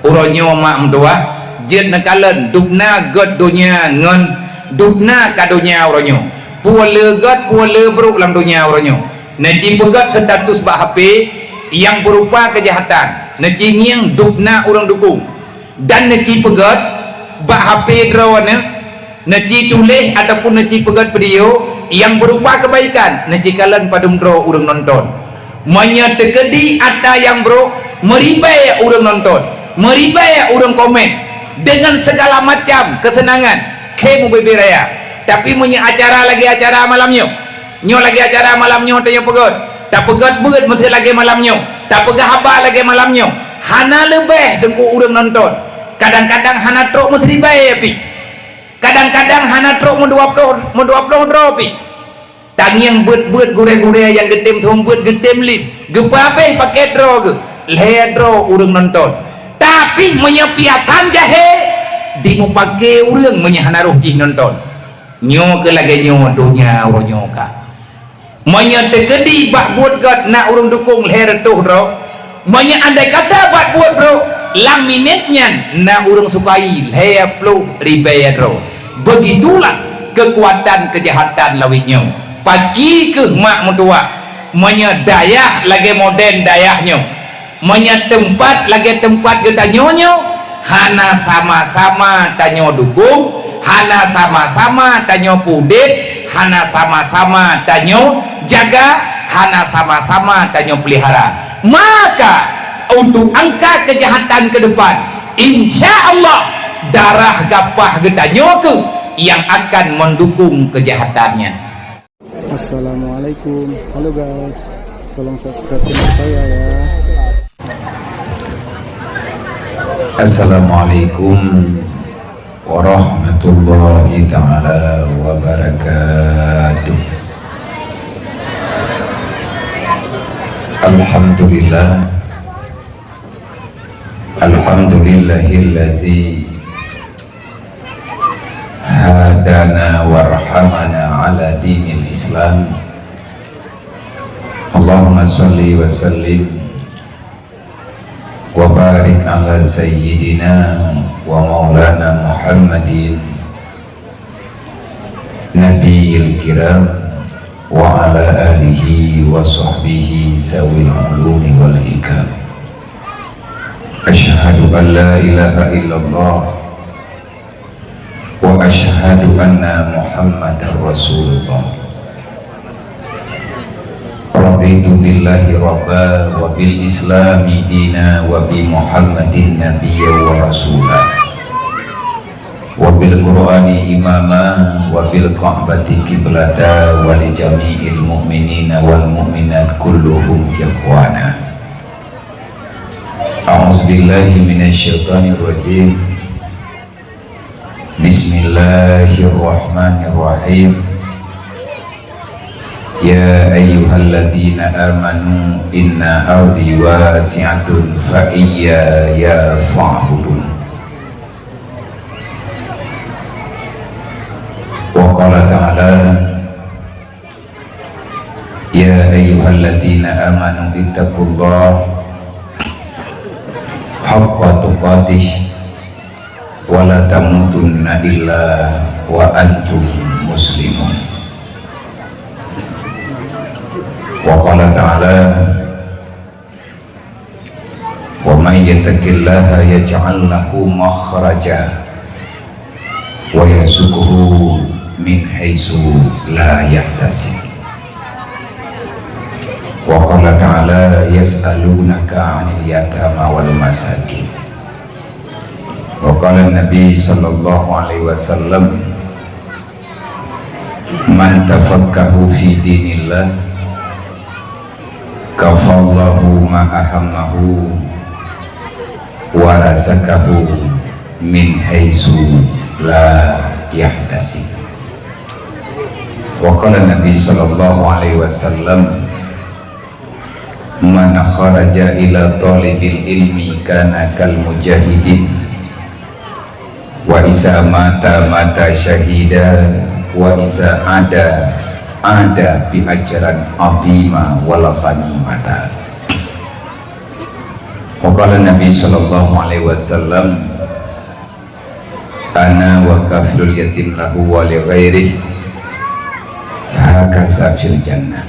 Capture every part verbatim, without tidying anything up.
Uroe nyoe mak meutuwah, jeuet neukalon dubna gét donya ngon dubna ka donya uroe nyoe. Peue le gét, peue le brok lam donya uroe nyoe. Neuci peugét status bak H P nyang beurupa keujahatan, neuci ngieng dubna ureuëng dukong, dan neuci peugét bak H P droeneuh, neuci tuléh ataupun neuci peugét video nyang beurupa keubaikan, neuci kalon padum droe ureuëng nonton. Meunyoe teukeudi atra nyang brok, meuribée ureuëng nonton, meuribée ureuëng komen, deungon sigala macam keuseunangan, khém ubé-bé raya. Tapi meunyoe acara lagée acara malam nyoe, nyoe lagée acara malam nyoe tanyoe peugét, tapeugét beuet meusti lagée malam nyoe, tapeugah haba lagée malam nyoe, hana leubeh teungku ureuëng nonton. Kadang-kadang hana trok meuseuribée pih. Kadang-kadang hana trok meudua ploh, meudua ploh droe pih. Tangieng beuet-beuet gurée-gurée nyang geutem seumeubeuet geutem lip, geupeuhabéh paket droe geuh, lhée droe ureuëng nonton. Tapi meunyoe piasan jahé, dimupake ureuëng meunyoe hana roh jih nonton. Nyoe keuh lagée nyoe donya uroe nyoe ka. Meunyoe teukeudi bak buet gét na ureuëng dukong lhée reutôh droe, meunyoe andai kata bak buet brok lam minét nyan na ureuëng sukai lhée ploh ribée droe, beugitulah keukuatan keujahatan lawét nyoe. Pakri kheueh mak meutuwah, meunyoe dayah lagée modern dayah nyoe, meunyoe teumpat lagée teumpat geutanyoe nyoe, hana sama-sama tanyoe dukong, hana sama-sama tanyoe peudeh, hana sama-sama tanyoe jaga, hana sama-sama tanyoe peulihara. Maka, untuk angka keujahatan keu depan, insya Allah, darah gapah geutanyoe kheueh nyang akan meudukong keujahatan nyan. Assalamualaikum. Halo guys, tolong subscribe channel saya ya. Assalamualaikum warahmatullahi taala wabarakatuh. Alhamdulillah. Alhamdulillahillazi hadana warhamana ala dinil Islam. Allahumma salli wa sallim wa barik ala sayyidina wa maulana Muhammadin nabiyil kiram wa ala alihi wa sahbihi zawil ulumi wal hikam. Asyhadu an la ilaha illallah wa asyhadu anna Muhammadar Rasulullah. Raditu billahi rabba wa bil islami dina wa bi Muhammadin nabiyya wa rasula, wa bil Qur'ani imama, wa bil Ka'bati qiblata, wa li jami'il mu'minina wal mu'minat kulluhum ikhwana. A'udzubillahi minasyaitonirrajim. Bismillahirrahmanirrahim. Ya ayyuhalladzina amanu inna ardi wasi'atun fa iyyaya fa'budun. Wa qala ta'ala, ya ayyuhalladzina amanu ittaqullaha haqqa tuqatih wa la tamutunna illa wa antum muslimun. Wa qala ta'ala, wa may yattaqillaha yaj'al lahu makhraja wa yarzuqhu min haitsu la yahtasib. Wa qala ta'ala, yas'alunaka 'anil yatama wal masakin. Wa qala Nabi sallallahu alaihi wasallam, man tafaqaha fi dinillah kafallahu ma ahammahu wa razaqahu min haitsu la yahtasib. Wa qala Nabi sallallahu alaihi wasallam, man kharaja ila thalibil ilmi kana kal mujahidin. Wa iza mata, mata syahida, wa iza ada, ada bi ajran azima wal ghanimata. Wa qala Nabi sallallahu alaihi wasallam, "Ana wa kafilul yatim lahu wa li ghairih hakaza fil jannah."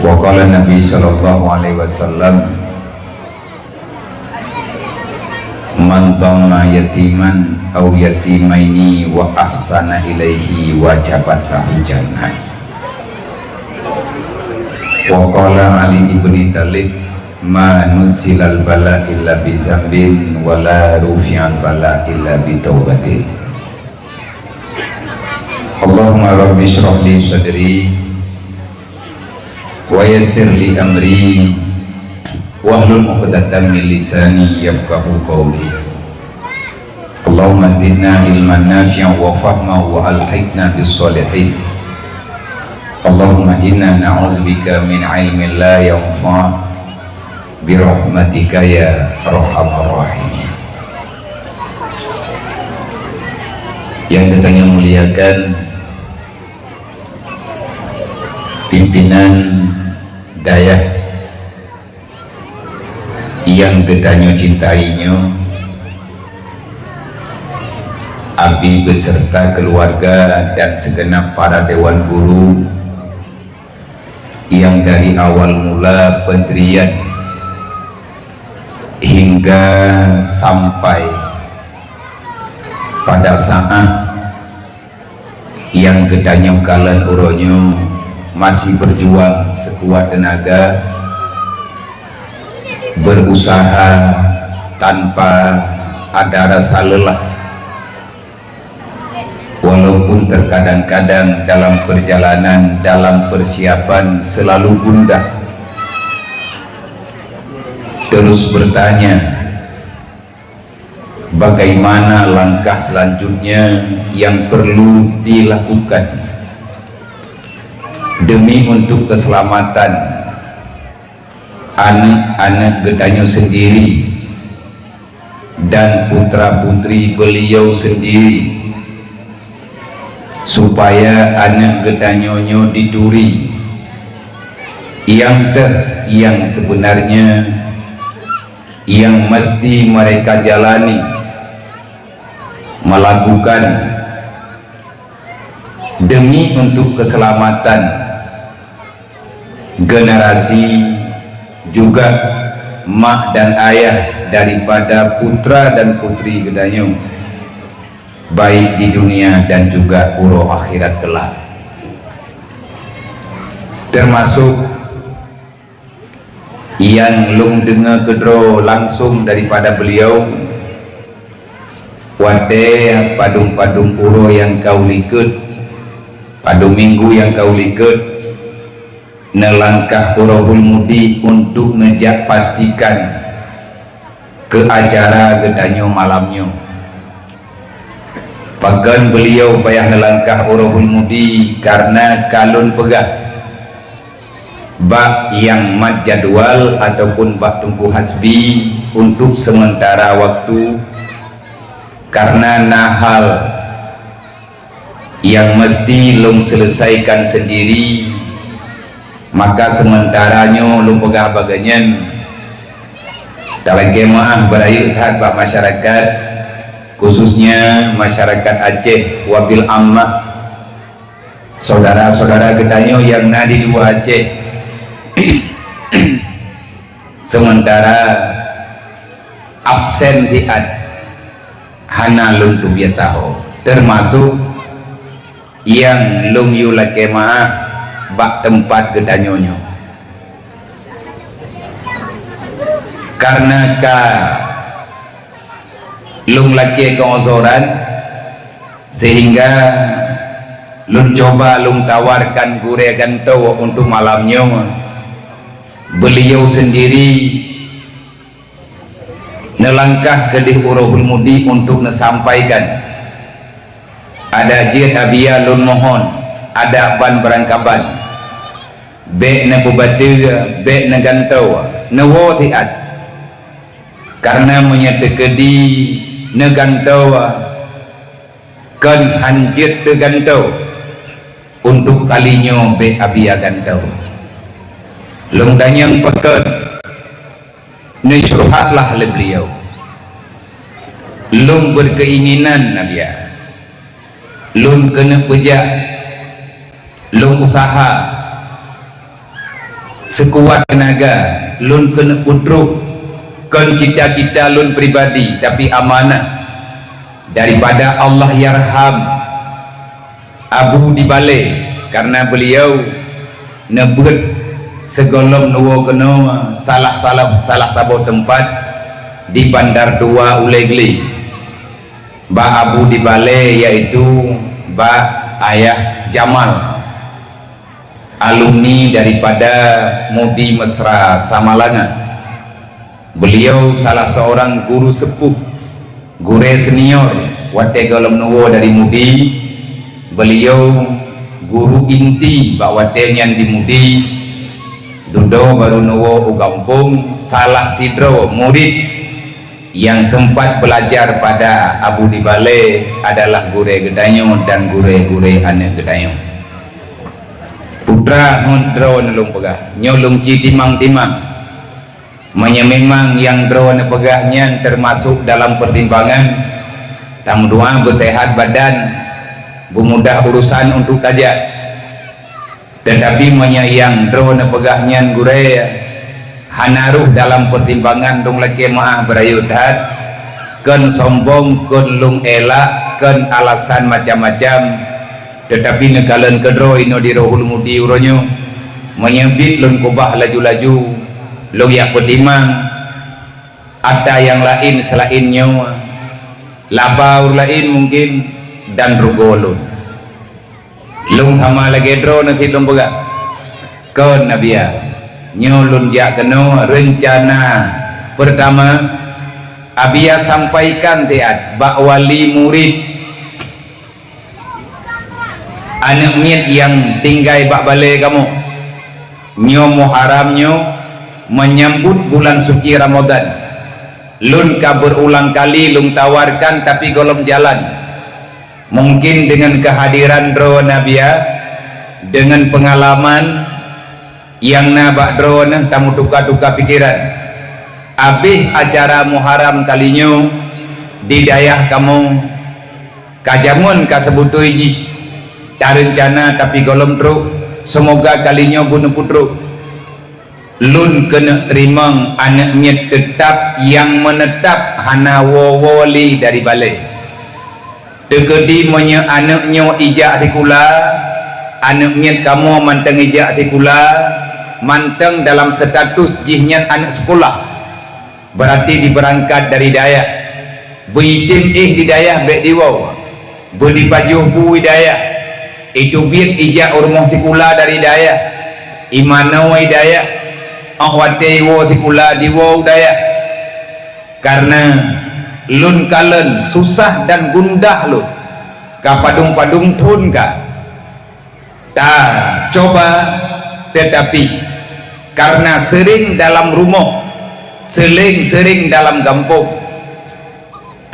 Wa qala Nabi sallallahu alaihi wasallam, "Man dhamma yatiman aw yatimaini wa ahsana ilaihi wajabat lahu jannah." Wa qala Ali ibni Thalib, "Ma nuzilal bala illa bi zambin, wa la rufi'al bala illa bi taubatin." Allahumma rabbi shrah li sadri, wa yassir li amri, wahlul 'uqdatam min lisani yafqahu qawli. Allahumma zidna ilman nafi'an wa fahma wa alhiqna bis shalihin. Allahumma inna na'udzubika min ilmin la yanfa' bi rahmatika ya arhamar rahimin. Yang kita muliakan, pimpinan dayah yang geutanyoe cintai nyoe, Abi beserta keluarga dan segenap para dewan guru yang dari awal mula pendirian hingga sampai pada saat yang geutanyoe kalon uroe nyoe masih berjuang sekuat tenaga, berusaha tanpa ada rasa lelah. Walaupun terkadang-kadang dalam perjalanan, dalam persiapan selalu gundah, terus bertanya, bagaimana langkah selanjutnya yang perlu dilakukan demi untuk keselamatan aneuk-aneuk geutanyoe sendiri dan putra-putri beliau sendiri, supaya aneuk geutanyoe nyoe dituri nyang teuh, nyang sebenarnya yang mesti mereka jalani, melakukan demi untuk keselamatan generasi juga mak dan ayah daripada putra dan putri geutanyoe, baik di dunia dan juga uroe akhirat kelak. Termasuk nyang lôn deungoe keudroe langsung daripada beliau, watée padum-padum uroe nyang ka u likot, padum minggu nyang ka u likot, neulangkah u Rohul Mudi untuk neujak pastikan keu acara geutanyoe malam nyoe. Pakon beliau payah neulangkah u Rohul Mudi? Karena ka lôn peugah bak nyang mat jadwal ataupun bak Teungku Hasbi untuk sementara waktu, karena na hal nyang mesti lôn selesaikan sendiri, maka sementara nyoe lôn peugah bagainyan. Talakée meuáh beurayeuk that bak masyarakat, khususnya masyarakat Aceh wabil ammah, saudara-saudara geutanyoe nyang na di luwa Aceh. Sementara absen siat hana lôn teubiet taho, termasuk nyang lôn yue lakée meuáh bak teumpat geutanyoe nyoe. Karena ka lôn lakée keuuzoran, sehingga lôn cuba lôn tawarkan gurée gantoe untuk malam nyoe. Beliau sendiri neulangkah keudeh u Rohul Mudi untuk neusampaikan. Adak jeuet Abiya lôn mohon, adak ban beurangkaban. Bék neupeubateue, bék neugantoe, neuwoe siat. Karena meunyoe teukeudi neugantoe, kon han jeuet teugantoe, untuk kali nyoe bék Abiya gantoe. Lôn tanyong pakon, Neusyuruhatlah lé beliau. Lôn berkeinginan, Nabia. Lôn keuneuk beujak, lôn usaha seukuat teunaga, lôn keuneuk peutrok kon cita-cita lôn pribadi, tapi amanah daripada Allahyarham Abu di Balé, karena beliau neubeuet sigohlom neuwoe keunoe salah, salah, salah saboh teumpat di Bandar Dua Ulée Glé. Bak Abu di Balé, yaitu bak Ayah Jamal, alumni daripada Mudi Mesra Samalanga. Beliau salah seorang guru sepuh, gurée senior watée gohlom neuwoe dari Mudi. Beliau guru inti bak watée nyan di Mudi. Dudoe barô neuwoe u gampông, salah sidroe murit nyang sempat belajar pada Abu di Balé adalah gurée geutanyoe dan gurée-gurée aneuëk geutanyoe. Putra, ngon droeneuh lôn peugah, nyoe lôn ci timang-timang. Meunyoe memang nyang droeneuh peugah nyan teumasok dalam peutimbangan, tameudoá beuseuhat badan, beumudah urusan untuk tajak. Teutapi meunyoe nyang droeneuh peugah nyan gurée hana rôh dalam peutimbangan, lôn lakée meuáh beurayeuk that, kon sombong, kon lôn elak, kon alasan macam-macam, teutapi neukalon keudroe inoe di Rohul Mudi uroe nyoe. Meunyoe biet lôn keubah laju-laju, lôn jak peutimang atra nyang laén seulaén nyoe, laba ureuëng laén mungken, dan rugoe lôn. Lôn sama lagée droeneuh cit lôn peugah, kon Nabia, nyoe lôn jak keunoe reuncana peurtama, Abia sampaikan siat bak wali murit aneuëk miet nyang tinggai bak balée kamoe. Nyoe Muharram nyoe menyambut bulan suci Ramadan. Lôn ka berulang kali lôn tawarkan, tapi gohlom jalan. Mungkin deungon keuhadiran droeneuh Nabia, deungon peungalaman nyang na bak droeneuh tameutuka-tuka pikeran. Abéh acara Muharram kali nyoe di dayah kamoe, ka jameun ka seubeutôi jih tareuncana, tapi gohlom trok. Seumoga kali nyoe beuneuh peutrok. Lôn keuneuk teurimong aneuëk miet teutab nyang meuneutap hana woe-woe lé dari balée. Teukeudi meunyoe aneuëk nyoe ijak sikula, aneuëk miet kamoe mantong ijak sikula, mantong dalam status jih nyan aneuëk sikula, beurati jibeurangkat dari dayah. Beuitem éh di dayah bék jiwoe, beujipajoh bu i dayah, iteubiet ijak u rumoh sikula dari dayah, imanoe i dayah, óh watée iwoe sikula jiwoe u dayah. Kareuna lôn kalon susah dan gundah lôn, ka padum-padum thon ka tacoba, teutapi kareuna seuring dalam rumoh, seuléng-seuring dalam gampông,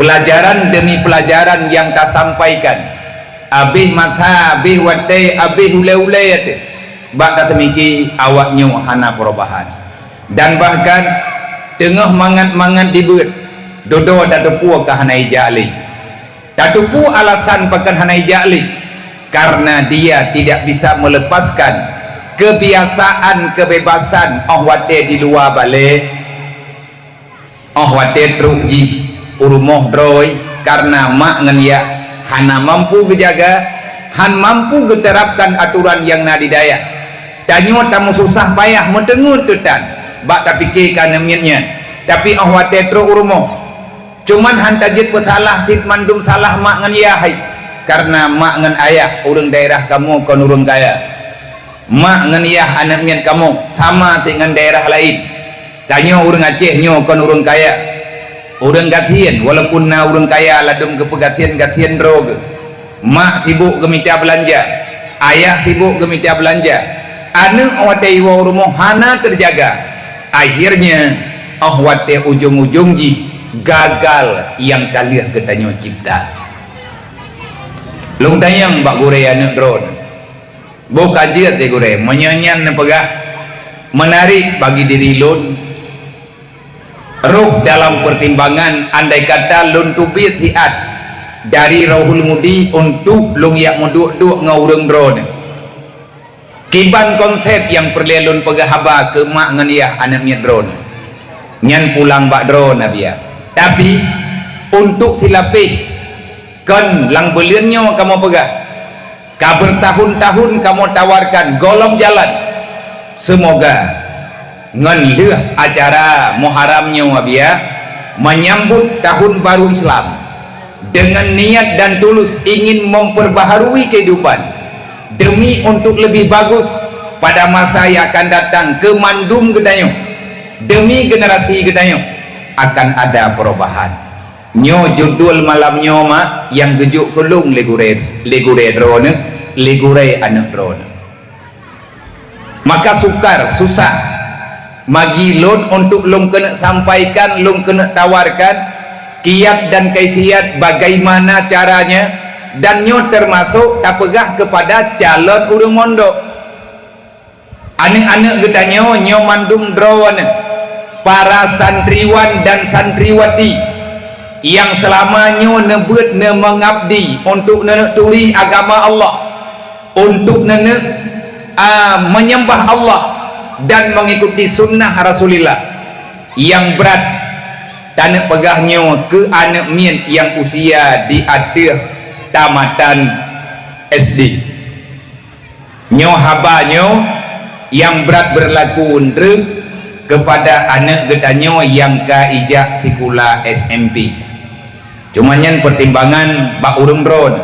peulajaran deumi peulajaran nyang tasampaikan, abéh masa, abéh watée, abéh ulée-ulée ateueh, bak tateumiki awaknyoe hana peurubahan. Dan bahkan teungoh mangat-mangat jibeuet, dudoe tateupeue ka hana ijak lé. Tateupeue alasan pakon hana ijak lé? Karena dia tidak bisa melepaskan kebiasaan kebebasan óh watée di luwa balée. Óh watée trok jih u rumoh droe, karena mak ngon yah hana mampu geujaga, han mampu geuterapkan atoran nyang na di dayah. Tanyoe tameususah payah meuteungeut teutan bak tapike keu aneuëk miet nyan, tapi óh watée trok u rumoh, cuman han tajeuet peusalah cit mandum salah mak ngon yah hai, karena mak ngon ayah ureuëng daerah kamoe kon ureuëng kaya. Mak ngon yah aneuëk miet kamoe sama cit ngon daerah laén. Tanyoe ureuëng Aceh nyoe kon ureuëng kaya, ureuëng gasien, walaupun na ureuëng kaya ladôm geupeugasien-gasien droe geuh. Mak sibok geumita beulanja, ayah sibok geumita beulanja. Aneuëk óh watée iwoe u rumoh hana teujaga. Akhirnya, óh watée ujong-ujong jih gagal nyang ka lheueh geutanyoe cipta. Lôn tanyong bak gurée aneuëk droeneuh, boh ka jeuet lé gurée, meunyoe nyan neupeugah meunarek bagi diri lôn, Roh dalam pertimbangan, andai kata lôn teubiet siat dari Rohul Mudi untuk lôn jak meuduek-duek ngon ureuëng droeneuh. Kiban konsep nyang peureulée lôn peugah haba keu mak ngon yah aneuëk miet droeneuh, nyan pulang bak droeneuh biya. Tapi, untuk silapéh, kon lam buleuen nyoe kamoe peugah. Ka beutahun-tahun kamoe tawarkan gohlom jalan. Seumoga ngon lheueh acara Muharram nyoe biya, menyambut tahun baru Islam, dengan niat dan tulus ingin memperbaharui kehidupan demi untuk lebih bagus pada masa yang akan datang keu mandum geutanyoe, demi generasi geutanyoe akan ada perubahan. Nyoe judul malam nyoe, mak, nyang geujok keu lôn lé gurée, lé gurée droeneuh, lé gurée aneuëk droeneuh. Maka sukar, susah bagi lôn untuk lôn keuneuk sampaikan, lôn keuneuk tawarkan kiat dan kaifiat bagaimana caranya, dan nyoe teumasok tapeugah keupada calon ureuëng mondok. Aneuëk-aneuëk geutanyoe nyoe mandum droeneuh, para santriwan dan santriwati nyang seulama nyoe neubeuet neumeungabdi untuk neuneuk turi agama Allah, untuk neuneuk, a, menyembah Allah dan mengikuti sunnah Rasulullah. Nyang brat taneuk peugah nyoe keu aneuëk miet nyang usia di ateueh tamatan S D. Nyoe haba nyoe nyang brat beurlaku treuk keupada aneuëk geutanyoe nyang ka ijak sikula S M P. Cuma nyan peutimbangan bak ureuëng droeneuh.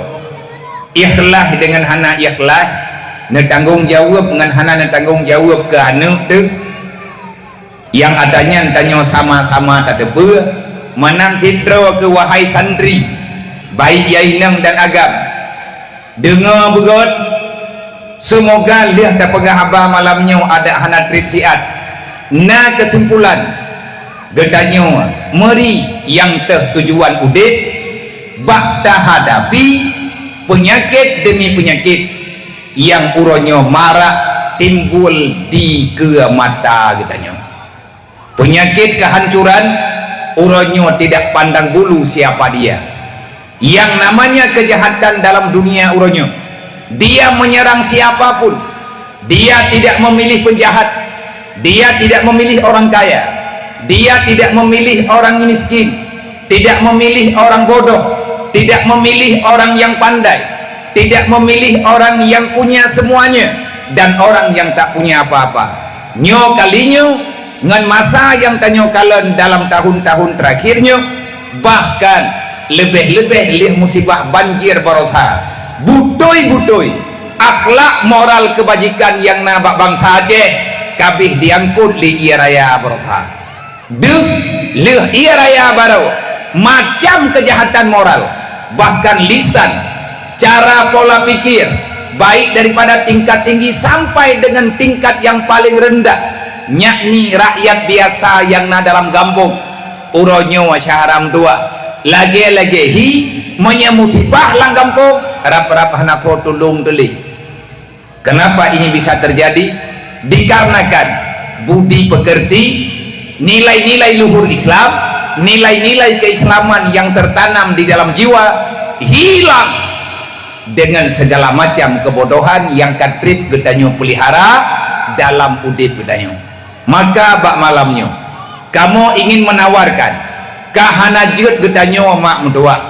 Ikhlaih deungon hana ikhlaih, neutanggong jaweueb ngon hana neutanggong jaweueb keu aneuëk teuh. Nyang ata nyan tanyoe sama-sama tateupeue, meunan cit droe keuh wahai santri, baik nyang inong dan agam. Deungoe beugét, seumoga lheueh tapeugah haba malam nyoe adak hana treb siat. Na keusimpulan, geutanyoe meuri nyang teuh tujuan udeb, bak tahadapi peunyakét deumi peunyakét nyang uroe nyoe marak timbul dikeue mata geutanyoe. Peunyakét keuhancuran uroe nyoe tidak pandang bulu siapa dia. Yang namanya kejahatan dalam dunia uroe nyoe, dia menyerang siapa pun. Dia tidak memilih penjahat. Dia tidak memilih orang kaya. Dia tidak memilih orang miskin. Tidak memilih orang bodoh, tidak memilih orang yang pandai, tidak memilih orang yang punya semuanya dan orang yang tak punya apa-apa. Nyoe kali nyoe, ngon masa nyang tanyoe kalon dalam tahun-tahun terakhir nyoe, bahkan leubeh-leubeh lheueh musibah banjir baroesa, beutôi-beutôi akhlak moral keubajikan nyang na bak bansa Aceh kabeh diangkot lé ié raya baroesa. Deuh, lheueh ié raya barô, macam keujahatan moral, bahkan lisan, cara pola pikir, baik daripada tingkat tinggi sampai dengan tingkat yang paling rendah, yakni rakyat biasa nyang na dalam gampông. Uroe nyoe syahram dua, lagée-lagée hi, meunyoe musibah lam gampông, rab-rab hana po tulông teuh lé. Kenapa ini bisa terjadi? Dikarenakan budi pekerti, nilai-nilai luhur Islam, nilai-nilai keislaman yang tertanam di dalam jiwa hilang dengan segala macam kebodohan yang ka treb geutanyoe pelihara dalam udeb geutanyoe. Maka bak malam nyoe, kamoe ingin menawarkan, ka hana jeuet geutanyoe mak meutuwah.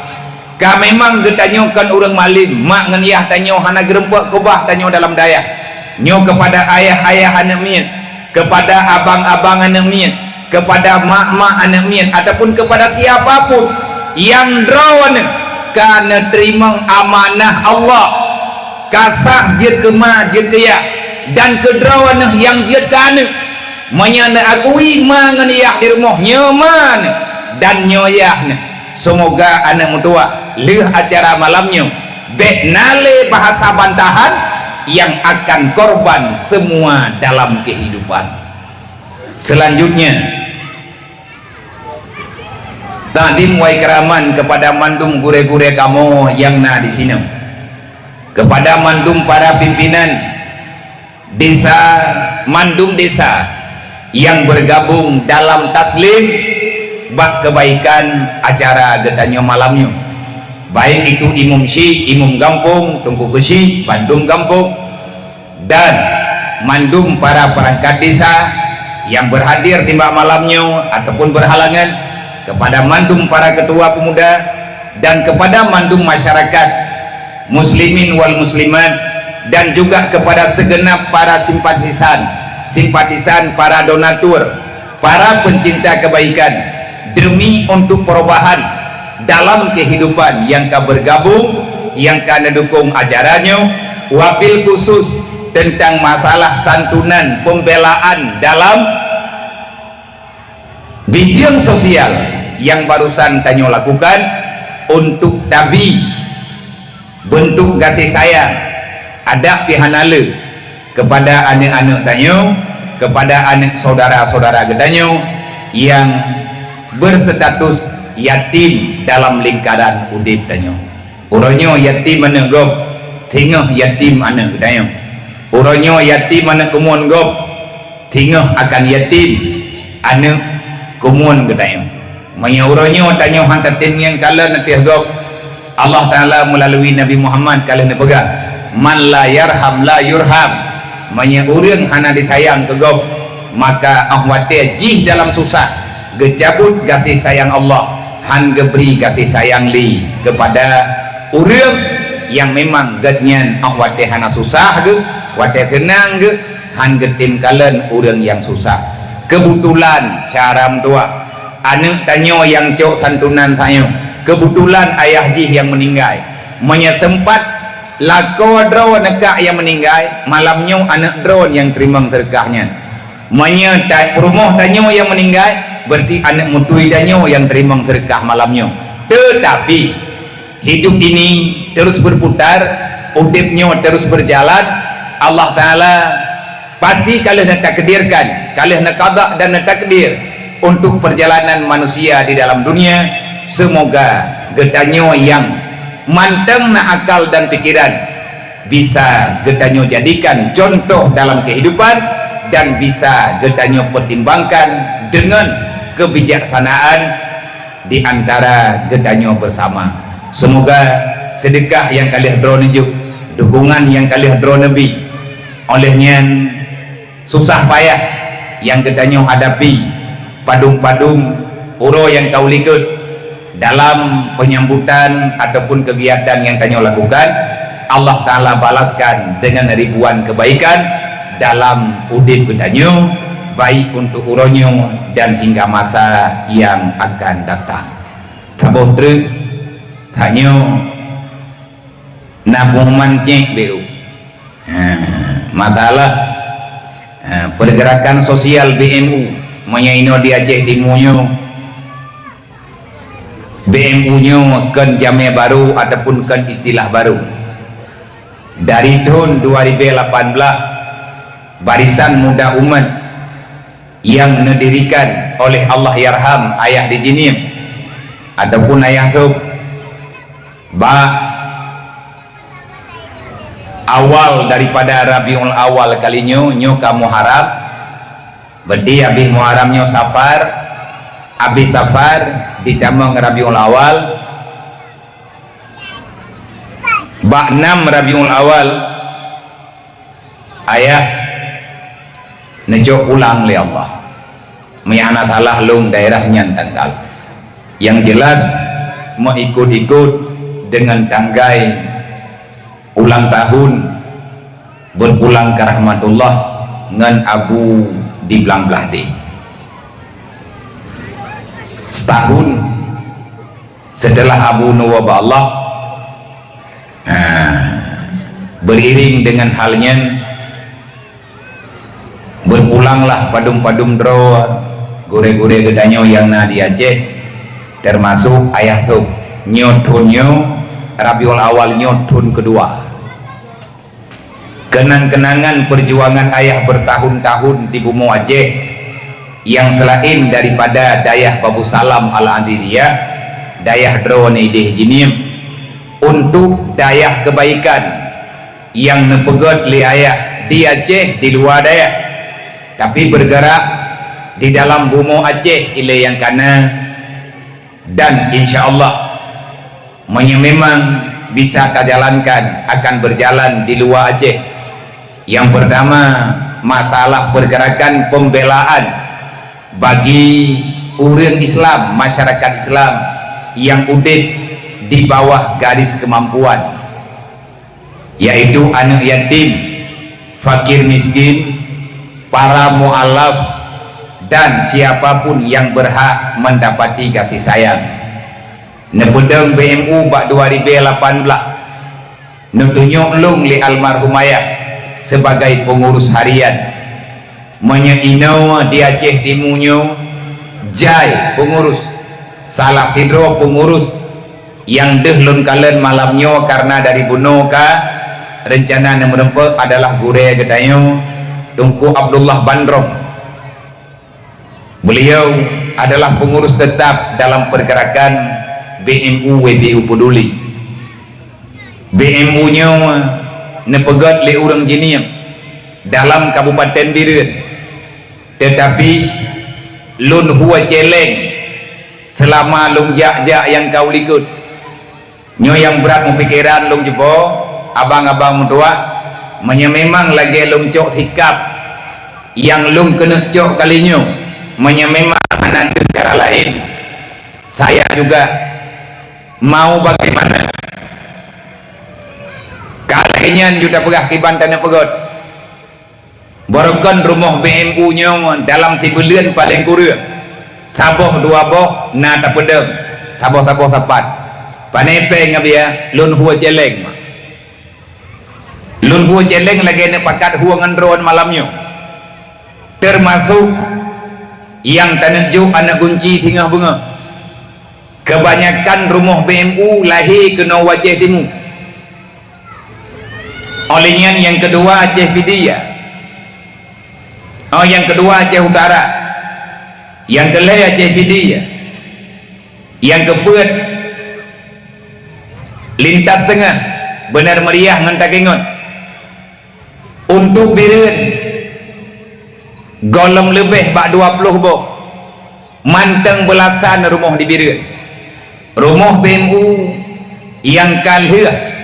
Ka memang geutanyoe kon ureuëng malem, mak ngon yah tanyoe hana geurumpok keubah tanyoe dalam dayah. Nyoe keupada ayah-ayah aneuëk miet, keupada abang-abang aneuëk miet, keupada mak-mak aneuëk miet, ataupun keupada siapa pun nyang droeneuh ka neuteurimong amanah Allah, ka sah jeuet keu ma jeuet keu yah, dan keu droeneuh nyang jeuet keu aneuëk. Meunyoe neuakui ma ngon yah di rumoh nyoe ma neuh dan nyoe yah neuh, seumoga aneuëk meutuwah lheueh acara malam nyoe bék na lé bahasa bantahan nyang akan korban semua dalam kehidupan. Selanjutnya, takdim wa ikraman kepada mandum gurée-gurée kamoe nyang na di sinoe, kepada mandum para pimpinan desa, mandum desa yang bergabung dalam taslim bak kebaikan acara geutanyoe malam nyoe. Baik itu imum syik, imum gampông, teungku geusyik, bandum gampông, dan mandum para perangkat desa yang berhadir di malam nyoe ataupun berhalangan, kepada mandum para ketua pemuda dan kepada mandum masyarakat muslimin wal muslimat, dan juga kepada segenap para simpatisan, simpatisan, para donatur, para pencinta kebaikan, demi untuk perubahan dalam kehidupan yang ka bergabung, yang ka neudukong acara nyoe, wabil khusus tentang masalah santunan pembelaan dalam bidang sosial yang barusan tanyoe lakukan untuk tabi bentuk gaséh sayang, adak pih hana le kepada aneuk-aneuk tanyoe, kepada aneuk saudara-saudara geutanyoe yang berstatus yatim dalam lingkaran udeb tanyoe. Uroe nyoe yatim aneuk gob, singoh yatim aneuk geutanyoe. Uroe nyoe yatim aneuk keumuen gob, singoh akan yatim aneuk keumuen geutanyoe. Meunyoe uroe nyoe tanyoe han tatem ngieng kalon ateueh gob, Allah Taala meulalu Nabi Muhammad ka lheueh neupeugah, "Man la yarham la yurham." Meunyoe ureuëng hana disayang keu gob, maka óh watée jih dalam susah, geucabut gaséh sayang Allah, han geubri gaséh sayang lé keupada ureuëng nyang memang geuhnyan óh watée hana susah geuh, watée seunang geuh, han geutem kalon ureuëng nyang susah. Keubeutulan cara meutuah, aneuk tanyoe nyang cok santunan tanyoe, keubeutulan ayah jih nyang meuninggai. Meunyoe seumpat, lakoe droe neukak nyang meuninggai, malam nyoe aneuk droe nyang teurimong seudeukah nyan. Meunyoe ta-, peurumoh tanyoe nyang meuninggai, berarti aneuk mutui tanyoe nyang teurimong seudeukah malam nyoe. Teutapi, hidup ini terus berputar, udeb nyoe terus berjalan. Allah Taala pasti ka lheueh neutakdirkan, ka lheueh neukada dan neutakdir untuk perjalanan manusia di dalam dunia. Semoga geutanyoe nyang mantong na akal dan pikiran bisa geutanyoe jadikan contoh dalam kehidupan dan bisa geutanyoe pertimbangkan dengan kebijaksanaan di antara geutanyoe bersama. Semoga seudeukah nyang ka lheueh droe neujok, dukungan nyang ka lheueh droe neubi, óh lheueh nyan susah payah nyang geutanyoe hadapi, padum-padum uroe nyang ka u likot dalam penyambutan ataupun kegiatan nyang tanyoe lakukan, Allah Taala balaskan dengan ribuan kebaikan dalam udeb geutanyoe, baik untuk uroe nyoe dan hingga masa yang akan datang. Saboh treuk, tanyoe na pengumuman cek B U. Ha, masalah, ha, pergerakan sosial B M U, meunyoe inoe di Aceh Timu nyoe, B M U nyoe kon jamé barô ataupun kon istilah barô. Dari thon dua ribu lapan belas, Barisan Muda Umat nyang neudirikan oleh Allahyarham Ayah di Jeunieb ataupun Ayah Thôb, bak awal daripada Rabiul Awal kali nyoe, nyoe ka Muharram, berarti abéh Muharram nyoe Safar, abéh Safar ditamong Rabiul Awal, bak nam Rabiul Awal, Ayah neujok pulang lé Allah. Meunyo hana salah lôn daerah nyan tanggal. Yang jelas meuikot-ikot deungon tanggai ulang tahun berpulang ke rahmatullah ngon Abu di Blang Blahdeh. Setahun setelah Abu neuwoe bak Allah, ha, beriring dengan hal nyan, berpulanglah padum-padum droe gurée-gurée geutanyoe nyang na di Aceh, termasuk Ayah Thôb. Nyoe thon nyoe, Rabiul Awal nyoe thon keudua. Kenang-kenangan perjuangan Ayah bertahun-tahun di bumoe Aceh, yang selain daripada dayah Babu Salam Al-Aziziyah, dayah droeneuh ideh Jeunieb, untuk dayah kebaikan yang neupeugét lé Ayah di Aceh di luwa dayah, tapi bergerak di dalam bumoe Aceh ilée nyang kana, Dan insya Allah, meunyoe memang bisa tajalankan, akan berjalan di luwa Aceh. Yang pertama, masalah pergerakan pembelaan bagi ureuëng Islam, masyarakat Islam yang udeb di bawah garis kemampuan, yaitu aneuk yatim, fakir miskin, para mualaf, dan siapapun yang berhak mendapati kasih sayang. Neupeudong B M U bak dua ribèe lapan blah, neutunyok lôn lé almarhum ayah sebagai pengurus harian. Meunyoe inoe di Aceh Timu nyoe jai pengurus, salah sidroe pengurus nyang deuh lôn kalon malam nyoe karena dari bunoe ka, reuncana neumeureumpok adalah gurèe geutanyoe, Teungku Abdullah Bandrong. Beliau adalah pengurus tetap dalam pergerakan B M U W B U Peduli. B M U nyoe neupeugöt lé ureuëng jinoe dalam Kabupaten Bireuen. Teutapi lôn hue cèlèng seulama lôn jak-jak nyang ka u likot. Nyoe nyang brat meupikeran lôn cupo, abang-abang meutuah, meunyoe memang lagèe lôn cok sikap nyang lôn keuneuk cok kali nyoe, meunyoe memang hana deuh cara laén, saya juga mau bagaimana. Ka lagèe nyan ju tapeugah kiban taneuk peugöt. Barokon rumoh B M U nyoe dalam sibuleuen paleng kureueng saboh dua boh na tapeudong, saboh-saboh sapat. Pane péng, Abiya, lôn hue cèlèng. Lôn hue cèlèng lagèe neupakat hue ngon droe malam nyoe. Teumasok nyang taneuk jok aneuk gunci singoh beungoh. Keubanyakan rumoh B M U lahé keunoe u Aceh Timu. Óh lheueh nyan nyang keudua Aceh Pidie. Oh, nyang keudua Aceh Utara. Nyang keulhèe Aceh Pidie. Nyang keupeuet lintas teungoh, Beunar Meriah ngon Takengon. Untuk Bireuen, gohlom leubeh bak dua ploh boh. Mantong beulasan rumoh di Bireuen. Rumoh B M U nyang ka lheueh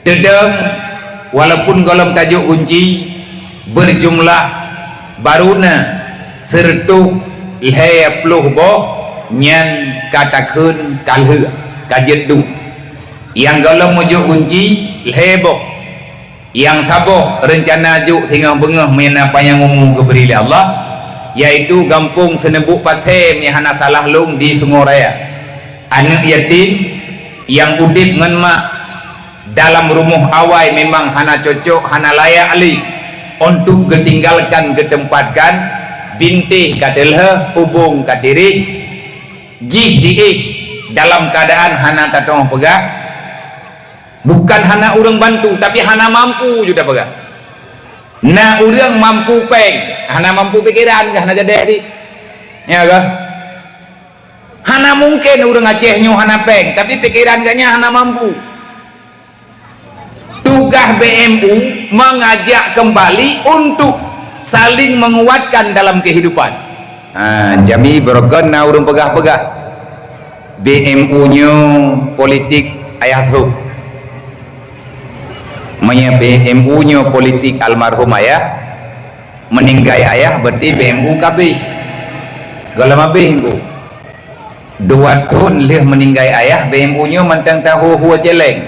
teudong, walaupun gohlom tajok gunci, berjumlah baru na sireutôh lhèe ploh boh, nyan ka takheun ka lheueh, ka jeuet duek. Nyang gohlom meujok gunci lhèe boh. Nyang saboh reuncana jok singoh beungoh meunyo na panyang umu geubri lé Allah, yaitu gampông Seuneubuk Pasé meunyo hana salah lôn di Sungai Raya. Aneuk yatim nyang udeb ngon mak dalam rumoh awai memang hana cocok, hana layak lé untuk geutinggalkan, geuteumpat, bintéh ka teulheueh, ubông ka tiréh, jih jiéh dalam keuadaan hana tatong peugah. Bukan hana ureuëng bantu, tapi hana mampu ju tapeugah. Na ureuëng mampu péng, hana mampu pikeran kah, hana jadeh di. Ya kah? Hana mungkin ureuëng Aceh nyoe hana péng, tapi pikeran geuhnyan hana mampu. Tugaih B M U mengajak kembali untuk saling menguatkan dalam kehidupan. Ha, jamé barokon na ureuëng peugah-peugah, B M U nyoe politik ayah thôk. Meunyoe B M U nyoe politik almarhum ayah, meuninggai ayah, berarti B M U ka abéh. Gohlom abéh, Teungku. Dua thon lheueh meuninggai ayah, B M U nyoe mantong tahue-hue céléng.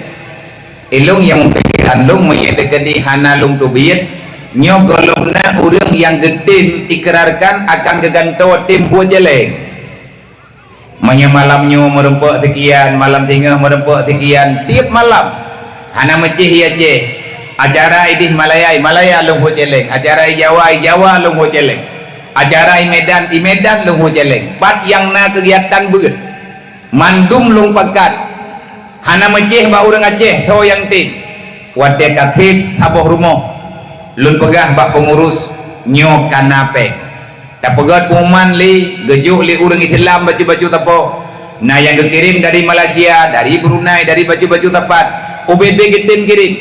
Ilôn nyang pikiran lôn, meunyoe teukeudi hana lôn teubiet, nyoe gohlom na ureuëng nyang geutem ikrarkan akan geugantoe tem hue céléng. Meunyoe malam nyoe meureumpok seukian, malam singoh meureumpok seukian, tieb malam. Hana meucéh i Aceh. Acara idéh Malaya, i Malaya lôn hue céléng. Acara i Jawa, i Jawa lôn hue céléng. Acara i Medan, i Medan lôn hue céléng. Pat nyang na keugiatan beuet, mandum lôn pakat. Hana meucéh bak ureuëng Aceh, soe nyang tem. Watée ka seb saboh rumoh, lôn peugah bak peungurus, nyoe ka na péng. Tapeugét pengumuman lé, geujok lé ureuëng Islam bacut-bacut sapo. Na nyang geukirém dari Malaysia, dari Brunei, dari bacut-bacut sapat. Ubé-bé geutem kirém.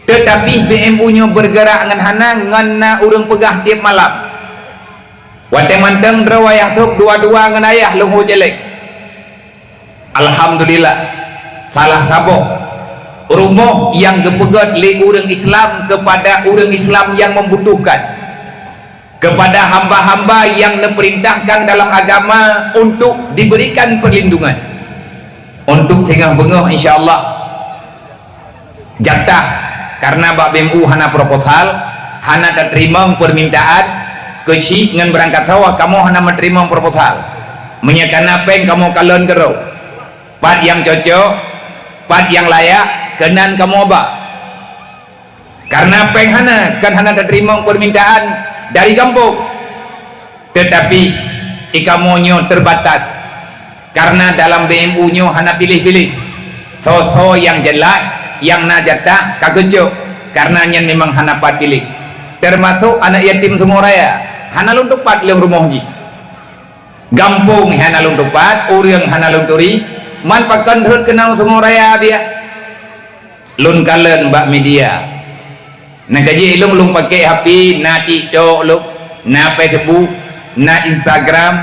Teutapi B M U nyoe beureugerak ngon hana ngon na ureuëng peugah tieb malam. Watée mantong droe ayah trok dua-dua ngon ayah lôn hue céléng. Alhamdulillah, salah saboh rumoh nyang geupeugét lé ureuëng Islam kepada ureuëng Islam nyang membutuhkan, kepada hamba-hamba nyang neupeurintahkan dalam agama untuk diberikan perlindungan. Untuk singoh beungoh, insya Allah, jatah, karena bak B M U hana proposal, hana tateurimong permintaan, keuchik ngon beurangkat sawa kamoe hana meuteurimong proposal. Meunyoe kana péng kamoe kalon keudroe. Pat nyang cocok, pat nyang layak, keunan kamoe ba. Karena péng hana, kan hana tateurimong permintaan dari gampông. Teutapi, di kamoe nyoe teubatas, karena dalam B M U nyoe hana piléh-piléh. Soe-soe nyang jeulaih, nyang na jatah ka geucok, karena nyan memang hana pat piléh. Teumasok aneuëk yatim Sungai Raya, hana lôn teupat lôn rumoh jih. Gampông hana lôn teupat, ureuëng hana lôn turi, man pakon rhot keunong Sungai Raya biak. Lôn kalon bak media. Na ka jih lôn, lôn pakai H P, na TikTok lôn, na Facebook, na Instagram,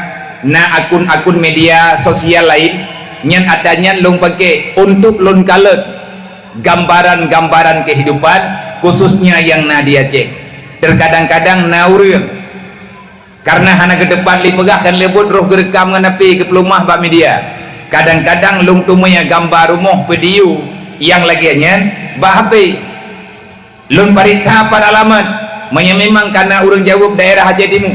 na akun-akun media sosial laén. Nyan atra nyan lôn pakai untuk lôn kalon gambaran-gambaran kehidupan, khususnya nyang na di Aceh. Terkadang-kadang na ureuëng Karena hana geuteupat lé peugah dan lé buet, roh geureukam ngon H P geupeuleumah bak media. Kadang-kadang lôn teumé gamba rumoh, video nyang lagée nyan bak H P. Lôn pareksa pat alamat, meunyoe memang kana ureuëng jaweueb daerah Aceh Timu.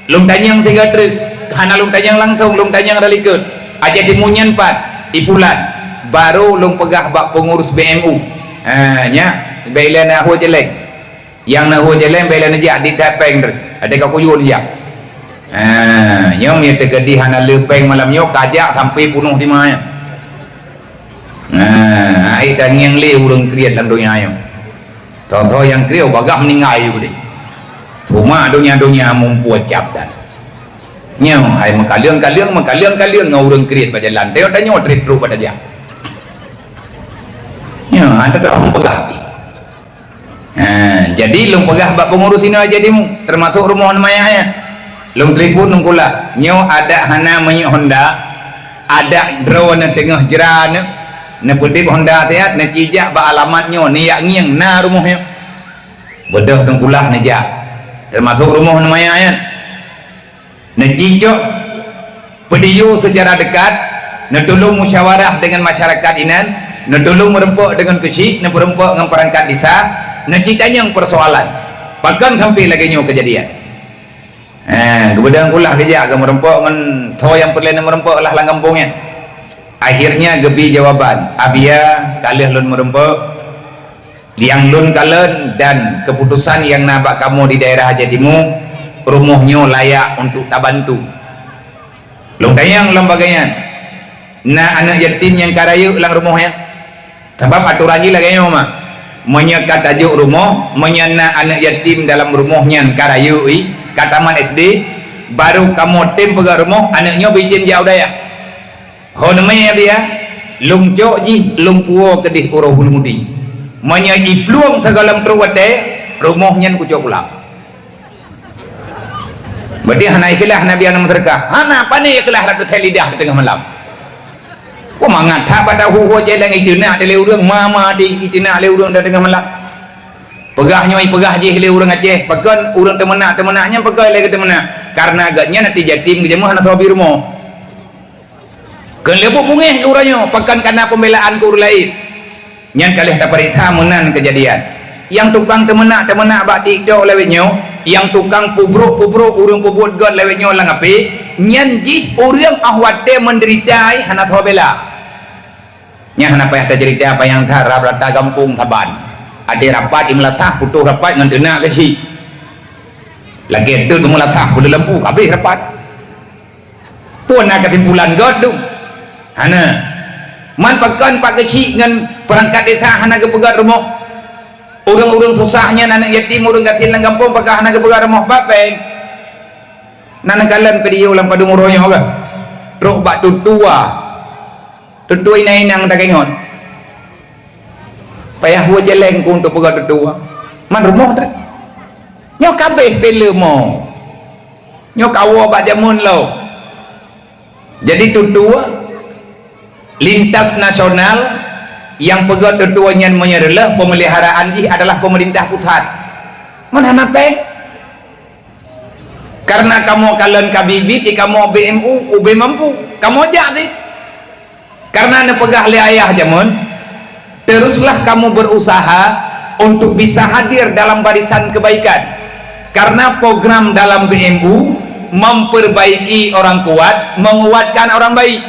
Lôn tanyong sigoe treuk, hana lôn tanyong langsong, lôn tanyong dari likot. Aceh Timu nyan pat, di Pulan, barô lôn peugah bak peungurus B M U. Ha, nyan, bèk ilée na hôi céléng. Nyang na hôi céléng bèk lé neujak, di that péng treuk. Adak ka kuyue neujak. Ha, nyoe meunyoe teukeudi hana le péng malam nyoe, ka jak sampai punoh teuma nyan. Ha, ai tangieng lé ureuëng kriet lam donya nyoe. Tho-tho nyang kriet bagah meuninggai yue deh. Cuma donya-donya mumpue cap dan. Nyoe hai meukaleueng-kaleueng, meukaleueng-kaleueng ngon ureuëng kriet bak jalan. Tengok tanyoe trép trok bak tajak. Nyoe ada dah peugah. Ha, jadi lôn peugah bak peungurus inoe Aceh Timu, teumasok rumoh neumayah nyan. Lôn telepon lôn kula, nyoe adak hana minyeuk Honda, adak droeneuh teungoh jra neuh, neupeudeb Honda siat, neucijak bak alamat nyoe, neujak ngieng na rumoh nyoe. Beudôh lôn kula neujak, teumasok rumoh neumayah nyan. Neucicok video secara dekat, neutulông musyawarah deungon masyarakat inan, neutulông meureumpok deungon keuchik, neupeurumpok ngon peurangkat desa, neucitanyong peusoalan. Pakon sampai lagée nyoe keujadian? Eh, geubeudôh kulah keujak geumeureumpok ngon tho nyang peureulée neumeurumpok lah lam gampông nyan. Akhirnya geubi jawaban, "Abia, ka lheueh lôn meurumpok." Nyang lôn kalon dan keuputosan nyang na bak kamoe di daerah Aceh Timu, rumoh nyoe layak untuk tabantu. Lôn tanyong lom bagaih nyan, na aneuëk yatim nyang ka rayeuk lam rumoh nyan? Sabab atoran jih lagée nyoe, mak. Meunyoe ka tajok rumoh, meunyoe na aneuëk yatim dalam rumoh nyan ka rayeuk, i, ka tamat S D, barô kamoe tem peugah rumoh, aneuëk nyoe beutem jak u dayah. Ho neumé, Abia, lôn cok jih lôn puwoe keudeh u Rohul Mudi. Meunyoe jiplueng sigohlom trok watée, rumoh nyan kucok pulang. Berarti hana ikhlas Nabi aneuk meuseudeukah. Hana pane ikhlas rab teuthée lidah di teungoh malam. Ku mangat that bak tahu ho céléng iteunak lé ureuëng, mama di iteunak lé ureuëng di teungoh malam. Peugah nyoe, peugah jih lé ureuëng Aceh, pakon ureuëng teumeunak-teumeunak nyan peugah lé geuteumeunak. Karena gobnyan até jatim geujameun hana soe bi rumoh. Keu leubeh beungéh keu uroe nyoe, pakon kana pembelaan keu ureuëng laén. Nyan ka lheueh tapareksa meunan keujadian. Nyang tukang teumeunak-teumeunak bak TikTok lawét nyoe, nyang tukang pubrok-pubrok ureuëng peubuet gét lawét nyoe lam H P, nyan jih ureuëng óh watée meudeurita hana soe bela. Nyan hana payah taceurita, panyang that rab rata gampông saban. Até rapat di meulasah, putôh rapat ngon teunak keuchik. Lagée teuk meulasah, peuleueh lampu, ka habéh rapat. Peue na keusimpulan gét tu? Hana. Man pakon pak keuchik ngon peurangkat desa hana geupeugét rumoh? Ureuëng-ureuëng susah nyan, aneuëk yatim, ureuëng gasien lam gampông, pakon hana geupeugét rumoh? Bak péng. Na neukalon video lam padum uroe nyoe kah? Trok bak tutoe. Tutoe inong-inong takeungon. Payah woe céléng keu untuk peugét tutoe. Man rumoh treuk. Nyoe ka habéh filem mo. Nyoe ka woe bak jameun lom. Jadi tutoe, Lintas nasional nyang peugét tutoe nyan meunyoe reuloh peumeliharaan jih adalah pemerintah pusat. Man hana péng? Karena kamoe kalon ka biet-biet, di kamoe B M U, ubé mampu. Kamoe jak sit. Karena neupeugah lé ayah jameun, "Teruslah kamu berusaha untuk bisa hadir dalam barisan kebaikan. Karena program dalam B M U memperbaiki orang kuat, menguatkan orang baik."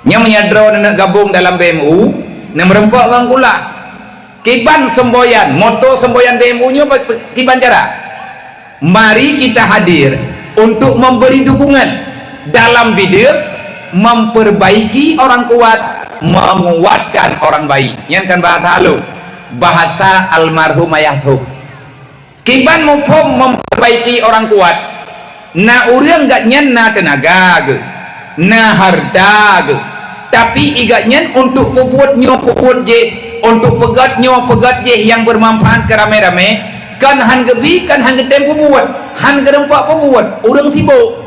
Nyan meunyoe droeneuh gabong dalam B M U, neumeureumpok ngon kulah. Kiban semboyan, moto semboyan B M U nyoe pe-, pe-, kiban cara. Mari kita hadir untuk memberi dukungan dalam bidang memperbaiki orang kuat, menguatkan orang baik. Nyan kan bahasa halus, bahasa almarhum Ayah Thok. Kiban muphom memperbaiki orang kuat, na ureuëng gobnyan na teunaga geuh, na hareuta geuh, tapi i gobnyan untuk peubuet nyoe peubuet jih, untuk peugét nyoe peugét jih nyang beumanfaat keu ramé-ramé, kon han geubi, kon han geutem peubuet, han geurumpok peubuet, ureuëng sibok.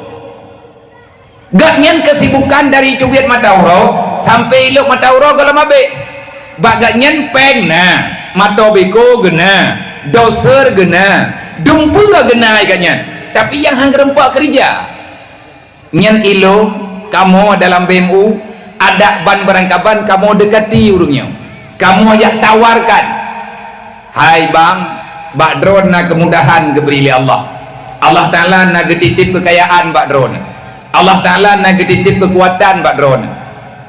Gobnyan keusibukan dari cubiet mata uroe sampai ilok mata uroe gohlom abéh. Bak gobnyan péng na, mato beko geuna, doser geuna, dumpeue geuna i gobnyan. Tapi nyang han geurumpok keurija. Nyan ilok kamoe dalam B M U, adak ban barangkaban kamoe dekati ureuëng nyoe. Kamoe jak tawarkan. Hai bang, bak droeneuh na keumudahan geubri lé Allah. Allah Taala na geutitip keukayaan bak droeneuh. Allah Taala na geutitip keukuatan bak droeneuh.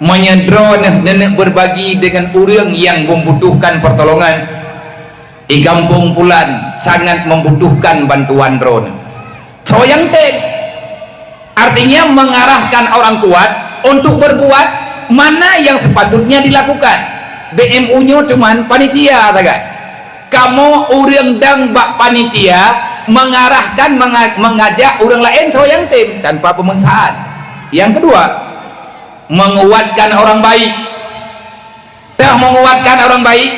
Meunyoe droeneuh neuneuk beurbagi deungon ureuëng nyang membutuhkan pertolongan, di gampông pulan sangat membutuhkan bantuan droeneuh. Soe nyang tem. Artinya mengarahkan orang kuat untuk berbuat mana yang sepatutnya dilakukan. B M U nyoe cuman panitia sagai. Kamoe ureuëng dang bak panitia mengarahkan, menga-, mengajak ureuëng laén soe nyang tem tanpa pemaksaan. Yang kedua, menguatkan orang baik. Teuh menguatkan orang baik,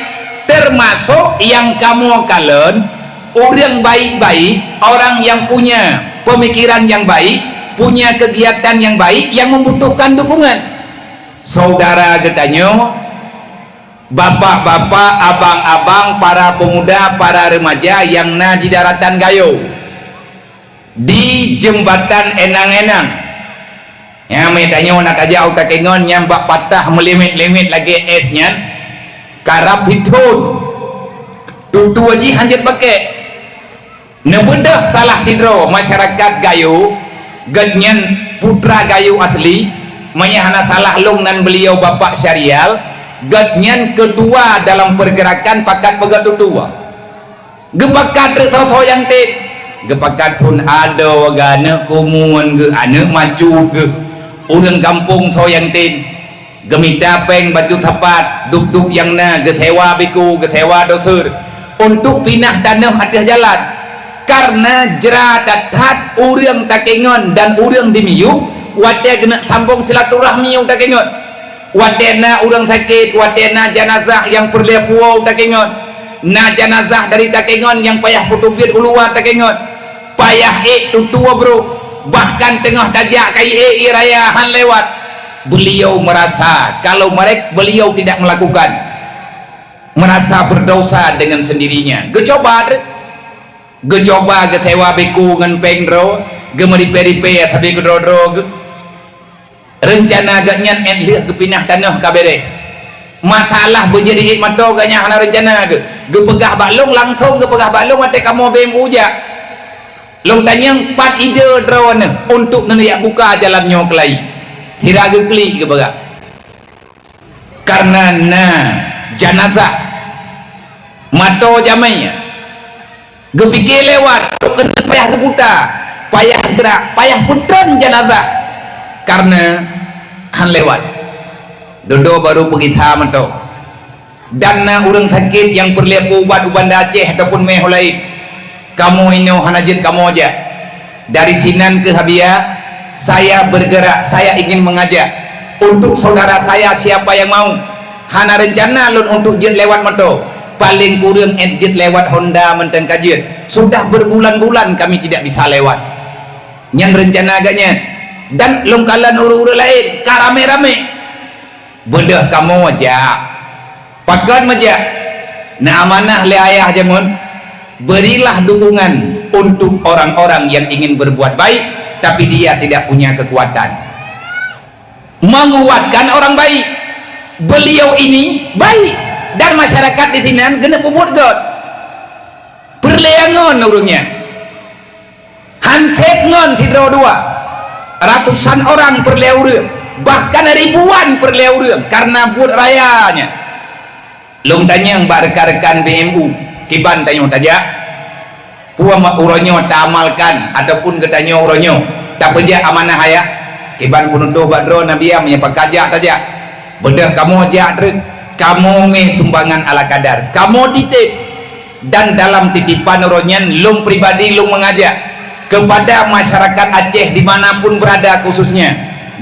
termasuk nyang kamoe kalon, ureuëng baik-baik, orang yang punya pemikiran yang baik, punya kegiatan yang baik, yang membutuhkan dukungan. Saudara geutanyoe, bapak-bapak, abang-abang, para pemuda, para remaja nyang na di daratan Gayo, di jembatan Enang-Enang. Nyang meutanyoe na tajak u Takengon nyang bak patah meulimit-limit lagée es nyan, karab sithon. Tutoe jih hanjeuet pakek. Neubeudôh salah sidroe masyarakat Gayo, gobnyan putra Gayo asli, meunyoe hana salah lôn nan beliau Bapak Syahrial, gobnyan ketua dalam pergerakan pakat peugét tutoe. Geupakat reutoh-toh nyang tem. Geupakat phon adoe geuh, aneuëk kumun geuh, aneuëk macut geuh, ureuëng gampông toh nyang tem. Geumita péng bacut sapat, dub-dub nyang na, geusewa biko, geusewa doser, untuk pinah tanoh ateueh jalan. Karena jra that-that ureuëng Takengon dan ureuëng di miyueb watée geuneuk sambong silaturahmi u Takengon. Watée na ureuëng sakét, watée na janazah nyang peureulée puwoe u Takengon, na janazah dari Takengon nyang payah peutubiet u luwa Takengon, payah ék tutoe brôk, bahkan teungoh tajak kayée ié raya han lewat. Beliau merasa kalau merek-, beliau tidak melakukan, merasa berdosa dengan sendirinya. Geucoba, geucoba geusewa biko ngon péng droe, geumeuripée-ripée sabe keudroe-droe geuh. Reuncana gobnyan ék lheueh geupinah tanoh ka béréh. Masalah beujeuet ié mato gobnyan hana reuncana geuh. Geupeugah bak lôn, langsong geupeugah bak lôn watée kamoe B M U jak. Lôn tanyong pat ide droeneuh untuk neujak buka jalan nyoe keulayi. Sira geuklik geupeugah. Karena na janazah mato jamé nyan. Geupike lewat, trok keuneuk payah geuputa, payah geurak, payah peutron janazah, karena han lewat. Dodo baru peugisa mantong. Dan na ureuëng sakét nyang peureulée peuubat u Banda Aceh ataupun meuh laén, kamoe inoe hana jeuet kamoe jak. Dari sinan keuh Habia, saya bergerak, saya ingin mengajak untuk saudara saya siapa yang mau. Hana reuncana lôn untuk jeuet lewat moto. Paleng kureueng ék jeuet lewat Honda mantong ka jeuet. Sudah berbulan-bulan kami tidak bisa lewat. Nyan reuncana gobnyan. Dan lôn kalon ureuëng-ureuëng laén ka ramé-ramé. Beudôh kamoe jak. Pakon meujak? Na amanah lé ayah jameun, berilah dukungan untuk orang-orang yang ingin berbuat baik, tapi dia tidak punya kekuatan. Menguatkan orang baik. Beliau ini baik dan masyarakat di sinan keuneuk peubuet gét. Peureulée ngon ureuëng nyan. Han sép ngon sidroe dua. Ratusan orang peureulée ureuëng, bahkan ribuan peureulée ureuëng karena buet raya nyan. Lôn tanyong bak rekan-rekan B M U, kiban tanyoe tajak? Peue ma-, uroe nyoe taamalkan ataupun geutanyoe uroe nyoe tapeujak amanah ayah? Kiban peunutoh bak droe Nabi, meunyoe pakat jak tajak. Beudôh kamoe jak treuk, kamoe mé sumbangan ala kadar. Kamoe titép. Dan dalam titipan uroe nyan lôn pribadi lôn mengajak kepada masyarakat Aceh di mana pun berada khususnya,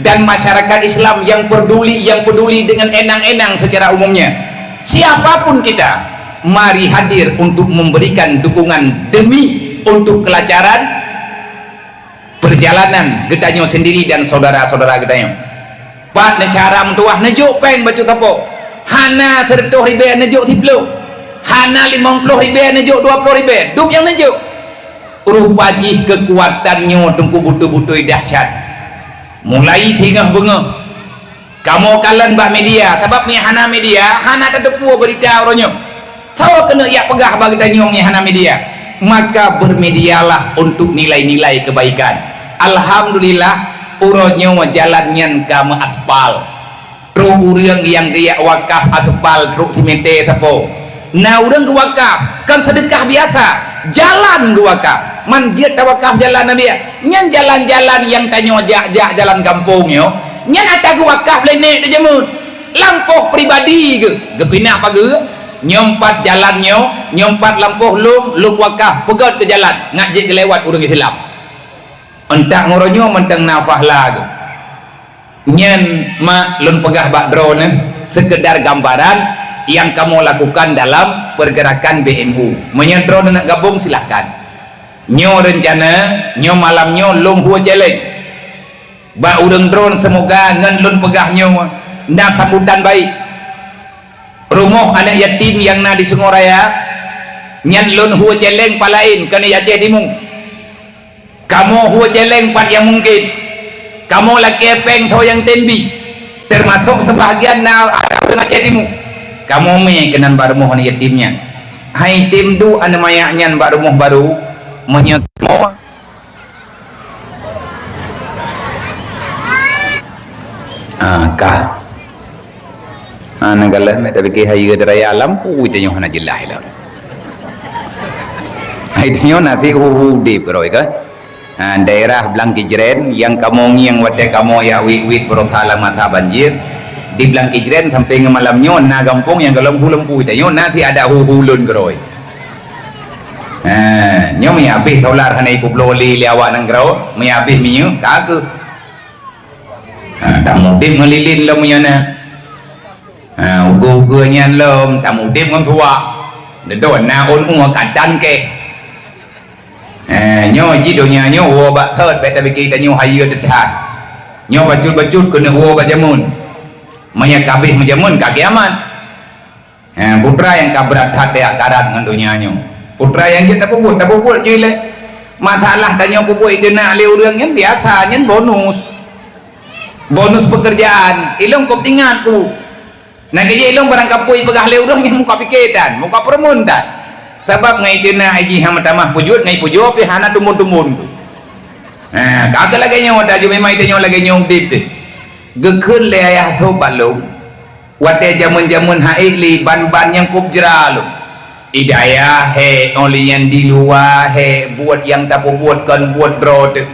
dan masyarakat Islam yang peduli, yang peduli dengan enang-enang secara umumnya. Siapapun kita, mari hadir untuk memberikan dukungan demi untuk kelancaran perjalanan geutanyoe sendiri dan saudara-saudara geutanyoe. Pat neucara meutuwah neujok péng bacut sapo. Hana sireutoh ribée neujok siploh. Hana limong ploh ribée neujok dua ploh ribée. Dum nyang neujok. Rupa jih keukuatan nyoe teungku beutôi-beutôi dahsyat. Mulai singoh beungoh. Kamoe kalon bak media, sabab meunyo hana media, hana tateupeue beurita uroe nyoe. Soe keuneuk jak peugah bak geutanyoe meunyo hana media? Maka bermedialah untuk nilai-nilai kebaikan. Alhamdulillah, uroe nyoe jalan nyan ka meuaspal. Trok ureuëng nyang geujak wakaf aspal trok simete sapo. Na ureuëng geuwakaf, kon seudeukah biasa, jalan geuwakaf. Man jeuet tawakaf jalan Nabi, nyan jalan-jalan nyang tanyoe jak-jak jalan gampông nyoe, nyan ata geuwakaf lé nèk teujameun. Lampôh pribadi geuh, geupinah pageue, nyoe pat jalan nyoe, nyoe pat lampôh lôn, lôn wakaf, peugöt keu jalan, ngat jeuet geulewat ureuëng Islam. Entak ngon uroe nyoe mantong na pahala geuh. Nyan mak lôn peugah bak droeneuh, seukeudar gambaran nyang kamoe lakukan dalam pergerakan B M U. Meunyoe droeneuh nak gabong, silahkan. Nyoe reuncana, nyoe malam nyoe lôn hue céléng bak ureuëng droeneuh, seumoga ngon lôn peugah nyoe na sambutan baik. Rumoh aneuk yatim nyang na di Sungai Raya, nyan lôn hue céléng pat laén, kon di Aceh Timu. Kamoe hue céléng pat nyang mungken. Kamoe lakée péng soe nyang tem bi, teumasok seubahagian na ureuëng Aceh Timu. Kamoe mé keunan bak rumoh aneuk yatim nyan. Hai tem duek aneuk manyak nyan bak rumoh barô, meunyoe kamoe. Ah, ka. Ha, nyang galak meutabike hayeue di raya lampu tanyoe hana jeulaih lom. Hai tanyoe na ti hu-hu udeb keurôi ka. Ha, daerah Blang Kijren nyang kamoe ngieng watée kamoe jak wit-wit beurasa lam masa banjir. Di Blang Kijren sampai ngon malam nyoe na gampông nyang goh lom hu lampu tanyoe na ti ada hu-hu lôn keurôi. Ha, nyoe meuhabéh solar hana ipeubloe lé awak nanggroe, meuhabéh minyeuk ka keuh. Ha, tamudeb ngon lilin lom meunyoe na. Ha, ugu-ugu nyan lom tamudeb ngon suwak. Dedon na ôn ueh ka tan keh. Ha, nyoe jih donya nyoe woe bak thot bék tabike tanyoe hayeue teutat. Nyoe bacut-bacut keuneuk woe bak jameun. Meunyoe ka abéh meujameun ka kiamat. Ha, putra nyang ka brat that di akarat ngon donya nyoe. Putra nyang jeuet tapeubuet, tapeubuet jih lé. Masalah tanyoe peubuet iteunak lé ureuëng nyan biasa, nyan bonus. Bonus pekerjaan, ilong kop ingat ku. Nah, kejak ilong barang kapui peugah lé ureuëng nyan muka pike tan, muka peureumeun tan. Sabab ngai iteunak jih hana tamah peujeuet, ngai peujeuet pih hana tumbon-tumbon ku. Ha, ka keuh lagée nyoe, tajak memang tanyoe lagée nyoe udeb teuh. Geukheun lé ayah tho bak lôn. Watée jameun-jameun haék lé ban-ban nyang kop jra lom. Idaya hék, óh lheueh nyan di luwa hék, buet nyang tapeubuet kon buet droe teuh.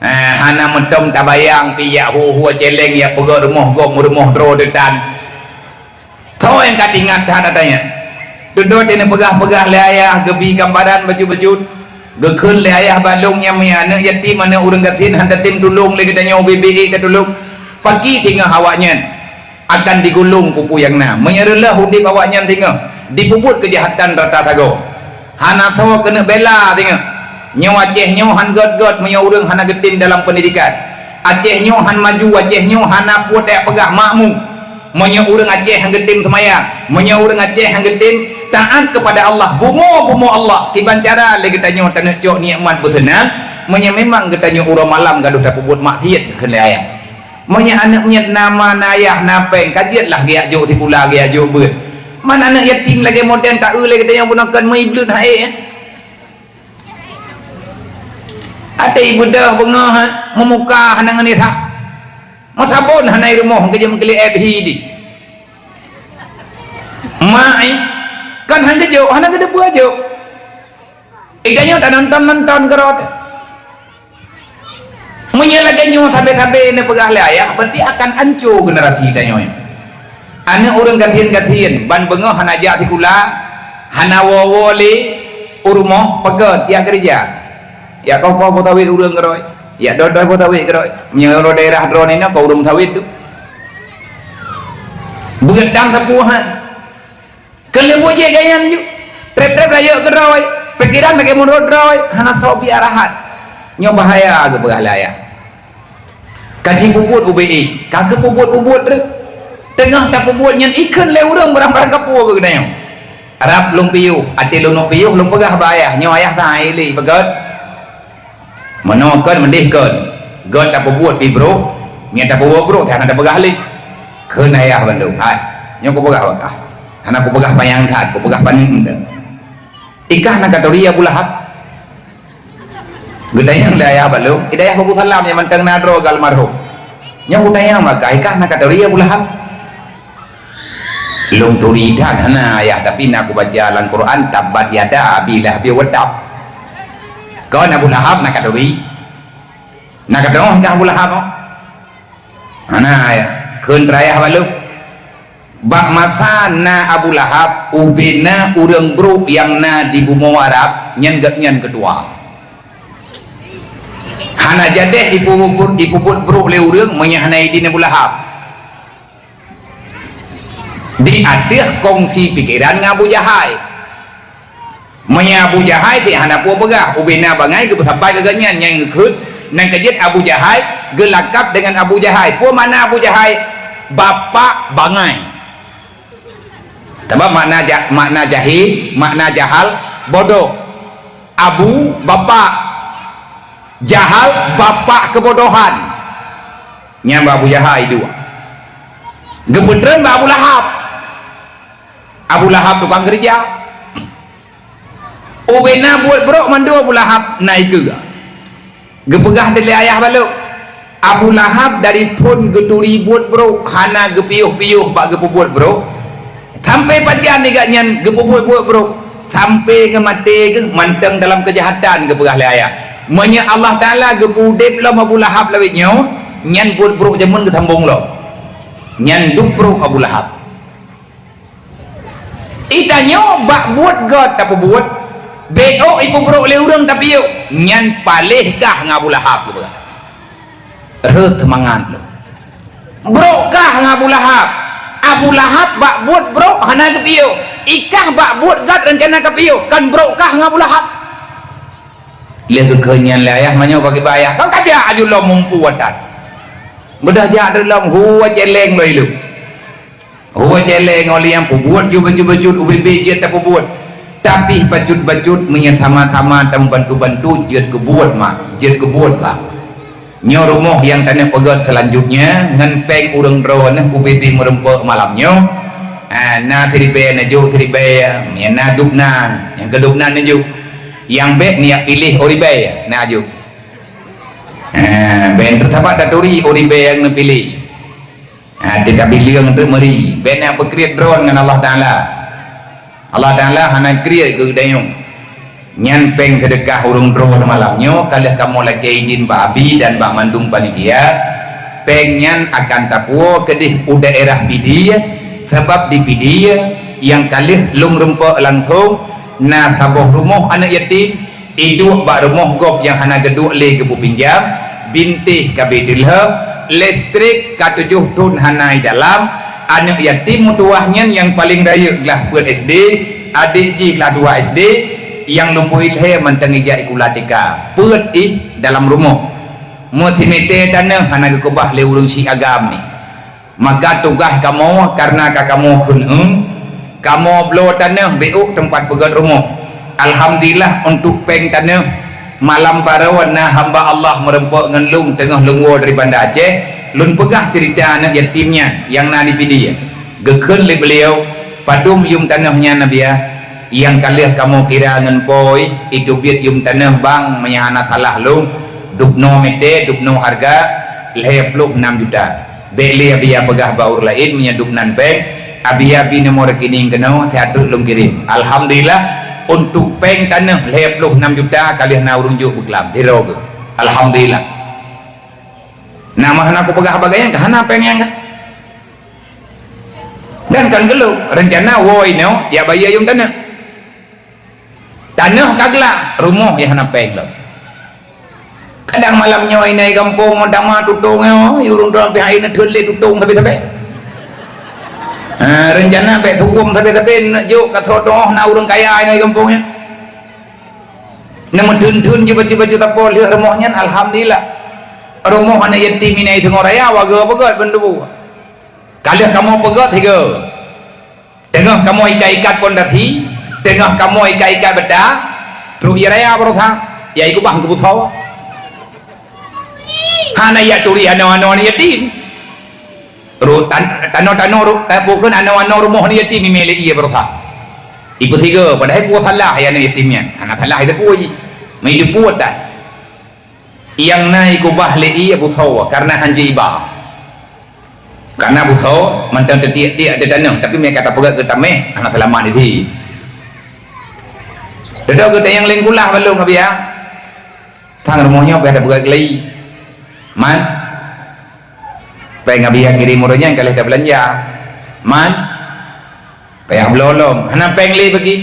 Eh, hana meutom tabayang pih jak hu-hu céléng jak peugöt rumoh gob meurumoh droe teuh tan. Tho nyang ka teuingat that ata nyan. Dudoe teuh neupeugah-peugah lé ayah geubi gambaran bacut-bacut. Geukheun lé ayah bak lôn nyang meuiah aneuëk yatim, aneuëk ureuëng gasien hana tem tulông lé geutanyoe ubé-bé tatulông. Pakri singoh awaknyan akan digulong peue-peue nyang na. Meunyoe reuloh udeb awaknyan singoh, dipeubuet keujahatan rata sagoe. Hana soe keuneuk bela singoh. Nyoe Aceh nyoe han gét-gét meunyoe ureuëng hana geutem dalam peundidikan. Aceh nyoe han maju, Aceh nyoe hana peue tajak peugah makmu. Meunyoe ureuëng Aceh han geutem seumayang, meunyoe ureuëng Aceh han geutem taat keupada Allah, bumoe-bumoe Allah, kiban cara lé geutanyoe taneuk cok nikmat beuseunang, meunyoe memang geutanyoe uroe malam gadôh tapeubuet maksiet keu lé ayah. Meunyoe aneuëk miet na ma na ayah na péng, ka jeuet lah geujak jok sikula, geujak jok beuet. Man aneuëk yatim lagée modern taeu lé geutanyoe bunoe kon meuibleuet hai, eh. Até ibeudôh beungoh, eh, meumuka hana ngon isah. Meusabon hana i rumoh, geujeuet meukeuli F H D. Mak, eh, kan han geujok, hana geuteupeue jok. Ih, tanyoe tanonton-nonton keurot. Meunyoe lagée nyoe sabe-sabe neupeugah lé ayah, berarti akan anco generasi tanyoe. Aneuëk ureuëng gasien-gasien, ban beungoh hana jak sikula, hana woe-woe lé u rumoh, peugét jak keureuja. Jak koh-koh po sawét ureuëng keudroe, jak doi-doi po sawét keudroe. Meunyoe daerah droeneuh na, koh ureuëng sawét tu. Beugeutang sapuhan. Keuneuk buet jih gaya nyoe. Treb-treb rayeuk keudroe, pikiran lagée meunurot droe, hana soe bri arahan. Nyoe bahaya geupeugah lé ayah. Ka jipeubuet ubé ék, ka geupeubuet-peubuet reuh. Teungoh tapeubuet nyan ikheun lé ureuëng barang-barang kapeue keu geutanyoe. Rab lôn piôh, até lôn piôh, lôn peugah bak ayah, nyoe ayah sai lé peugét. Meunoe kon meudeh kon, gét tapeubuet pih brok, nyan tapeubuet brok, hana tapeugah lé. Kheun ayah bandum, hai, nyoe kupeugah bak kah. Hana kupeugah panyang that, kupeugah paneuk mantong. Ikah na ka turi Abu Lahab? Geutanyong lé ayah bandum, idayah Abu Salam nyang mantong na droe almarhum. Nyoe kutanyong bak kah, ikah na ka turi Abu Lahab? Lôn turi that hana ayah, tapi na kubaca lam Quran, tabbat yada abi lahabin wa tab. Kon Abu Lahab na ka turi? Na ka deungoe kah Abu Lahab? Hana ayah. Kheun rayah balok. Bak masa na Abu Lahab, ubé na ureuëng brok nyang na di bumoe Arab, nyan gobnyan keutua. Hana jadeh ipeubuet, ipeubuet brok lé ureuëng meunyoe hana idin Abu Lahab. Di ateueh kongsi pikeran ngon Abu Jahai. Meunyoe Abu Jahai ti hana peue peugah, ubé na bangai geupeusapat keu gobnyan nyang geukheun, nyang keujeuet Abu Jahai geulakab deungon Abu Jahai. Peue makna Abu Jahai? Bapak bangai. Sabab makna ja-, makna jahil, makna jahal, bodoh. Abu, bapak. Jahal, bapak kebodohan. Nyan bak Abu Jahai dua. Geupeutreun bak Abu Lahab. Abu Lahab tukang keureuja. Ubé na buet brok mandum Abu Lahab na ikeue. Geupeugah lé ayah balok, Abu Lahab dari phon geuturi buet brok, hana geupiôh-piôh bak geupeubuet brok. Sampai pajan di gobnyan geupeubuet buet brok, sampai geumaté geuh mantong dalam keujahatan, geupeugah lé ayah. Meunyoe Allah Taala geupeuudeb lom Abu Lahab lawét nyoe, nyan buet brok jameun geusambong lom. Nyan duek brok Abu Lahab. Itanyoe bak buet gét tapeubuet, bék ipeubrok lé ureuëng tapiôh, nyan paléh kah ngon Abu Lahab geupeugah. Rhot seumangat lom. Brok kah ngon Abu Lahab. Abu Lahab bak buet brok hana geupiôh. Ikah bak buet gét reuncana kapiôh, kan brok kah ngon Abu Lahab. Lheueh geukheun nyan lé ayah, meunyoe bagi bak ayah, kan ka jak aju lom mumpue atan. Beudôh jak lom, hu céléng lom ilong. Hu céléng ngon liang peubuet ju bacut-bacut ubé-bé jeuet tapeubuet. Tapi bacut-bacut meunyoe sama-sama tameubantu-bantu jeuet keubuet mak, jeuet keubuet bah. Nyoe rumoh nyang taneuk peugét seulanjutnya ngon péng ureuëng droeneuh ubé-bé meureumpok malam nyoe. Ah, na siribèe neujok siribèe, nyang na dubnan, nyang keu dubnan neujok. Nyang bék neujak piléh uribèe, na jok. Ah, bék teusapat taturi uribèe nyang neupiléh. Ha, teuka bileueng teuk meuri, bék na peukriet droe ngon Allah Taala. Allah Taala hana kriet keu geutanyoe. Nyan péng seudeukah ureuëng droe malam nyoe, ka lheueh kamoe lakée idin bak abi dan bak mandum panitia, péng nyan akan tapuwoe keudeh u daerah Pidie, sabab di Pidie nyang ka lheueh lôn reumpok langsong na saboh rumoh aneuëk yatim, iduek bak rumoh gob nyang hana geuduek lé geupeu pinjam, bintéh ka abéh teulheueh, listrik ka tujoh thon hana i dalam, aneuëk yatim meutuwah nyan nyang paleng rayeuk glah peuet S D, adék jih glah dua S D, nyang lumboi lhée mantong ijak sikula T K, peuet ih dalam rumoh. Meusimeté tanoh hana geukeubah lé ureuëng syiek agam nyan. Maka tugaih kamoe, kareuna ka kamoe kheun, eh, kamoe bloe tanoh beuôk teumpat peugét rumoh. Alhamdulillah, untuk péng tanoh malam baroe na hamba Allah meureumpok ngon lôn teungoh lôn woe dari Banda Aceh, lôn peugah ceurita aneuk yatim nyan nyang na di Pidie. Geukheun lé beuliau, "Padum yum tanoh nyan, Abiya?" "Nyang ka lheueh kamoe kira ngon pôi, iteubiet yum tanoh bang, meunyo hana salah lôn, dubnoe mètè, dubnoe hareuga lhèe ploh nam juta." "Bèk lé Abiya peugah bak ureueng laén, meunyo dubnan péng, Abiya bi nomor rekening keunoe, siat treuk lôn kirém." Alhamdulillah, untuk péng tanoh lhèe ploh nam juta ka lheueh na ureueng jok beuklam, sidroe geuh. Alhamdulillah. Na meuhana kupeugah bagaih nyan, ka hana péng nyang ka. Dan kan geulôn, reuncana woe inoe, jak bayeue yum tanoh. Tanoh ka glah, rumoh nyang hana péng lom. Kadang malam nyoe inan gampông, meudama tutong nyoe, ureueng droe pih hai neutheun lé tutong sabe-sabe. Ha, reuncana bèk suwom sabe-sabe, neujok ka troh doh na ureueng kaya inan gampông nyan. Neumeutheun-theun jih baju-baju tapol lheueh rumoh nyan, alhamdulillah. Rumoh aneuk yatim inan teungoh raya, warga peugét bandum. Ka lheueh kamoe peugét sigoe. Teungoh kamoe ikat-ikat pondasi, teungoh kamoe ikat-ikat bata, trok ie raya baroesa, ya ikubah keu busoe. Hana ijak turi anoe-anoe aneuk yatim. Ru-, tan-, tanoh-tanoh ru-, ta-, bukon anoe-anoe rumoh aneuk yatim imè lé ie baroesa. Ipeusigoe, padahai peue salah aneuk yatim nyan. Hana salah iteupue jih. Meuideue pue tan. Nyang na ikubah lé ie busoe, kareuna hanjeuet iba. Kareuna busoe mantong teutiek-tiek di tanoh, tapi meunyo ka tapeugét keu tamèh, hana seulamat di si. Dudoe geutanyoe nyang lén kulah balong, Abiya. Tang rumoh nyoe payah tapeugét keulayi. Man. Péng Abiya kirém uroe nyan ka lheueh tabeulanja. Man. Payah bloe lom, hana péng lé bagi.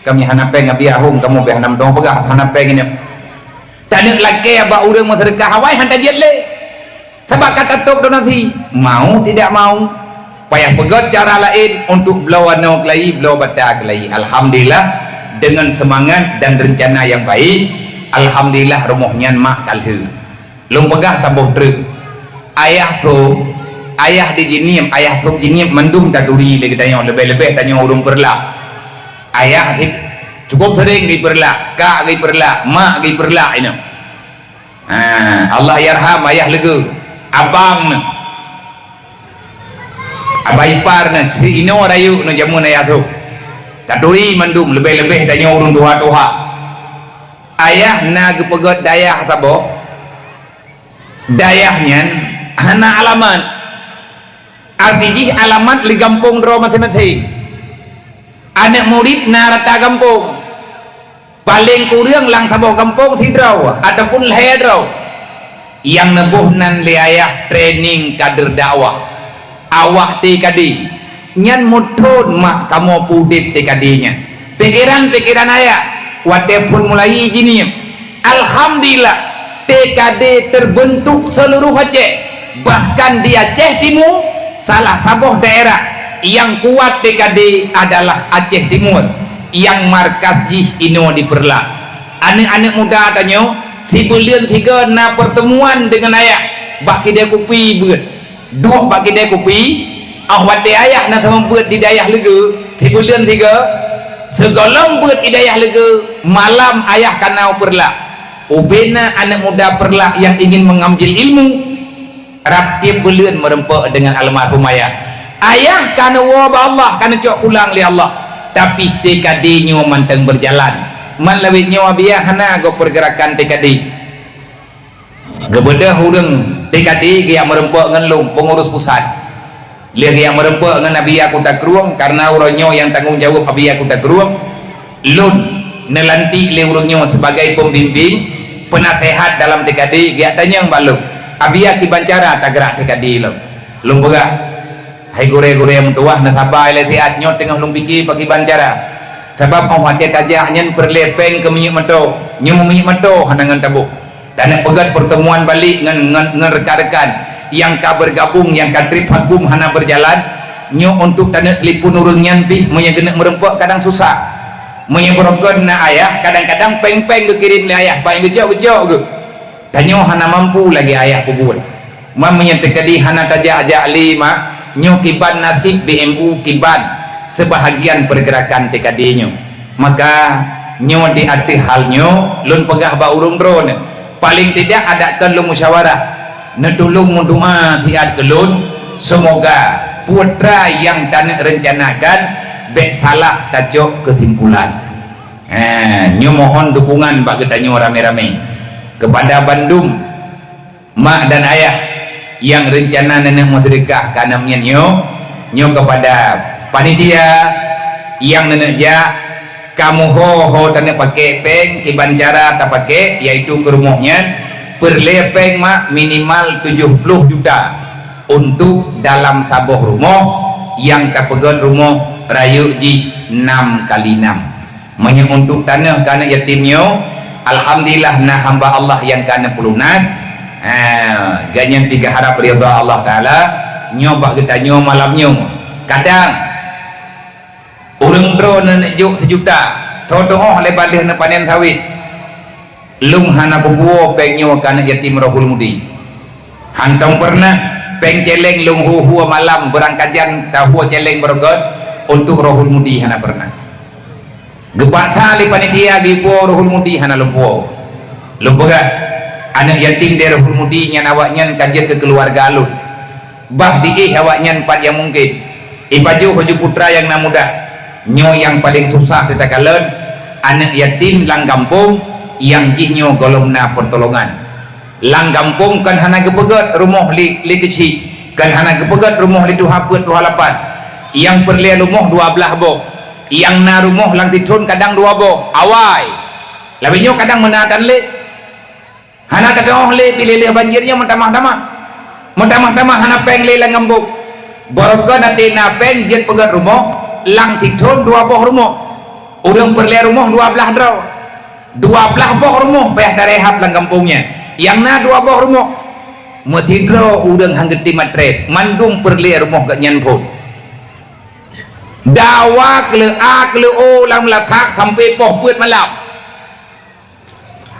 Kami hana péng, Abiya hom, kamoe pih hana meutuah peugah, hana péng inoe. Taneuk lakèe bak ureueng meuseudeukah awai han tajeuet lé. Sabab ka tatôb donasi, mau tidak mau. Payah peugét cara laén untuk bloe anoe keulayi, bloe bata keulayi. Alhamdulillah, dengan semangat dan rencana yang baik, alhamdulillah rumoh nyan mak ka lheueh. Lôn peugah saboh treuk. Ayah sôb, ayah di Jeunieb, ayah sôb Jeunieb mandum taturi lé geutanyoe, leubeh-leubeh tanyoe ureueng Peureulak. Ayah di, cukup sering geupeurlak, kak geupeurlak, mak geupeurlak inoe. Ha, Allah yarham ayah leugeue, abang neuh. Abai ipar neuh, si inoe rayeuk neuh jameun ayah sôb. Taturi mandum, leubeh-leubeh tanyoe ureueng tuha-tuha. Ayah na geupeugét dayah saboh. Dayah nyan hana alamat. Arti jih alamat lé gampông droe maséng-maséng. Aneuk murit na rata gampông. Paleng kureueng lam saboh gampông sidroe ataupun lhèe droe. Nyang neuboh nan lé ayah training kader dakwah. Awak T K D. Nyan meuthon mak kamoe peudeb T K D nyan. Pikeran-pikeran ayah watèe phon mulai Jeunieb. Alhamdulillah, T K D terbentuk seluruh Aceh. Bahkan di Aceh Timu, salah saboh daerah nyang kuat T K D adalah Aceh Timur, nyang markas jih inoe di Peureulak. Aneuk-aneuk muda tanyoe, sibuleuen sigoe na pertemuan deungon ayah bak kidai kupi beuet. Duek bak kidai kupi, 'oh watèe ayah na seumeubeuet di dayah leugeue, sibuleuen sigoe, sigohlom beuet di dayah leugeue, malam ayah ka na u Peureulak. Ubena aneuk muda Peureulak nyang ingin mengambil ilmu, rab tieb buleuen meureumpok deungon almarhum ayah. Ayah ka neuwoe bak Allah, ka neucok pulang lé Allah, tapi T K D nyoe mantong berjalan. Man lawét nyoe Abiya hana gob pergerakan T K D. Geubeudôh ureueng T K D geujak meureumpok ngon lôn, peungurus pusat. Lheueh geujak meureumpok ngon Abiya Kuta Krueng, kareuna uroe nyoe nyang tanggong jaweueb Abiya Kuta Krueng, lôn neulantik lé ureueng nyoe sibagai pembimbing, peunasèhat dalam T K D, geujak tanyong bak lôn, "Abiya, kiban cara tagerak T K D lom?" Lôn peugah, "Hai gurèe-gurèe meutuwah, neusaba ilèe siat, nyoe teungoh lôn pike pakiban cara. Sabab 'oh watèe tajak nyan peureulèe pèng keu minyeuk moto, nyoe minyeuk moto hana ngon taboh." Taneuk peugét pertemuan balek ngon, ngon, ngon rekan-rekan nyang ka bergabung, nyang ka trip vakum hana berjalan. Nyoe untuk taneuk telepon ureueng nyan pih, meunyoe geuneuk meureumpok kadang susah. Meunyoe beurokon na ayah, kadang-kadang pèng-pèng geukirém lé ayah, paih geucok-geucok geuh. Tanyoe hana mampu lagèe ayah peubuet. Man meunyoe teukeudi hana tajak-jak lé mak, Nyoe kiban naseb B M U kiban seubahagian peurgeurakan T K D nyoe. Maka nyoe di ateueh hal nyoe lôn peugah bak ureuëng droeneuh, paléng tidak adak kon lôn musyawarah, neutulông meudoá siat keu lôn, seumoga peue teuma nyang taneuk reuncanakan bék salah tacok keusimpulan. Ha, nyoe mohon dukungan bak geutanyoe ramé-ramé. Keupada bandum mak dan ayah nyang reuncana neuneuk meuseudeukah ka nam nyan nyoe, nyoe keupada panitia nyang neuneuk jak, kamoe ho-ho taneuk paké péng kiban cara tapaké, yaitu keu rumoh nyan, peureulée péng mak minimal tujoh ploh juta untuk dalam saboh rumoh nyang tapeugét rumoh rayeuk jih nam kali nam. Meunyoe untuk tanoh keu aneuk yatim nyoe, alhamdulillah na hamba Allah nyang ka neupeulunas. Ha, gobnyan pih geuharab ridha Allah Taala. Nyoe bak geutanyoe malam nyoe. Kadang ureuëng droeneuh neuk jok seujuta, tho-tho lé bak lheueh neupanen sawét. Lôn hana kupuwoe péng nyoe keu aneuk yatim Rohul Mudi. Hantom peureunah péng céléng lôn hu-hu malam beurangkajan tahuwoe céléng beureugot untuk Rohul Mudi, hana peureunah. Geupaksa lé panitia geupuwoe Rohul Mudi, hana lôn puwoe. Lôn peugah, aneuk yatim di Rohul Mudi nyan awaknyan ka jeuet keu keuluwarga lôn. Bah diéh awaknyan pat nyang mungken. Ipajoh laju putra nyang na muda. Nyoe nyang paleng susah teuh takalon, aneuk yatim lam gampông nyang jih nyoe gohlom na peurtolongan. Lam gampông kon hana geupeugét rumoh lé, lé keuchik, kon hana geupeugét rumoh lé tuha peuet tuha lapan. Nyang peureulée rumoh dua blaih boh, nyang na rumoh lam sithon kadang dua boh. Awai! Lagée nyoe kadang meunan tan lé. Hana teudoh lé pih lé lheueh banjir nyoe meutamah-tamah. Meutamah-tamah hana péng lé lam gampông. Barokon até na péng jeuet peugét rumoh, lam sithon dua boh rumoh. Ureuëng peureulée rumoh dua blaih droe. Dua blaih boh rumoh payah tarehab lam gampông nyan. Nyang na dua boh rumoh. Meusidroe ureuëng han geutem matreb, mandum peureulée rumoh gobnyan phon. Dawa kleu A kleu O lam lasak sampai poh peuet malam.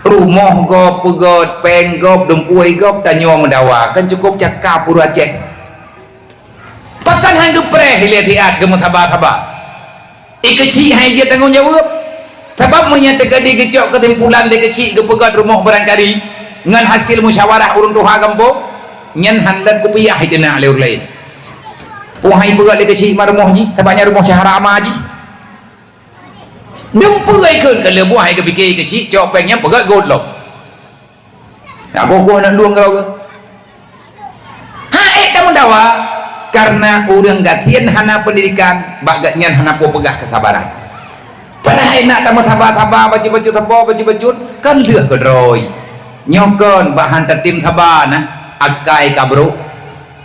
Rumoh gob peugét, péng gob, dumpeue gob, tanyoe meudawa, kan cukôp cakap ureuëng Aceh. Pakon han geupreh lé siat geumeusaba-saba. I keuchik han jeuet tanggong jaweueb. Sabab meunyoe teuka di geucok keusimpulan lé keuchik geupeugét rumoh barangkali ngon hasil musyawarah ureuëng tuha gampông, nyan han lôn kupiah iteunak lé ureuëng laén. Peue hai peugét lé keuchik ma rumoh jih, sabab nyan rumoh syahara ma jih. Dumpeue ikheun ka lheueh buah hai geupike keuchik cok péng nyan peugét got lom. Nah, goh-goh aneuk lueng keudroe. Ha ék tameudawa, kareuna ureuëng gasien hana peundidikan, bak gobnyan hana peue peugah keusabaran. Padahai nak tameusaba-saba bacut-bacut saboh bacut-bacut, kan lheueh keudroe. Nyoe kon bak han tatem saba na, akai ka brok.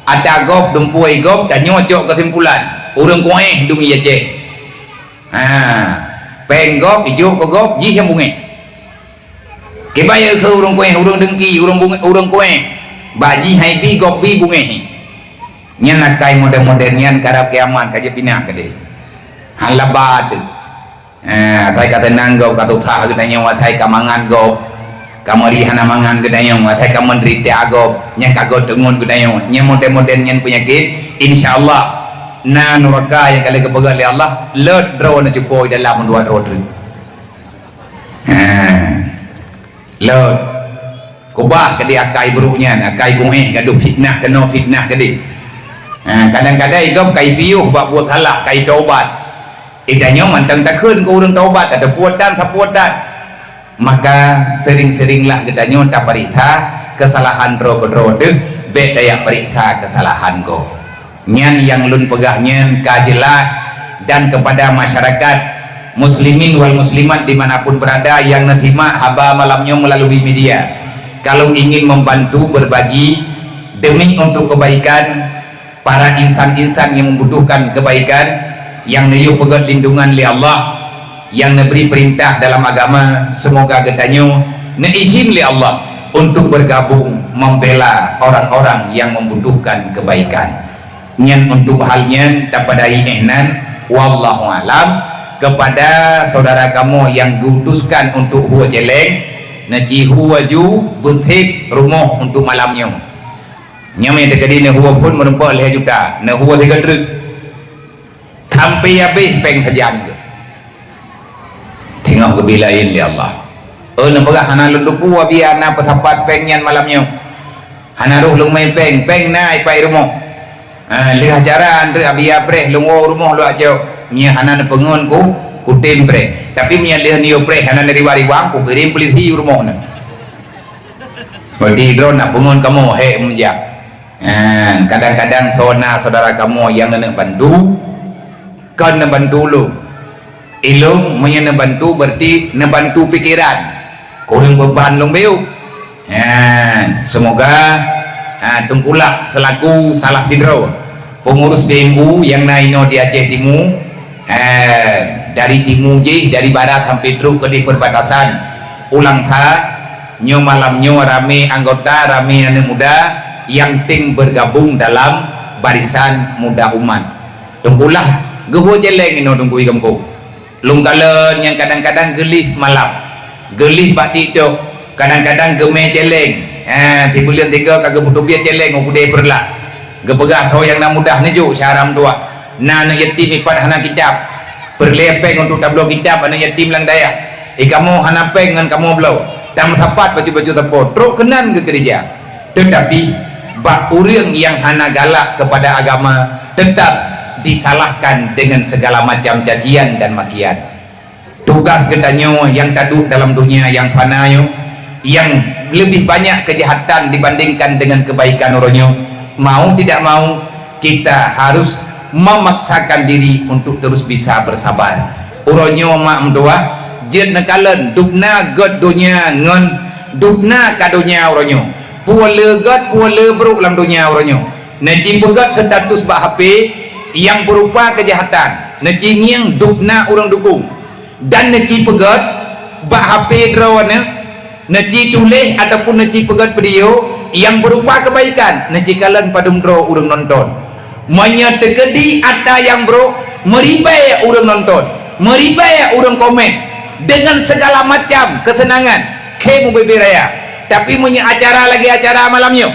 Ata gob dumpeue gob tanyoe cok keusimpulan. Ureuëng kuéh dum i Aceh. Ha, péng gob, ijok keu gob, jih nyang bungéh. Kiban keu ureuëng kuéh, ureuëng dengki, ureuëng bungéh, ureuëng kuéh. Bak jih hai bi gob bi bungéh. Nyan akai modern-modern nyan karab kiamat ka jeuet pinah keudeh. Han laba teuh. Ha, asai ka teunang gob, ka susah geutanyoe, asai ka mangat gob. Ka meuri hana mangat geutanyoe, asai ka menderita gob, nyang ka gob teungon geutanyoe. Nyang modern-modern nyan peunyakét, insya Allah na nuraka nyang ka lheueh geupeugah lé Allah, lôt droe neucupo dalam dua droe treuk. Ha. Lôt. Kubah keudeh akai brok nyan, akai kuéh gadoh fitnah keunoe fitnah keudeh. Ha, kadang-kadang gob kai piôh bak buet salah, kai taubat. Geutanyoe mantong takheun keu ureuëng taubat, ada puatan sapuatan. Maka sering-seringlah geutanyoe tapareksa keusalahan droe keudroe teuh, bék tajak pareksa keusalahan gob. Nyan nyang lôn peugah nyan ka jeulaih dan keupada masyarakat muslimin wal muslimat di mana pun beurada nyang neusimak haba malam nyoe meulalu media. Kalau ingin membantu berbagi demi untuk kebaikan, para insan-insan nyang membutuhkan kebaikan, nyang neuyue peugét lindungan lé Allah, nyang neubri peurintah dalam agama, seumoga geutanyoe neuizin lé Allah untuk bergabung membela orang-orang yang membutuhkan kebaikan. Nyan untuk hal nyan tapadai éh nan, wallahu alam, kepada saudara kamoe nyang geuutuskan untuk hu céléng, neuci hu aju beusép rumoh untuk malam nyoe. Nyoe meuteukadi neuhue phon meurumpok lhèe juta, neuhue sigoe treuk. Sampai habéh péng sajan geuh. Teungoh geubri laén lé Allah. Oh, neupeugah hana lôn tupeue Abiya na peusapat péng nyan malam nyoe. Hana roh lôn mé péng, péng na ipat rumoh. Ha, lheueh acara Andreuk Abiya preh lôn woe rumoh lôn ajok. Nyoe hana neupeungon ku, kutem preh. Tapi meunyoe lheueh neuyue preh hana neuriwang-riwang, kukirém peulisi u rumoh nyoe. Berarti droe na peungon kamoe hék meujak. Ha, kadang-kadang soe na syedara kamoe nyang neuneuk bantu, kon neubantu ulôn. Ilôn meunyoe neubantu berarti neubantu pikeran. Kureueng beuban lôn bacut. Ha, seumoga, ha, Teungku Lah seulaku salah sidroe peungurus D M U nyang na inoe di Aceh Timu, eh, dari timu jih, dari barat sampai trok keudeh perbatasan. Ulang that, nyoe malam nyoe ramé anggota, ramé aneuk muda nyang teng bergabung dalam Barisan Muda Umat. Teungku Lah geuhue céléng inoe Teungku di gampông. Lôn kalon nyang kadang-kadang geulieh malam, geulieh bak TikTok, kadang-kadang geumé céléng. Eh, sibuleuen tiga ka geupeuteubiet céléng u keudè Peureulak. Geupeugah soe nyang na mudah neujok syedara meutuah. Na aneuk yatim ipat hana kitab. Peureulée péng untuk tabloe kitab aneuk yatim lam dayah. Eh, kamoe hana péng ngon kamoe bloe. Tameusapat bacut-bacut sapo. Trok keunan geukeureuja. Tetapi, bak ureuëng nyang hana galak kepada agama, tetap disalahkan dengan segala macam cacian dan makian. Tugas geutanyoe nyang taduek dalam dunia nyang fana nyoe, nyang lebih banyak kejahatan dibandingkan dengan kebaikan uroe nyoe, mau tidak mau, kita harus memaksakan diri untuk terus bisa bersabar. Uroe nyoe mak meutuah, jeuet neukalon dubna gét donya ngon dubna ka donya uroe nyoe. Peue le gét, peue le brok lam donya uroe nyoe. Neuci peugét status bak H P nyang berupa kejahatan, neuci ngieng dubna ureuëng dukung. Dan neuci peugét bak H P droeneuh, neuci tuléh ataupun neuci peugét video nyang berupa kebaikan, neuci kalon padum droe ureuëng nonton. Meunyoe teukeudi ata nyang brok, meuribée ureuëng nonton, meuribée ureuëng komen, dengan segala macam kesenangan, khe mubebe raya. Tapi meunyoe acara lagée acara malam nyoe,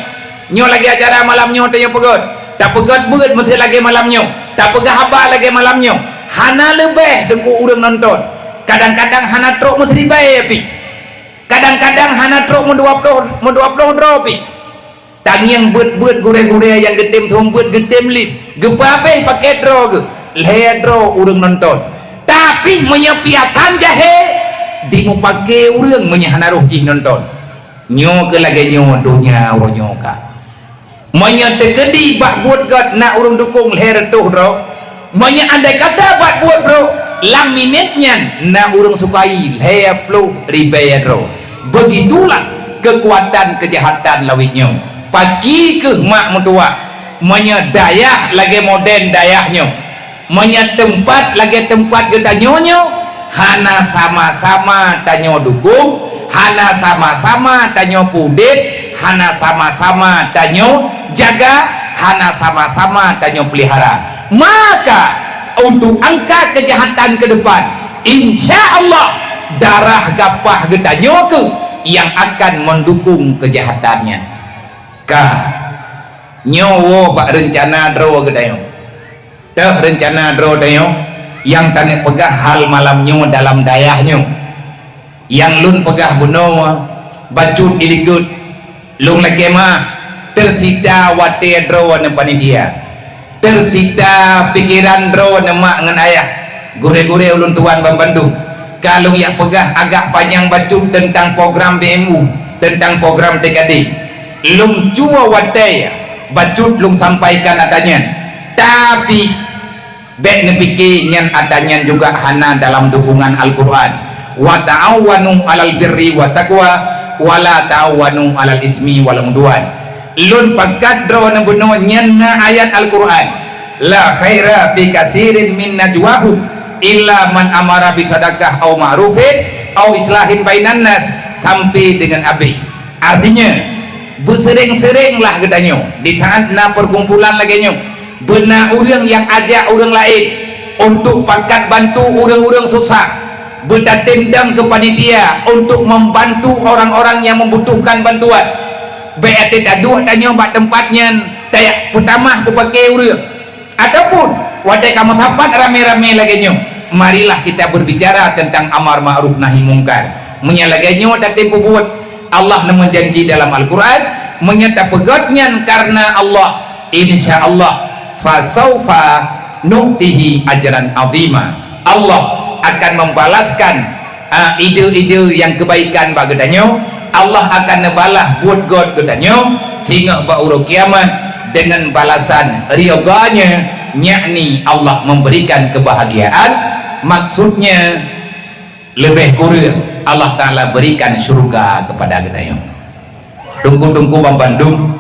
nyoe lagée acara malam nyoe tanyoe peugét, tapeugét beuet meusti lagée malam nyoe, tapeugah haba lagée malam nyoe, hana leubeh teungku ureuëng nonton. Kadang-kadang hana trok meusiribée pih. Kadang-kadang hana trok meudua ploh, meudua ploh droe pih. Tangieng beuet-beuet gurée-gurée nyang geutem seumeubeuet geutem liet, geupeuabéh paket droe geuh, lhée droe ureuëng nonton. Tapi meunyoe piasan jahé, dimupake ureuëng meunyoe hana roh jih nonton. Nyoe keuh lagée nyoe donya uroe nyoe ka. Meunyoe teukeudi bak buet gét na ureuëng dukong lhée reutôh droe, meunyoe andai kata bak buet brok lam minét nyan na ureuëng sukai lhée ploh ribée droe, beugitulah keukuatan keujahatan lawét nyoe. Pakri kheueh mak meutuwah, meunyoe dayah lagée modern dayah nyoe, meunyoe teumpat lagée teumpat geutanyoe nyoe, hana sama-sama tanyoe dukong, hana sama-sama tanyoe peudeh, hana sama-sama tanyoe jaga, hana sama-sama tanyoe peulihara. Maka, untuk angka keujahatan keu depan, insya Allah, darah gapah geutanyoe kheueh nyang akan meudukong keujahatan nyan. Ka, nyoe woe bak reuncana droe geutanyoe. Teuh reuncana droe tanyoe nyang taneuk peugah hal malam nyoe dalam dayah nyoe. Nyang lôn peugah bunoe bacut ilikot, lôn lakée meu'ah, teusita watée droe neuh panitia, teusita pikeran droe neuh mak ngon ayah, gurée-gurée ulôn tuan banmandum. Ka lôn jak peugah agak panyang bacut teuntang program B M U, teuntang program T K D. Lôn cuba watée bacut lôn sampaikan ata nyan. Tapi, bék neupike nyan ata nyan juga hana dalam dukungan Al-Qur'an. "Wa ta'awanu 'alal birri wa taqwa, wa la ta'awanu 'alal ismi wal 'udwan." Lôn pakat droeneuh bunoe nyan na ayat Al-Qur'an, "La khaira fi katsirin min najwahum illa man amara bi shadaqah aw ma'rufin aw islahin bainan nas," sampai dengan abéh. Artinya, beuseuréng-seurénglah geutanyoe di saat na perkumpulan lagée nyoe, beuna ureuëng nyang ajak ureuëng laén untuk pakat bantu ureuëng-ureuëng susah, beutatém dong keu panitia untuk membantu orang-orang yang membutuhkan bantuan. Bék até taduek tanyoe bak teumpat nyan, tayak peutamah peupake ureuëng. Ataupun watée kamoe sapat ramé-ramé lagée nyoe, marilah kita berbicara tentang amar ma'ruf nahi mungkar. Meunyoe lagée nyoe tatem peubuet, Allah neumeujanji dalam Al-Quran, meunyoe tapeugét nyan karena Allah, insya Allah, fasaufa nu'tihi ajran azima. Allah akan membalaskan ah, ide-ide nyang keubaikan bak geutanyoe, Allah akan neubalah buet gét geutanyoe singoh bak uroe kiamat deungon balasan ridha-Nya, yakni Allah memberikan kebahagiaan, maksudnya lebih kureueng Allah Ta'ala berikan syurga kepada geutanyoe. Teungku-teungku banmandum,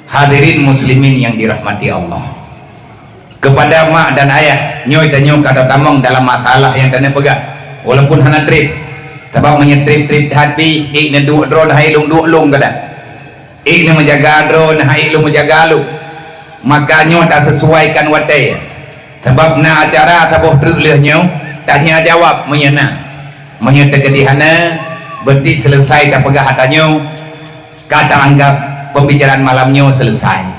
hadirin muslimin yang dirahmati Allah. Kepada mak dan ayah, nyoe tanyoe ka tatamong dalam masalah nyang taneuk peugah, walaupun hana treb. Sabab meunyoe treb-treb that pih, ék neuduek droe hai lôn duek lôn gata. Ék neumeujaga droe hai lôn meujaga lôn. Maka nyoe tasesuaikan watée. Sabab na acara saboh treuk lheueh nyoe, tanya jawab meunyoe na. Meunyoe teukeudi hana, berarti selesai tapeugah ata nyoe, ka taanggap pembicaraan malam nyoe selesai.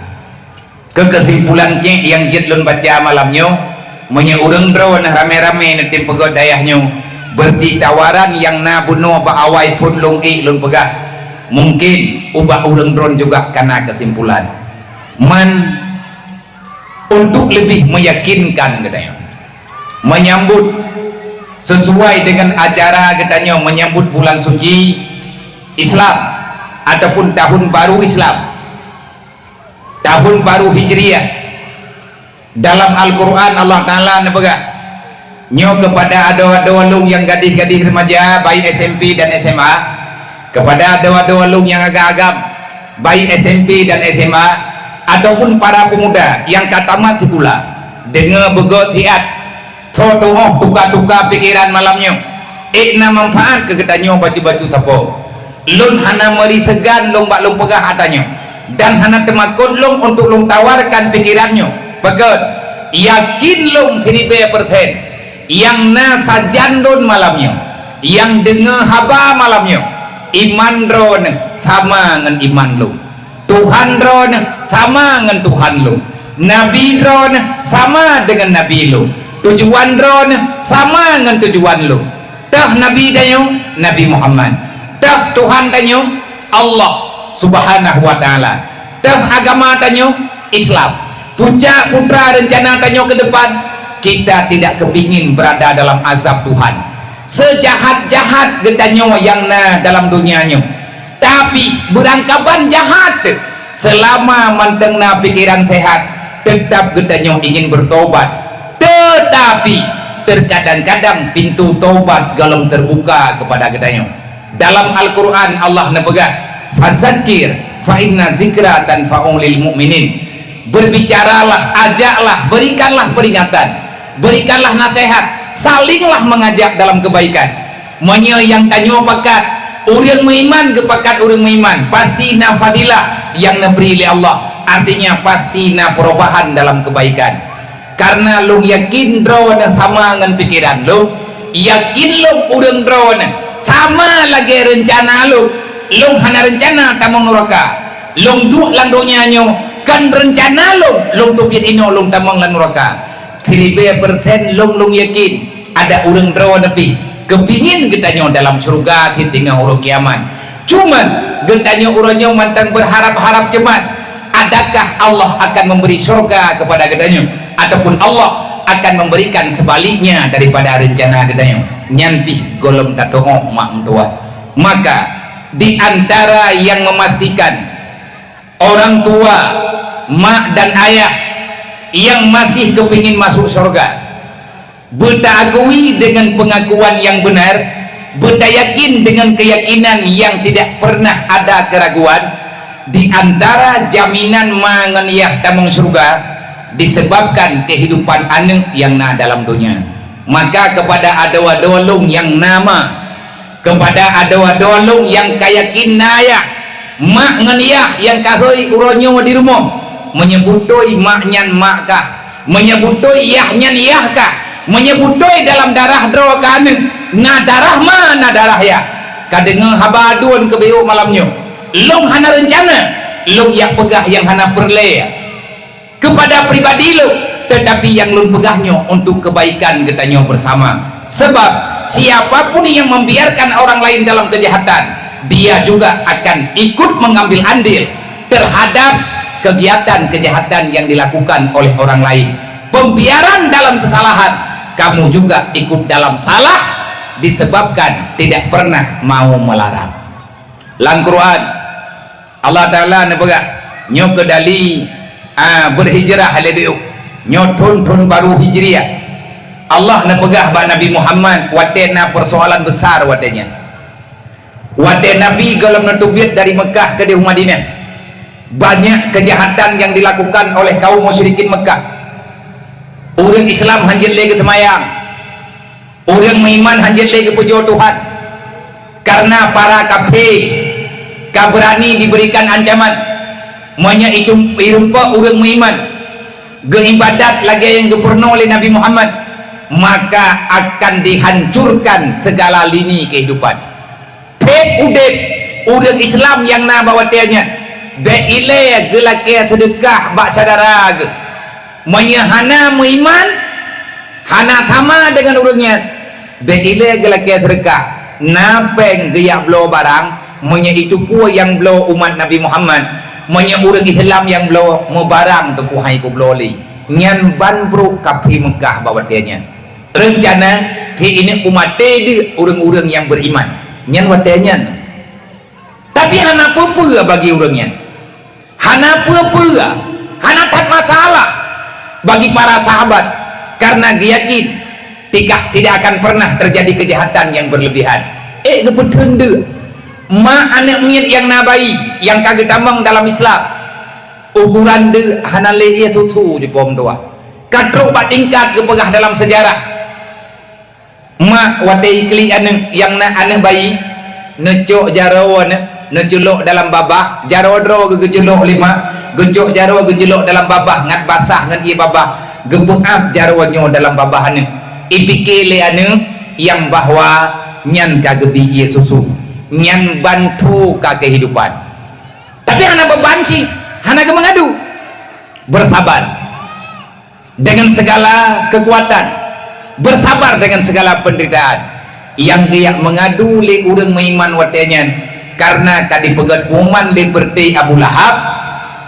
Keu keusimpulan cék nyang jeuet lôn baca malam nyoe, meunyoe ureuëng droeneuh ramé-ramé neutem peugét dayah nyoe, beureuti tawaran nyang na bunoe bak awai phon lôn ék lôn peugah, mungken ubak ureuëng droeneuh juga ka na keusimpulan. Man, untuk lebih meyakinkan geutanyoe, menyambut sesuai dengan acara geutanyoe menyambut bulan suci Islam ataupun tahun baru Islam. Tahun baru Hijriah. Dalam Al-Quran Allah Ta'ala neupeugah, nyoe keupada adoe-adoe lôn nyang gadih-gadih remaja, baik S M P dan S M A, keupada adoe-adoe lôn nyang agam-agam, baik S M P dan S M A, ataupun para pemuda nyang ka tamat sikula, deungoe beugét siat, Soe tuoh tuka-tuka pikeran malam nyoe, ék na manfaat keu geutanyoe bacut-bacut sapo. Lôn hana meuri seugan lôn bak lôn peugah ata nyoe, dan hana teumakot lôn untuk lôn tawarkan pikeran nyoe. Peugét, yakin lôn siribée persen, nyang na sajan lôn malam nyoe, nyang deungoe haba malam nyoe, iman droeneuh sama ngon iman lôn. Tuhan droeneuh sama ngon Tuhan lôn. Nabi droeneuh sama deungon Nabi lôn. Tujuan droeneuh sama ngon tujuan lôn. Teuh Nabi tanyoe, Nabi Muhammad. Teuh Tuhan tanyoe, Allah Subhanahu wa Ta'ala. Teuh agama tanyoe, Islam. Pucak putra rencana tanyoe ke depan, kita tidak kepingin berada dalam azab Tuhan. Sejahat-jahat geutanyoe nyang na dalam dunia nyoe, tapi beurangkaban jahat, selama mantong na pikeran sehat, tetap geutanyoe ingin bertobat. Tetapi, terkadang-kadang pintu tobat golom terbuka kepada geutanyoe. Dalam Al-Quran Allah neupeugah, "Fazakir, fa inna zikra tanfa'u lil mu'minin." Berbicaralah, ajaklah, berikanlah peringatan, berikanlah nasihat, salinglah mengajak dalam kebaikan. Meunyoe nyang tanyoe pakat, ureuëng meuiman geupakat ureuëng meuiman, pasti na fadilah nyang neubri lé Allah, artinya pasti na perubahan dalam kebaikan. Karena lôn yakin droeneuh sama ngon pikeran lôn, yakin lôn ureuëng droeneuh sama lagée reuncana lôn. Lôn hana reuncana tamong nuraka. Lôn duek lam donya nyoe kon reuncana lôn, lôn teubiet inoe lôn tamong lam nuraka. Siribée persen lôn, lôn yakin ada ureuëng droeneuh pih keupingin geutanyoe dalam syeuruga sitinggai uroe kiamat. Cuman, geutanyoe uroe nyoe mantong berharap-harap cemas, adakah Allah akan memberi syurga kepada geutanyoe, ataupun Allah akan memberikan sebaliknya daripada rencana geutanyoe? Nyan pih golom tatuoh mak meutuah. Maka, di antara yang memastikan orang tua, mak dan ayah yang masih kepingin masuk syurga, beutaakui dengan pengakuan yang benar, beutayakin dengan keyakinan yang tidak pernah ada keraguan, di antara jaminan ma ngon yah tamong syurga disebabkan kehidupan aneuk nyang na dalam donya. Maka kepada adoe-adoe lôn nyang na ma, kepada adoe-adoe lôn nyang ka yakin na yah, mak ngon yah nyang ka hôi uroe nyoe di rumoh, meunyoe beutôi mak nyan mak kah, meunyoe beutôi yah nyan yah kah, meunyoe beutôi dalam darah droe ka aneuk, na darah ma, na darah yah. Ka deungoe haba aduen keu beuet malam nyoe, Lôn hana reuncana lôn jak peugah nyang hana peureulée keupada pribadi lôn, teutapi nyang lôn peugah nyoe untuk keubaikan geutanyoe beusama. Sebab siapa pun yang membiarkan orang lain dalam kejahatan, dia juga akan ikut mengambil andil terhadap kegiatan kejahatan yang dilakukan oleh orang lain. Pembiaran dalam kesalahan, kamu juga ikut dalam salah disebabkan tidak pernah mau melarang. Lam Quran, Allah Taala neupeugah, nyoe keu dali, a, berhijrah lé biôh. Nyoe thon-thon baru Hijriah. Allah neupeugah bak Nabi Muhammad watée na persoalan besar watée nyan. Watée Nabi gohlom neuteubiet dari Meukah keudeh u Madinah, banyak kejahatan yang dilakukan oleh kaum musyrikin Meukah. Ureuëng Islam hanjeuet lé geuseumayang. Ureuëng meuiman hanjeuet lé geupeujoe Tuhan, kareuna para kafé ka beurani diberikan ancaman. Meunyoe itu irumpok ureuëng meuiman geuibadat lagée nyang geupeurunoe lé Nabi Muhammad, maka akan dihancurkan segala lini kehidupan. Phét udeb ureuëng Islam nyang na bak watée nyan, bék ilée geulakée seudeukah bak syedara geuh. Meunyoe hana meuiman, hana sama deungon ureuëng nyan, bék ilée geulakée seudeukah. Na péng geujak bloe barang, meunyoe iteupeue nyang bloe umat Nabi Muhammad, meunyoe ureuëng Islam nyang bloe, meubarang teungku hai peubloe lé. Nyan ban brok kafé Meukah bak watée nyan. Reuncana keu ineuk peumaté deuek ureuëng-ureuëng nyang beriman. Nyan watée nyan. Tapi hana peue-peue bagi ureuëng nyan. Hana peue-peue, hana that masalah bagi para sahabat, karena geuyakin tika-, tidak akan pernah terjadi kejahatan yang berlebihan. Eh, geupeuteun deuek. Ma aneuëk miet nyang na bayi, nyang ka geutamong dalam Islam, ukuran deuek hana lé ié susu jipom tuah. Ka trok bak tingkat geupeugah dalam sejarah. Mak watée iklik aneuëk nyang na aneuëk bayi, neucok jaroe aneuëk, neuculok dalam babah, jaroe droe geuh geuculok lé mak, geucok jaroe geuculok dalam babah ngat basah ngon ié babah, geupeuab jaroe nyoe dalam babah aneuëk. Ipike lé aneuëk nyang bahwa nyan ka geubi ié susu, nyan ban tho ka keuhidupan. Tapi hana beubanci, hana geumeungadu. Bersabar dengan segala kekuatan, bersabar dengan segala penderitaan. Nyang geujak meungadu lé ureuëng meuiman watée nyan, kareuna ka dipeugét pengumuman lé peureté Abu Lahab,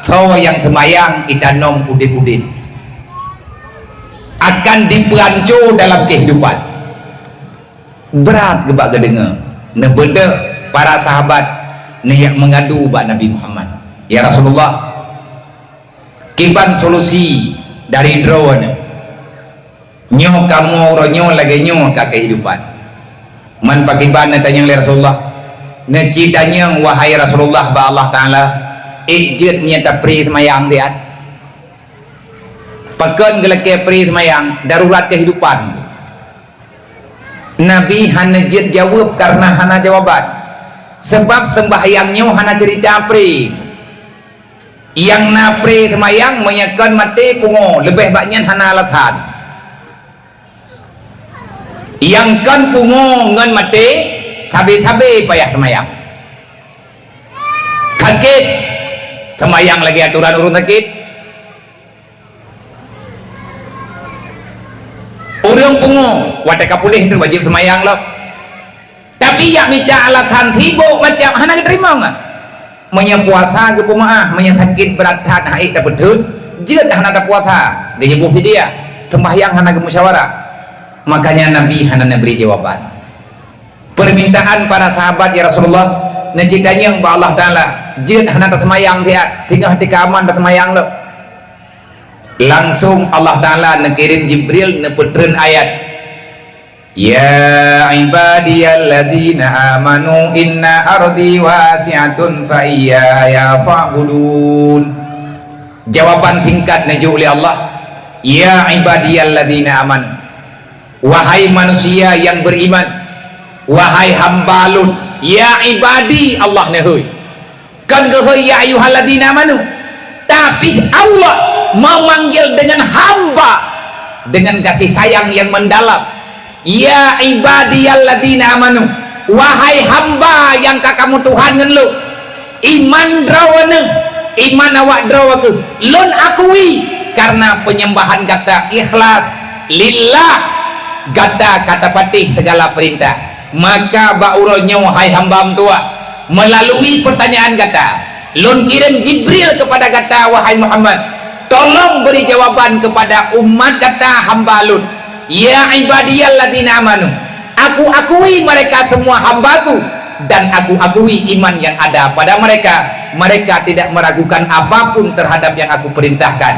soe nyang seumayang itanom udeb-udeb, akan dipeuhanco dalam kehidupan. Brat geubak geudeungoe, neubeudôh para sahabat neujak meungadu bak Nabi Muhammad, "Ya Rasulullah, kiban solusi dari droeneuh? Nyoe kamoe uroe nyoe lagée nyoe ka keuhidupan." Man pakiban neutanyong lé Rasulullah? Neuci tanyong, wahai Rasulullah, bak Allah Taala, ék jeuet meunyoe tapré seumayang siat? Pakon geulakée pré seumayang? Darurat keuhidupan. Nabi hana jeuet jaweueb kareuna hana jawaban. Sabab seumbahyang nyoe hana ceurita pré. Nyang na pré seumayang meunyoe kon maté pungo, leubeh bak nyan hana alasan. Nyang kon pungo ngon maté, sabe-sabe payah seumayang. Sakét, seumayang lagée atoran ureuëng sakét. Ureuëng pungo, watée ka puléh nyan wajéb seumayang lom. Tapi jak mita alasan sibok macam hana geuteurimong. Meunyoe puasa geupeumeuáh, meunyoe sakét brat that hana ék tapeuteun, jeuet hana tapuasa, geuyue boh fidyah, seumbahyang hana geumusyawarah. Makanya Nabi hana neubri jawaban. Permintaan para sahabat, "Ya Rasulullah, neuci tanyong bak Allah Taala, jeuet hana taseumayang siat, singoh tika aman taseumayang lom." Langsung Allah Taala neukirém Jibril neupeutreun ayat, "Ya ibadiyalladzina amanu inna ardi wasi'atun fa iyaya fa'budun." Jawaban singkat neujok lé Allah, "Ya ibadiyalladzina amanu." Wahai manusia yang beriman, wahai hamba Lôn, ya ibadi, Allah neuhôi. Kon geuhôi ya ayyuhalladzina amanu, tapi Allah memanggil dengan hamba dengan kasih sayang yang mendalam. Ya ibadiyalladzina amanu, wahai hamba yang ka kamu Tuhan ngon Lôn. Iman droeneuh, iman awak droe kheueh lôn akui, karena penyembahan gata ikhlas lillah, gata ka tapatéh segala perintah. Maka bak uroe nyoe, hai hamba meutuah, melalui pertanyaan gata, lôn kirém Jibril kepada gata, wahai Muhammad, tolong beri jawaban kepada umat gata, hamba lôn. Ya ibadiyalladzina amanu, aku akui mereka semua hamba-Ku, dan aku akui iman yang ada pada mereka. Mereka tidak meragukan apapun terhadap yang aku perintahkan.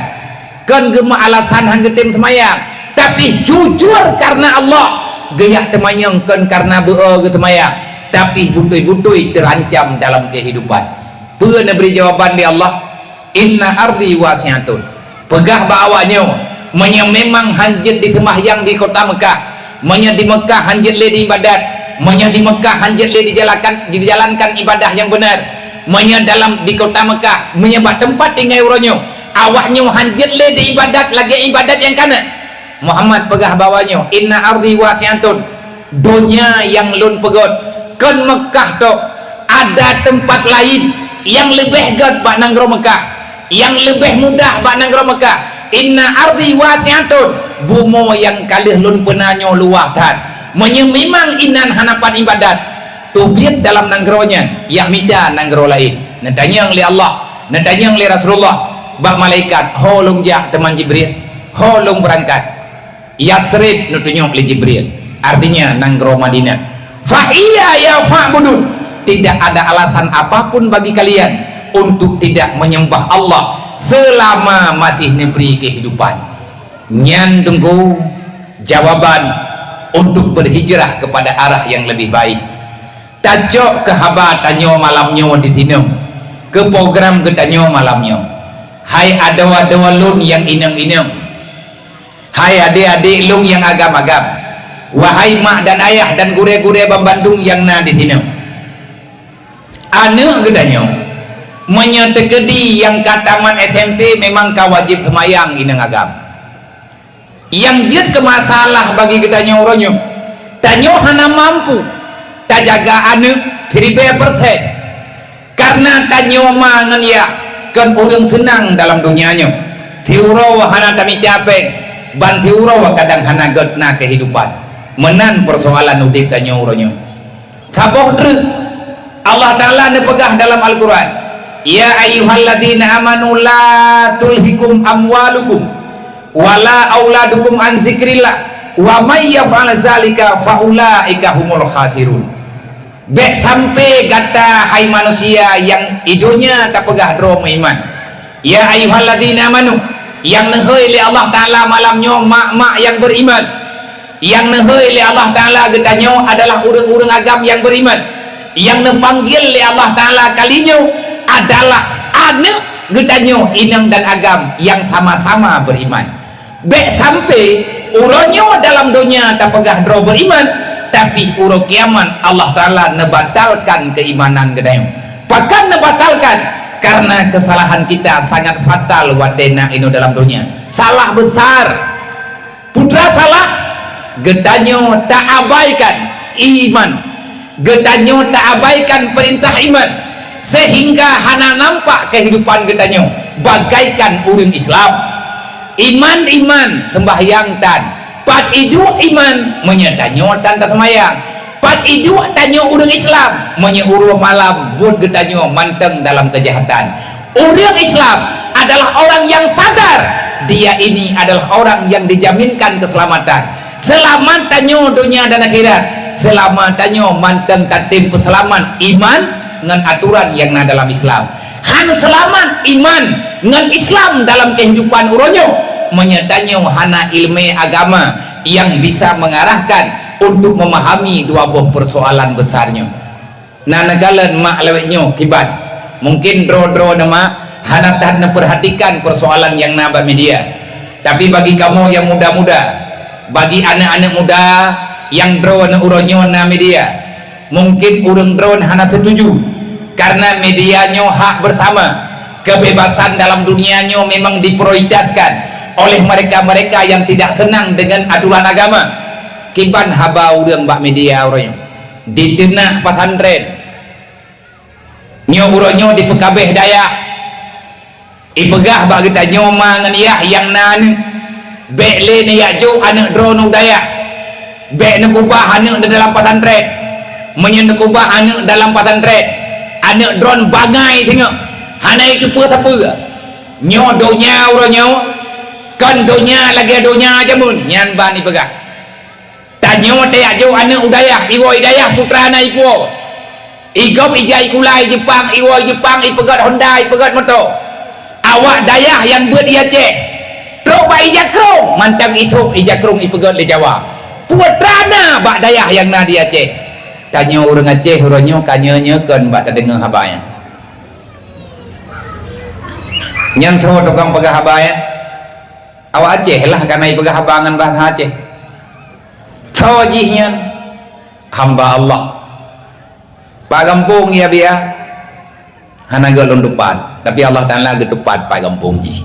Kon geumeualasan han geutem seumayang, tapi jujur karena Allah. Geujak teumanyong kon karena beu-o geuseumayang, tapi beutôi-beutôi terancam dalam kehidupan. Peue neubri jawaban lé Allah? Inna ardi wasi'atun. Peugah bak awak nyoe, meunyoe memang han jeuet diseumbahyang di kota Mekah, meunyoe di Mekah han jeuet lé diibadat, meunyoe di Mekah han jeuet lé dijalakan, dijalankan ibadah nyang beunar, meunyoe dalam di kota Mekah, meunyoe bak teumpat tinggai uroe nyoe, awak nyoe han jeuet lé diibadat lagée ibadat nyang kana. Muhammad peugah bak awak nyoe, inna ardi wasi'atun. Donya nyang lôn peugét kon Mekah tok, ada teumpat laén nyang leubeh gét bak nanggroe Mekah, nyang leubeh mudah bak nanggroe Mekah. Inna ardi wasi'atun, bumoe nyang ka lheueh lôn peuna nyoe luwah that. Meunyoe mimang inan hana pat ibadat, teubiet dalam nanggroe nyan, yak mita nanggroe laén. Neutanyong lé Allah, neutanyong lé Rasulullah bak malaikat, "Ho lôn jak teuma Jibril? Ho lôn beurangkat?" Yasrib neutunyok lé Jibril, artinya nanggroe Madinah. Fa iyaya fa'budun, tidak ada alasan apapun bagi kalian untuk tidak menyembah Allah selama masih neubri kehidupan. Nyan teungku jawaban untuk berhijrah kepada arah yang lebih baik. Tacok keu haba tanyoe malam nyoe di sinoe, keu program geutanyoe malam nyoe. Hai adoe-adoe lôn nyang inong-inong, hai adék-adék lôn nyang agam-agam, wahai mak dan ayah dan gurée-gurée banmandum nyang na di sinoe. Aneuëk geutanyoe, meunyoe teukeudi nyang ka tamat S M P memang ka wajéb seumayang inong agam. Nyang jeuet keu masalah bagi geutanyoe uroe nyoe, tanyoe hana mampu tajaga aneuëk siribée persen. Kareuna tanyoe ma ngon yah kon ureuëng seunang dalam donya nyoe. Siuroe hana tamita péng, ban siuroe kadang hana gét na keuhidupan. Meunan peusoalan udeb tanyoe uroe nyoe. Saboh treuk, Allah Ta'ala neupeugah dalam Al-Quran, "Ya ayyuhalladzina amanu la tulhikum amwalukum wala auladukum an zikrillah, wa may yaf'al zalika fa ulaika humul khasirun." Bék sampai gata, hai manusia, nyang i donya tapeugah droe meuiman. Ya ayyuhalladzina amanu, nyang neuhôi lé Allah Ta'ala malam nyoe mak-mak nyang beriman. Nyang neuhôi lé Allah Ta'ala geutanyoe adalah ureuëng-ureuëng agam nyang beriman. Nyang neupanggil lé Allah Ta'ala kali nyoe adalah aneuëk geutanyoe inong dan agam nyang sama-sama beriman. Bék sampai uroe nyoe dalam donya tapeugah droe beriman, tapi uroe kiamat Allah Ta'ala neubatalkan keimanan geutanyoe. Pakon neubatalkan? Karena kesalahan kita sangat fatal watée na inoe dalam donya. Salah besar. Putra salah, geutanyoe taabaikan iman, geutanyoe taabaikan peurintah iman, sehingga hana nampak keuhidupan geutanyoe bagaikan ureuëng Islam. Iman, iman, seumbahyang tan, pat iduek iman meunyoe tanyoe tan taseumayang. Pat iduek tanyoe ureuëng Islam meunyoe uroe malam buet geutanyoe mantong dalam keujahatan. Ureuëng Islam adalah orang yang sadar dia ini adalah orang yang dijaminkan keselamatan. Seulamat tanyoe donya dan akhirat, seulama tanyoe mantong tatem peuseulamat iman ngon aturan nyang na dalam Islam. Han seulamat iman ngon Islam dalam keuhidupan uroe nyoe meunyoe tanyoe hana iéleumé agama nyang bisa mengarahkan untuk memahami dua boh persoalan besar nyoe. Na neukalon mak lawét nyoe kiban. Mungkin droe-droe neumak hana that neupeurhatikan persoalan nyang na bak media. Tapi bagi kamoe nyang muda-muda, bagi aneuëk-aneuëk muda nyang droeneuh uroe nyoe na media, mungkin ureuëng droeneuh hana setuju, karena media nyoe hak bersama. Kebebasan dalam dunia nyoe memang diprioritaskan oleh mereka-mereka yang tidak senang dengan aturan agama. Kiban haba ureuëng bak media uroe nyoe. Diteunak pesantren, Nyoe uroe nyoe dipeukabeh dayah. Ipeugah bak geutanyoe ma ngon yah nyang na aneuk, "Bék lé neujak jok aneuk droeneuh u dayah. Bék neukubah aneuk neuh dalam pesantren. Meunyoe neukubah aneuk dalam pesantren, aneuk droeneuh bangai singoh, hana jiteupeue sapeue." Nyoe donya uroe nyoe, kon donya lagée donya jameun nyan ban ipeugah. Tanyoe tajak jok aneuk u dayah, iwoe i dayah putra na ipuwoe. Igob ija ikula i Jepang, iwoe i Jepang, ipeugét Honda, ipeugét moto. Awak dayah nyang beuet i Aceh, trok bak ija krong, mantong ithok ija krong ipeugét lé Jawa. Putra na bak dayah nyang na di Aceh. Tanyoe ureuëng Aceh uroe nyoe ka nyoe-nyoe kon bak tadeungoe haba nyan. Nyang soe tukang peugah haba nyan? Awak Aceh lah ka na ipeugah haba ngon bahasa Aceh. Soe jih nyan? Hamba Allah. Bak gampông ia biya, hana geuh lôn tupat, tapi Allah Taala geutupat bak gampông jih.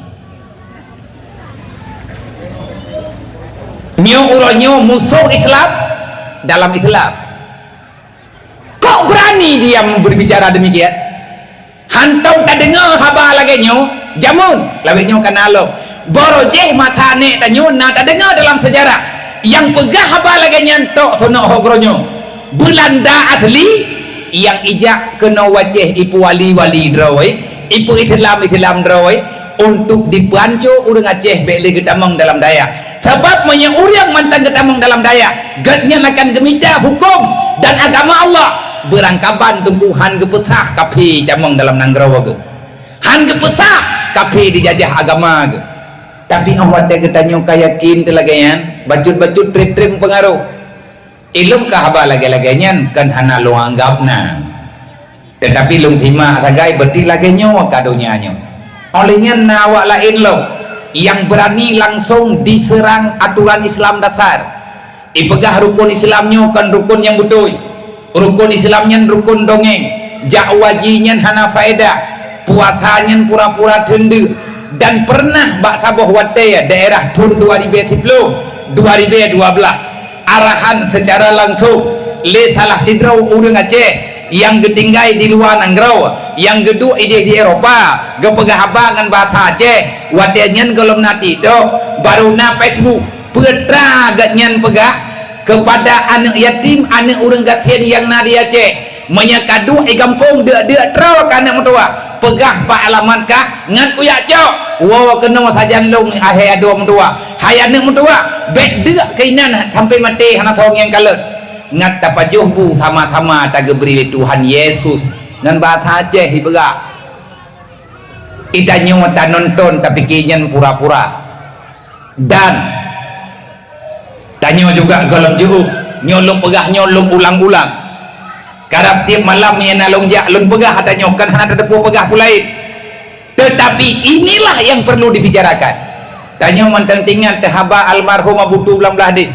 Nyoe uroe nyoe musoh Islam dalam Islam. Kok berani dia berbicara demikian? Hantom tadeungoe haba lagée nyoe, jameun lagée nyoe ka na lom. Barô jih masa nèk tanyoe na tadeungoe dalam seujarah. Nyang peugah haba lagée nyan tok sonok ho geuronyoe. Beulanda asli nyang ijak keunoe u Aceh ipeuwali-wali droe, ipeu-Islam-Islam droe, untuk dipeuhanco ureuëng Aceh bék lé geutamong dalam dayah. Sabab meunyoe ureuëng mantong geutamong dalam dayah, gobnyan akan geumita huköm dan agama Allah. Beurangkaban teungku han geupeusah kaphé tamong dalam nanggroe geuh. Han geupeusah kaphé jijajah agama geuh. Tapi óh watée geutanyoe ka yakin teuh lagée nyan, bacut-bacut treb-treb meupeungaroh. Ilôn ka haba lagée-lagée nyan kon hana lôn anggab na. Teutapi lôn simak sagai beuti lagée nyoe ka donya nyoe. Óh lheueh nyan na awak laén lom nyang beurani langsong diseurang atoran Islam dasar. Ipeugah rukon Islam nyoe kon rukon nyang beutôi. Rukon Islam nyan rukon dongeng. Jak u haji nyan hana faedah. Puasa nyan pura-pura teundeuk. Dan peureunah bak saboh watée daerah thon dua ribée siploh, dua ribée dua blaih, arahan seucara langsong lé salah sidroe ureuëng Aceh nyang geutinggai di luwa nanggroe, nyang geuduek idéh di Eropa, geupeugah haba ngon bahasa Aceh, watée nyan gohlom na TikTok, barô na Facebook. Peue teuma gobnyan peugah keupada aneuk yatim, aneuk ureuëng gasien nyang na di Aceh, "Meunyoe ka duek i gampông, deuk-deuk troe keu aneuk meutuwah, peugah bak alamat kah ngon kujak cok, woe keunoe sajan lôn, hai adoe meutuwah. Hai aneuk meutuwah, bék deuk keuinan sampoe maté hana soe nyang kalon." Ngat tapajoh bu sama-sama tageubri lé Tuhan Yesus ngon bahasa Aceh ipeugah. Geutanyoe tanonton tapike nyan pura-pura. Dan tanyoe juga gohlom jiôh, nyoe lôn peugah nyoe lôn ulang-ulang. Karab tieb malam nyang na lôn jak lôn peugah ata nyoe, kon hana tateupeue peugah peue laén. Tetapi inilah yang perlu dibicarakan. Tanyoe mantong teuingat teuh haba almarhum Abu Tu Blang Blahdeh.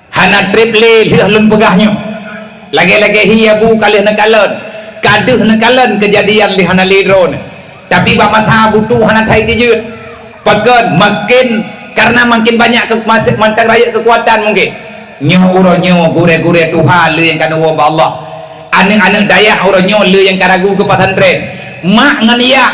Hana treb lé lheueh lôn peugah nyoe. Lagée-lagée hi Abu ka lheueh neukalon, ka deuh neukalon keujadian lé hana lé droeneuh. Tapi bak masa Abu Tu hana that jijeuet. Pakon? Makin, karena makin banyak ke-, masih mantong rayeuk keukuatan mungkin. Nyoe uroe nyoe gurée-gurée tuha le nyang ka neuwoe bak Allah. Aneuk-aneuk dayah uroe nyoe le nyang ka ragu keu pesantren. Mak ngon yah,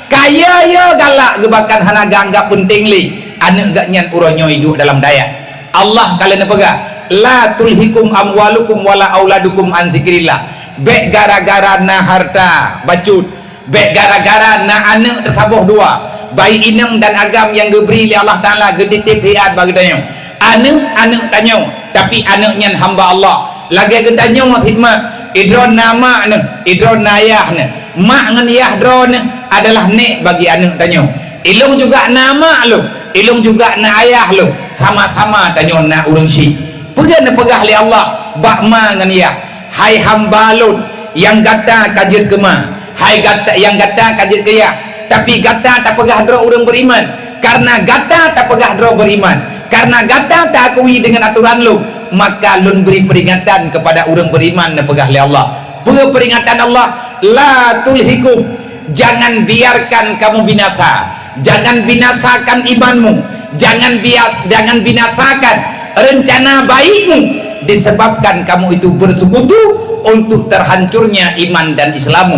kaya yo galak geubakan hana geuanggab peunteng lé. Aneuk gobnyan uroe nyoe iduek dalam dayah. Allah ka lheueh neupeugah, "La tulhikum amwalukum wala auladukum an zikrillah." Bék gara-gara na hareuta bacut, bék gara-gara na aneuk teusaboh dua, baik inong dan agam nyang geubri lé Allah Taala geutitép siat bak geutanyoe. Aneuk, aneuk tanyoe, tapi aneuk nyan hamba Allah. Lagée geutanyoe cit mak, idroe na mak neuh, idroe na yah neuh. Mak ngon yah droeneuh adalah nèk bagi aneuk tanyoe. Ilôn juga na mak lôn, ilôn juga na ayah lôn, sama-sama tanyoe na ureuëng syiek. Peue neupeugah lé Allah bak ma ngon yah, "Hai hamba lôn nyang gata ka jeuet keu ma, hai gata nyang gata ka jeuet keu yah, tapi gata tapeugah droe ureuëng beriman. Karena gata tapeugah droe beriman, karena gata taakui deungon atoran lôn, maka lôn bri peuringatan keupada ureuëng beriman," neupeugah lé Allah. Peue peuringatan Allah? "La tulhikum, jangan biarkan kamu binasa, jangan binasakan imanmu, jangan bias, jangan binasakan rencana baikmu, disebabkan kamu itu bersekutu untuk terhancurnya iman dan Islammu."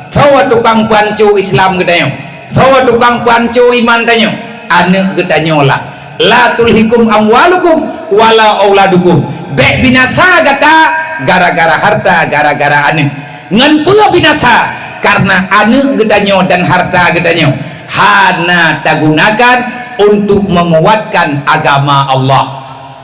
Soe tukang peuhanco Islam geutanyoe? Soe tukang peuhanco iman tanyoe? Aneuk geutanyoe lah. "La tulhikum amwalukum wala auladukum." Bék binasa gata gara-gara harta, gara-gara aneuk. Ngon peue binasa? Karena aneuk geutanyoe dan harta geutanyoe hana tagunakan untuk menguatkan agama Allah.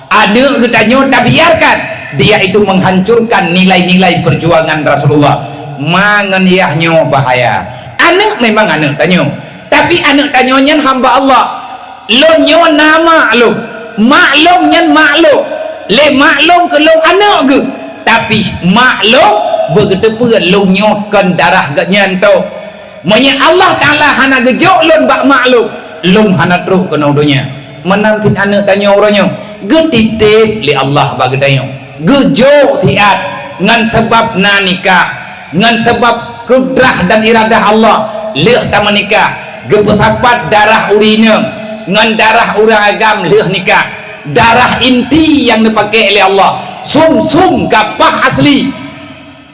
Aneuk geutanyoe tabiarkan, dia itu menghancurkan nilai-nilai perjuangan Rasulullah. Ma ngon yah nyoe bahaya. Aneuk memang aneuk tanyoe, tapi aneuk tanyoe nyan hamba Allah. Lôn nyoe na mak lôn. Mak lôn nyan mak lôn. Lé mak lôn keu lôn aneuk geuh. Tapi mak lôn beugeuteupeue lôn nyoe kon darah geuh nyan toh. Meunyoe Allah Taala hana geujok lôn bak mak lôn, lôn hana trok keunoe donya. Meunan cit aneuk tanyoe uroe nyoe, geutitép lé Allah bak geutanyoe. Geujok siat ngon sabab na nikah, ngon sabab kudrah dan iradah Allah lheueh tameunikah. Geupeusapat darah ureueng inong ngon darah ureueng agam lheueh nikah. Darah inti nyang neupaké lé Allah, sum-sum kapah asli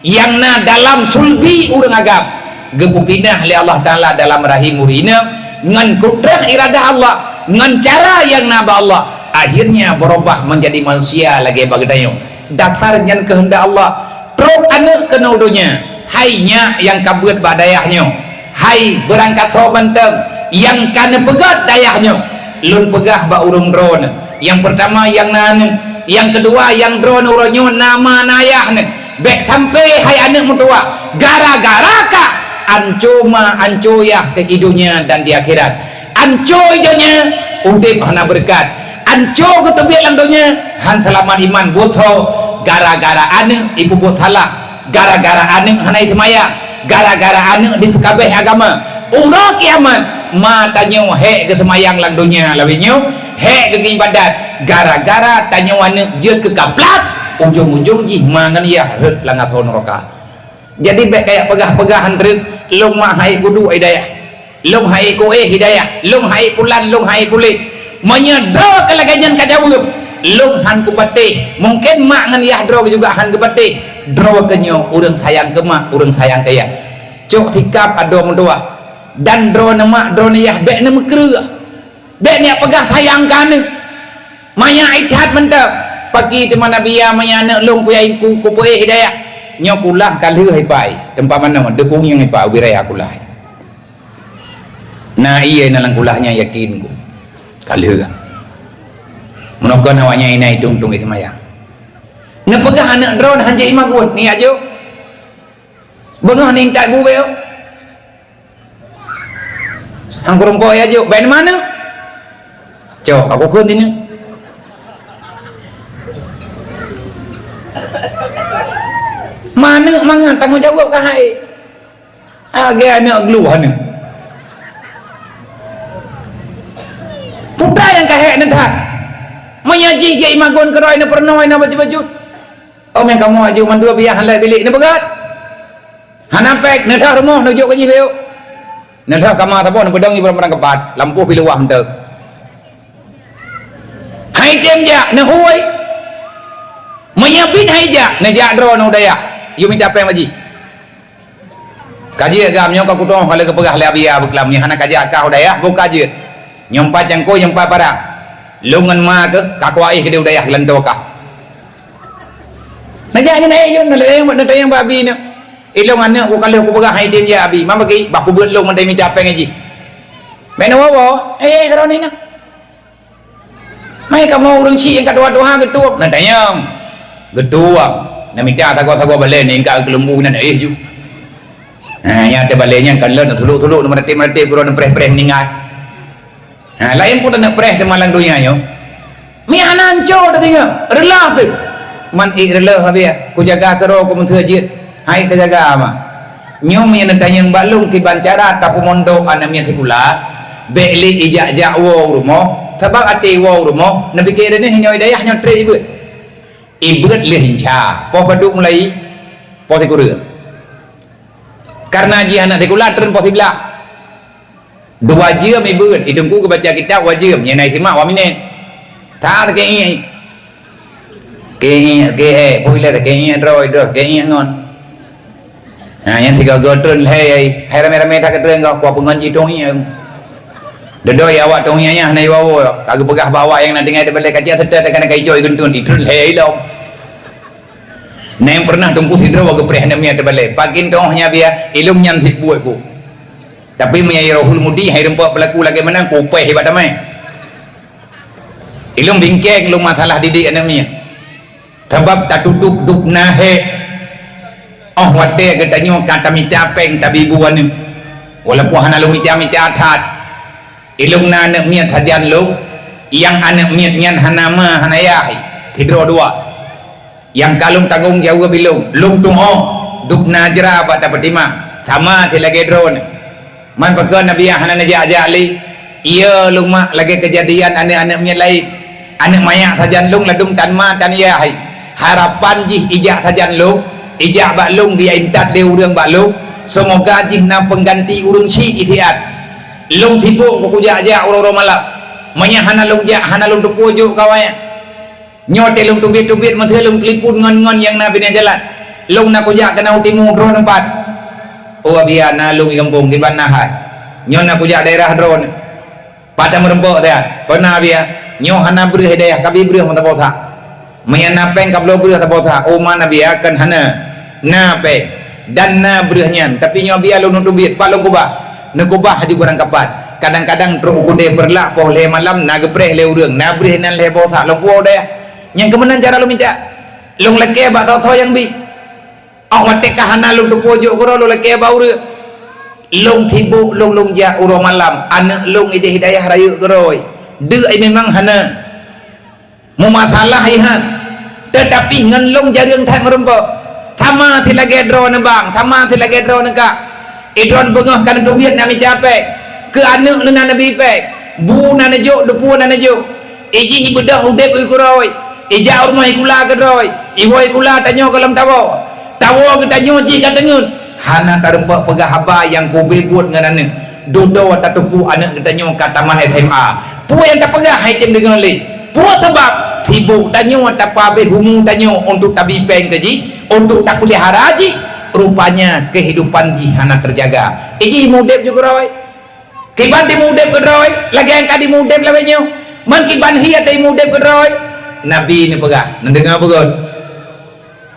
nyang na dalam sulbi ureueng agam, geupeupinah lé Allah Taala dalam rahim ureueng inong ngon kudrah iradah Allah, ngon cara nyang na bak Allah, akhirnya berubah menjadi manusia lagée bak geutanyoe. Dasar nyan keuheundak Allah. Trok aneuk keunoe donya, hai nyak nyang ka beuet bak dayah nyoe, hai beurangkat ho mantong nyang ka neupeugét dayah nyoe. Lôn peugah bak ureueng droeneuh, nyang peurtama nyang na aneuk, nyang keudua nyang droeneuh uroe nyoe na ma na yah neuh. Bék sampai hai aneuk meutuwah gara-gara kah anco ma anco yah keu i donya dan di akhirat. Anco i donya udeb hana beureukat, anco geuteubiet lam donya han seulamat iman. Buet soe? Gara-gara aneuk ipeubuet salah, gara-gara aneuk hana iseumayang, gara-gara aneuk dipeukabeh agama. Uroe kiamat ma tanyoe hék geuseumayang lam donya lawét nyoe, hék geuibadat, gara-gara tanyoe aneuk jeuet keu kaplat, ujong-ujong jih ma ngon yah rhot lam asoe nuraka. Jadi bék kajak peugah-peugah han treuk, lôn ma hai kuduek hidayah, lôn hai kuéh hidayah, lôn hai pulan, lôn hai puléh. Meunyoe droe keu lagée nyan kajaweueb, lôn han kupatéh, mungken mak ngon yah droe juga han geupatéh. Droe keu nyoe ureueng sayang keu mak, ureueng sayang keu yah. Cok sikab adoe meutuwah, dan droeneuh mak droeneuh yah bék neumeukreueh. Bék neujak peugah sayang keu aneuk. Manyak that mantong. Paki teuma Nabi ya, manyak aneuk lôn kuya ku, kupeuéh hidayah. Nyoe kulah ka lheueh ipai. Teumpat manoe, deukung nyang ipai ubit raya kulah. Na ié na lam kulah nyan yakin ku. Ka lheueh. Meunoe kon awaknyan inan idong-dong seumayang. Neupeugah aneuk droeneuh han jeuet imagun, ni ajo. Beungoh ni intat bu bék. Hang kureueng po ya jok, ben mana? Cok, aku kheun tini. Mana mangat tanggung jawab ka hai? Age aneuk gluh aneuk. Putra nyang kahek neuh that. Meunyoe jih jeuet imagun keudroe neuh peurunoe neuh bacut-bacut. Oh, meng kamoe aju mandua biah halai bilik neuh beugat. Hana pék, neudah rumoh neujok keu jih beuh. Neudah kama saboh neupeudong jih barang-barang keupat, lampôh pi luwah meuteuk. Hai tem jak, neuhôi. Meunyoe bit hai jak, neujak droe neuh u dayah. Yue mita péng bak jih. Ka jeuet gam nyoe ka kutoh ka lheueh geupeugah lé Abiya beuklam nyoe hana ka jak kah u dayah, boh ka jeuet. Nyoe empat cangkôi, nyoe empat parang. Lôn ngon ma keuh ka kuaéh keudeh u dayah geulantoe kah. Neujak nyoe na éh yun, neutanyong bak, neutanyong bak abi nyoe. Ilôn aneuk ku ka lheueh kupeugah hai tem jak abi, ma bagi bah kubeuet lôn meuntée mita péng jih. Meunoe woe, éh, keudroe nyoe na. Mai kamoe ureueng chik nyang ka tuha-tuha geutueng, neutanyong. Geutueng, neumita sagoe-sagoe balée ninggai keuleumbu nan éh ju. Ha, nyang teubalée nyan kan lôn neutulok-tulok, neumeuratéb-meuratéb keudroe neupreh-preh meuninggai. Ha, laén pun taneuk preh teuma lam donya nyoe. Mi hana anco tatinggai, reuloh teuh. Man ék reuloh habéh, kujaga keudroe ku meuseu jeuet. Hai teujaga ma. Nyoe meunyoe neutanyong bak lôn kiban cara tapeumondok aneuk miet sikula, bék lé ijak-jak woe u rumoh, sabab até woe u rumoh, neupike deuneh nyoe dayah nyoe treb ibeuet. Ibeuet lé hinca, poh padub mulai, poh sikureueng. Karena jih aneuk sikula treun poh siblaih. Dua jeuem ibeuet, i teungku geubaca kitab dua jeuem, nyang na simak dua minét. That keu ié. Keu ié, keu ié, pui lé keu ié droe, droe keu ié ngon. Ha, nyang sigoe-goe treun lhèe, hai ramé-ramé that ka treun goe, kuah peungon jih tong ié. Dedoi awak tong ié nyan hana iwoe-woe, ka geupeugah bak awak nyang na tinggai teubalée kaca seutôt, ka na ka icok igeunteun, itreun lhèe ilom. Na nyang peureunah teungku sidroe geupreh aneuk miet teubalée, pakin tong ié biya, ilong nyan sit buet ku. Tapi meunyo Rohul Mudi hai rumpok peulaku lagée meunan, kupéh ibat damai. Ilong bingkeng lôn masalah didik aneuk miet. Sabab tatutôp dubna hék. Óh watée geutanyoe ka tamita péng tabi bu aneuk, walaupun hana lôn mita-mita that. Ilong na aneuk miet sajan lôn, nyang aneuk miet nyan hana ma hana yah, sidroe dua. Nyang ka lôn tanggong jaweueb ilong, lôn tuoh dubna jra bak tapeutimang, sama sit lagée droeneuh. Man pakon Nabi hana neujak-jak lé? Iya lôn mak lagée keujadian aneuk-aneuk miet laén. Aneuk manyak sajan lôn ladôm tan ma tan yah hai. Harapan jih ijak sajan lôn, ijak bak lôn geuintat lé ureuëng bak lôn, seumoga jih na peungganti ureuëng syiek isiat. Lôn sibok keu kujak-jak uroe-uroe malam. Meunyo hana lôn jak, hana lôn teupeue jok kawai. Nyoe tée lôn teubiet-teubiet meuteuleueng teulipon ngon-ngon nyang na binéh jalan. Lôn na kujak keunoe u timu droeneuh pat. Oh, Abiya na lôn i gampông kiban na hai. Nyoe na kujak daerah droeneuh. Pat tameureumpok that. Peuna Abiya? Nyoe hana breueh hidayah, kabi breueh meusaboh sa. Meunyo na péng kabloe breueh saboh sa. Oh, man Abiya, kan hana. Na péng. Dan na breueh nyan, tapi nyoe Abiya lôn teubiet, pat lôn kubah. Neukubah haju barang kapat. Kadang-kadang trok u keudée Peureulak poh lhée malam na geupreh lé ureuëng, na breueh nan lhée boh sa lôn puwoe deh. Nyang keu meunan cara lôn mita. Lôn lakée bak soe-soe nyang bi. Óh watée ka hana lôn teupeue jok keudroe lôn lakée bak ureuëng. Lôn sibok lôn, lôn jak uroe malam, aneuk lôn ideh hidayah rayeuk keudroe. Deuk ai memang hana. Meumasalah ihan, teutapi ngon lôn jareueng that meureumpok. Sama sit lagée droeneuh bang, sama sit lagée droeneuh kak. Idroen beungoh ka neuteubiet na mita péng, keu aneuk neuh na neubi péng, bu na neujok, deupue na neujok. Ijih ibeudôh udeb u keudroe, ijak u rumoh ikula keudroe, iwoe ikula tanyoe gohlom tawoe. Tawoe geutanyoe jih ka teungeut. Hana tarumpok peugah haba nyang kube buet ngon aneuk. Dudoe tateupeue aneuk geutanyoe ka tamat S M A. Peue nyang tapeugah hai tem deungoe lé? Peue sabab? Sibok tanyoe tapabeh umu tanyoe untuk tabi péng keu jih, untuk tapeulihara jih. Rupanya kehidupan jih hana teujaga. Ijih mudeb ju keudroe. Kiban di mudeb keudroe, lagée nyang ka di mudeb lawét nyoe. Man kiban hi ata mudeb keudroe. Nabi neupeugah, neudeungoe beugôt.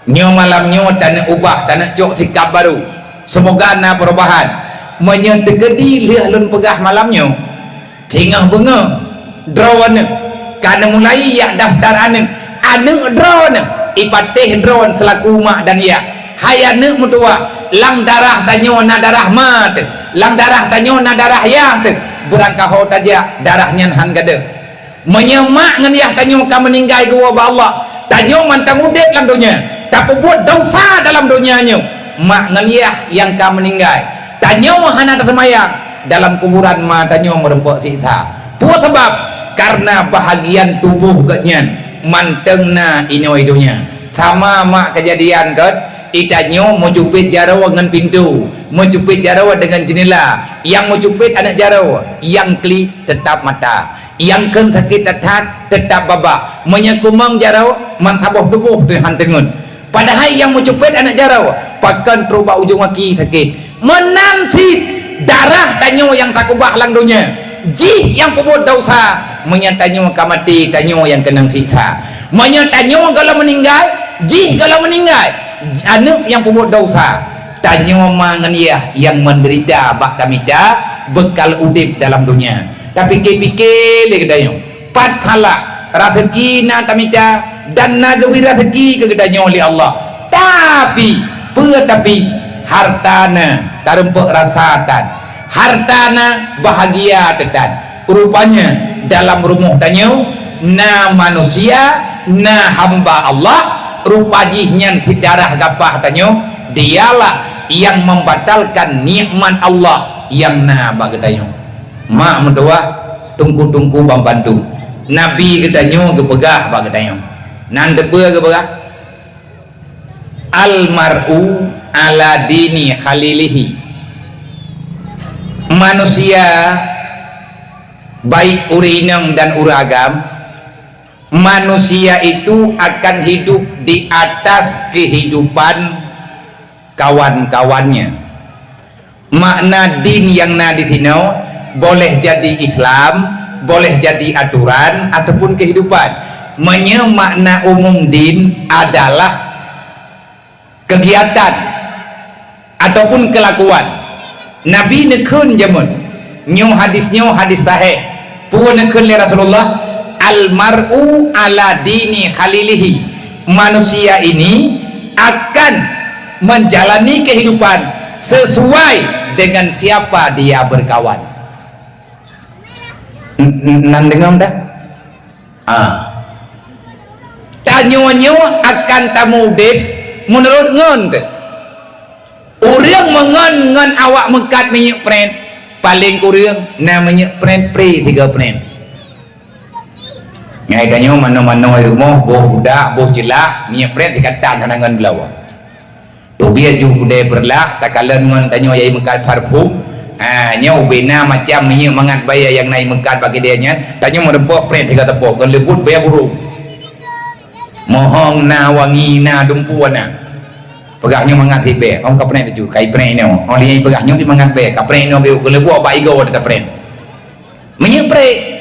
Nyoe malam nyoe taneuk ubah, taneuk cok sikap baru. Seumoga na peurubahan. Meunyoe teukeudi lheueh lôn peugah malam nyoe, singoh beungoh droeneuh ka neumulai jak daftar aneuk. Aneuk droeneuh ipatéh droen seulaku mak dan yah. Hai aneuk meutuwah, lam darah tanyoe na darah ma teuh, lam darah tanyoe na darah yah teuh. Beurangkaho tajak, darah nyan han gadôh. Meunyoe mak ngon yah tanyoe ka meuninggai geuwoe bak Allah, tanyoe mantong udeb lam donya, tapeubuet desya dalam donya nyoe, mak ngon yah nyang ka meuninggai, tanyoe hana taseumayang, dalam kuburan ma tanyoe meureumpok siksa. Peue sabab? Kareuna bahagian tuboh geuhnyan mantong na inoe donya. Sama mak keujadian kon, itanyoe meucupet jaroe ngon pintoe, meucupet jaroe deungon jeunela, nyang meucupet aneuk jaroe, nyang klik teutap mata. Nyang kheun sakét that-that, teutap babah. Meunyoe kumong jaroe, man saboh tuboh teuh han teungeut. Padahai nyang meucupet aneuk jaroe, pakon trok bak ujong gaki sakét. Meunan cit darah tanyoe nyang takubah lam donya. Jih nyang peubuet desya, meunyoe tanyoe ka maté, tanyoe nyang keunong siksa. Meunyoe tanyoe gohlom meuninggai, jih gohlom meuninggai. Aneuk nyang peubuet desya, tanyoe ma ngon yah nyang meudeurita bak tamita beukal udeb dalam donya. Tapike-pike lé geutanyoe, pat salah, raseuki na tamita dan na geubri raseuki keu geutanyoe lé Allah. Tapi, peue tapi, hareuta na, tarumpok rasa tan. Hareuta na, bahagia teutan. Rupanya, dalam rumoh tanyoe na manusia, na hamba Allah, rupa jih nyan cit darah gapah tanyoe, dialah nyang membatalkan nikmat Allah nyang na bak geutanyoe. Mak meutuwah, teungku-teungku ban bandum, Nabi geutanyoe geupeugah bak geutanyoe, nan teupeue geupeugah? Al mar'u ala dini khalilihi. Manusia, baik ureuëng inong dan ureuëng agam, manusia itu akan hidup di atas kehidupan kawan-kawannya. Makna din nyang na di sinoe boleh jadi Islam, boleh jadi aturan ataupun kehidupan. Meunyoe makna umum din adalah kegiatan ataupun kelakuan. Nabi neukheun jameun, nyoe hadis nyoe hadis sahih. Peue neukheun lé Rasulullah? "Al mar'u ala dini khalilihi." Manusia ini akan menjalani kehidupan sesuai dengan siapa dia berkawan. N-, n-, nan deungoe dah? Ah. Tanyoe nyoe akan tamudet meunurot ngon teuh. Ureuëng meungon ngon awak meukat minyeuk pret, paleng kureueng na minyeuk pret pré tiga pret. Ngai tanyoe manoe-manoe rumoh, boh budak, boh ceulak, minyeuk pret dikatan hana ngon beulawa. Teubiet ju kudée beureulah, takalon ngon tanyoe yai meukat parfum. Ha, nyoe ubena macam minyeuk mangat baya nyang na i meukat bak kidée nyan, tanyoe meureumpok pret tiga teupoh, kon leubut baya burung. Mohong na wangi na dumpu na. Peugah nyoe mangat hibée, ong ka pret baju, kai pret inoe. Ong liai peugah nyoe pi mangat bée, ka pret inoe beu, kon leubut bak igoe teuta pret. Minyeuk pret.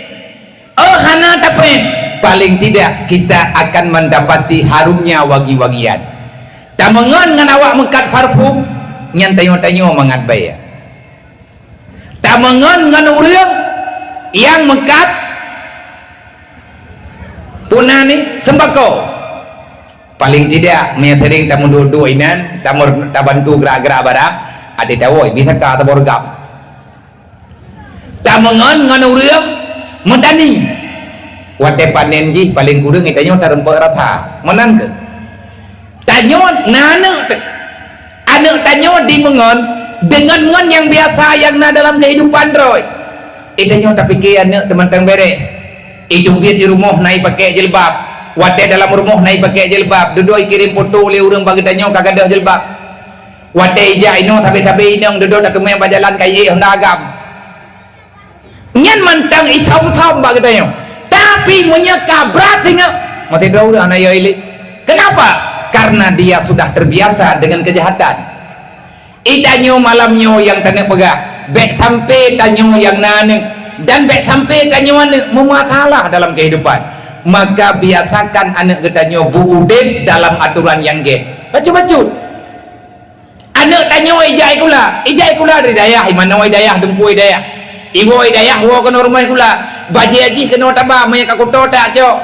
Oh, hana tapren, paling tidak kita akan mendapati harumnya wangi-wangian. Tameungon ngon awak meukat parfum, nyan tanyoe-tanyoe mangat baya. Tameungon ngon ureuëng nyang meukat puna ni sembako. Paling tidak, meunyoe sering tameuduek-duek inan, tamur-, tabantu gerak-gerak barang, até tawoi bisa ka taborgam. Tameungon ngon ureuëng meutani. Watée panen jih paleng kureueng geutanyoe tareumpok rata. Meunan keuh? Tanyoe na aneuëk te-, aneuëk tanyoe dimeungon deungon ngon nyang biasa nyang na dalam keuhidupan droe. Geutanyoe tapike aneuëk teumantong béreh. Ijeubiet di rumoh na ipakée jilbab. Watée dalam rumoh na ipakée jilbab, dudoe ikirém poto lé ureuëng bak geutanyoe ka gadôh jilbab. Watée ijak inoe sabe-sabe inong dudoe tateumé bak jalan kayée honda agam. Nyan mantong ithom-thom bak geutanyoe. Tapi meunyoe ka brat singoh, maté droe ureuëng hana yo ilé. Kenapa? Karena dia sudah terbiasa dengan kejahatan. Itanyoe malam nyoe nyang taneuk peugah, bék sampai tanyoe nyang na aneuëk dan bék sampai tanyoe aneuëk meumasalah dalam kehidupan. Maka biasakan aneuëk geutanyoe beuudeb dalam aturan nyang gét. Bacut-bacut. Aneuëk tanyoe ijak ikula, ijak ikula di dayah, imanoe dayah, dumpu dayah. Iwoe dayah, woe keunoe rumoh ikula. Bajée jih keunoe taba, meunyoe ka kuto tak cok.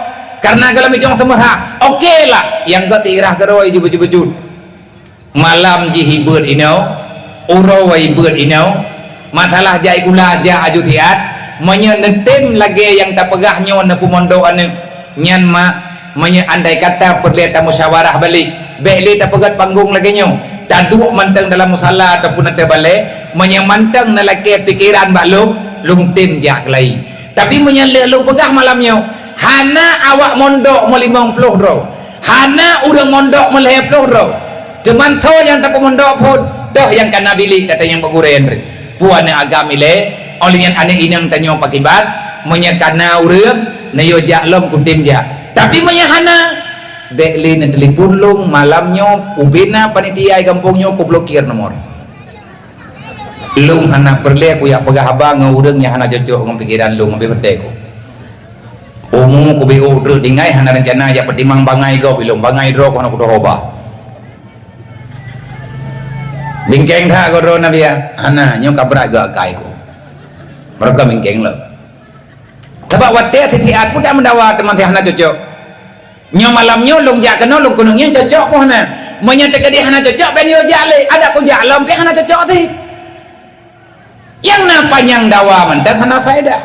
Karena gohlom idong seumeuha. Oke lah, nyang gét irah keudroe jih bacut-bacut. Malam jih ibeuet inoe, uroe ibeuet inoe, masalah jak ikula jak aju siat, meunyoe neutem lagée nyang tapeugah nyoe neupeumondok aneuëk, nyan mak, meunyoe andai kata peureulée tamusyawarah balek, bék lé tapeugét panggong lagée nyoe, taduek mantong dalam musala ataupun ateueh balée, meunyoe mantong neulakée pikeran bak lôn, lôn tem jak keulayi. Tapi meunyoe lé lôn peugah malam nyoe, hana awak mondok meulimong ploh droe, hana ureuëng mondok meulhée ploh droe. Teuma soe nyang tapeumondok phon, toh nyang kana bilék gata nyang bak gurée nyoe. Peue aneuëk agam ilée, óh lheueh nyan aneuëk inong tanyoe pakiban, meunyoe kana ureuëng, neuyue jak lom kutem jak. Tapi meunyoe hana, bék lé neutelepon lôn malam nyoe, ubena panitia gampông nyoe kublokir nomor. Lôn hana peureulée kujak peugah haba ngon ureuëng nyang hana cocok ngon pikeran lôn, habéh peureté ku. Umu kubiôh treuk tinggai hana reuncana jak peutimang bangai gob ilôn, bangai droe ku hana kudoh haba. Bingkeng that goh droe na biya, hana, nyoe ka brat geuh akai ku. Meureuka bingkeng lom. Sabab watée sisi aku dak meudawa teuma hana cocok. Nyoe malam nyoe lôn jak keunoe lôn keuneuk nyan cocok poh na. Meunyoe teukeudi hana cocok, ben yo jak lé. Adak kujak lom pih hana cocok sih. Nyang na panyang dawa mantong hana faedah.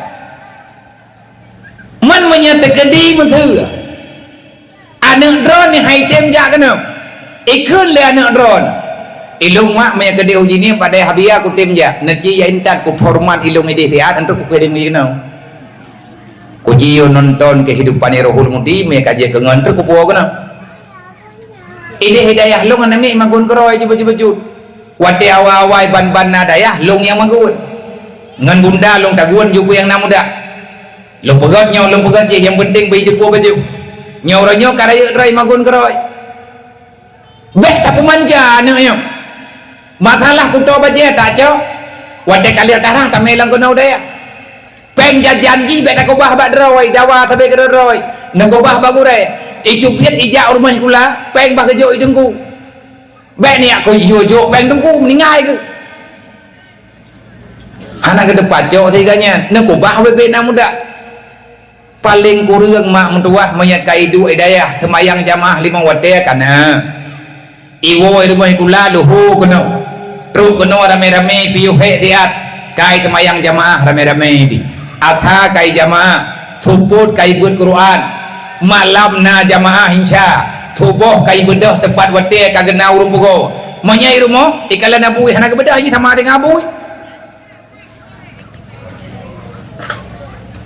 Man meunyoe teukeudi meuseu, aneuëk droeneuh hai tem jak keunoe. Ikheun lé aneuëk droeneuh, "Ilôn mak meunyoe keudeh uji nyoe padai habia kutem jak, neuci ya intat kuphormat ilôn ideh siat, antuk kukirim keunoe." Kuji yo nonton kehidupan Rohul Mudi, mé ka jeuet keu ngon treuk kupuo keunoe. Ideh dayah lôn aneuk miet magun keurôi jih bacut-bacut. Watée awai-awai ban-ban na dayah, lôn nyang magun. Ngon bunda lôn tagun jukui nyang na muda. Lôn peugét nyoe, lôn peugét jih, nyang penting beu jukui bacut. Nyoe uroe nyoe ka rayeuk droe magun keurôi. Bék tapeumanja aneuk nyoe. Masalah kuto bajèe tacok, watèe ka lheueh tarang tamè lam keunoe deh. Pèng jajan jih bèk takeubah bak droe, dawa sabe keudroe-droe. Neukeubah bak gurèe. Icubiet ijak u rumoh sikula, pèng bah geujok i teungku. Bèk niyak keu jok pèng teungku, meuninggai keuh. Hana geuteupeue cok siga nyan, neukeubah bebe na muda. Paleng kureueng mak meutuwah meunyoe ka iduek i dayah seumayang jamaah limong watèe ka na. Iwoe rumoh sikula leuho keunoe. Trok keunoe ramé-ramé piôh hék siat, kai seumayang jamaah ramé-ramé di. Asa kai jamaah, seupôt kai beuet Quran. Malam na jamaah insya, suboh kai beudôh teupat watèe ka geuna ureueng pugo. Meunyoe i rumoh, ikalon abui hana geubeudôh jih sama deungon abui.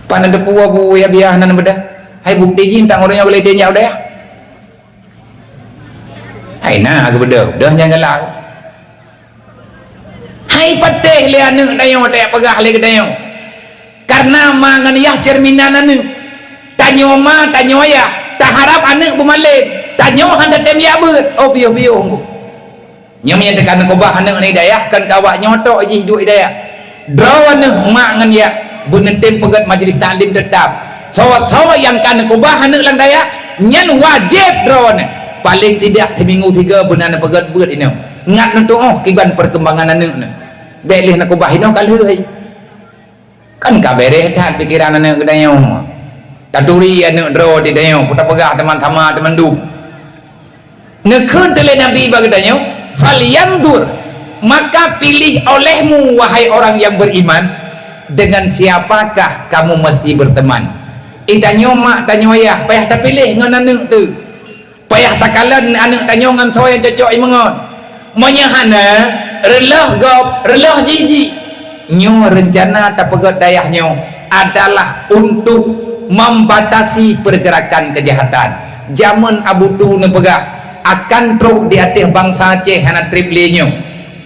Pan na teupeue bu ya biah nan beudah. Hai bukti jih tang ureueng nyoe geulidin jak u dayah. Hai na geubeudôh, dôh nyang galak. Hai patéh lé aneuk tanyoe tajak peugah lé geutanyoe. Karena ma ngon yah cerminan aneuk. Tanyoe ma, tanyoe yah, taharap aneuk beumalém. Tanyoe han tatem jak beuet. Oh piôh-piôh. Nyoe meunyoe teuka neukeubah aneuk nibak dayah, kon keu awak nyoe tok jih duek i dayah. Droeneuh mak ngon yah beuneutem peugét majelis taklim teutap. Soe-soe nyang ka neukeubah aneuk lam dayah, nyan wajéb droeneuh paleng tidak siminggu sigoe beuna neupeugét beuet inoe. Ngat neutuoh kiban peurkembangan aneuk nyoe. Bèk lheueh neukeubah inoe ka lheueh. Kan ka bèrèh that pikeran aneuk geutanyoe. Taturi aneuk droe di tanyoe, peue tapeugah teuma sama teumandum. Neukheun teuh lé Nabi bak geutanyoe, "Falyanzur, maka pilih olehmu, wahai orang yang beriman, dengan siapakah kamu mesti berteman." I tanyoe mak tanyoe yah, payah tapiléh ngon aneuk teuh. Payah takalon aneuk tanyoe ngon soe nyang cocok imeungon. Meunyoe hana, reuloh gob, reuloh jih-jih. Nyoe reuncana tapeugét dayah nyoe adalah untuk membatasi pergerakan kejahatan. Jameun Abu Tu neupeugah, akan trok di ateueh bansa Aceh hana treb lé nyoe.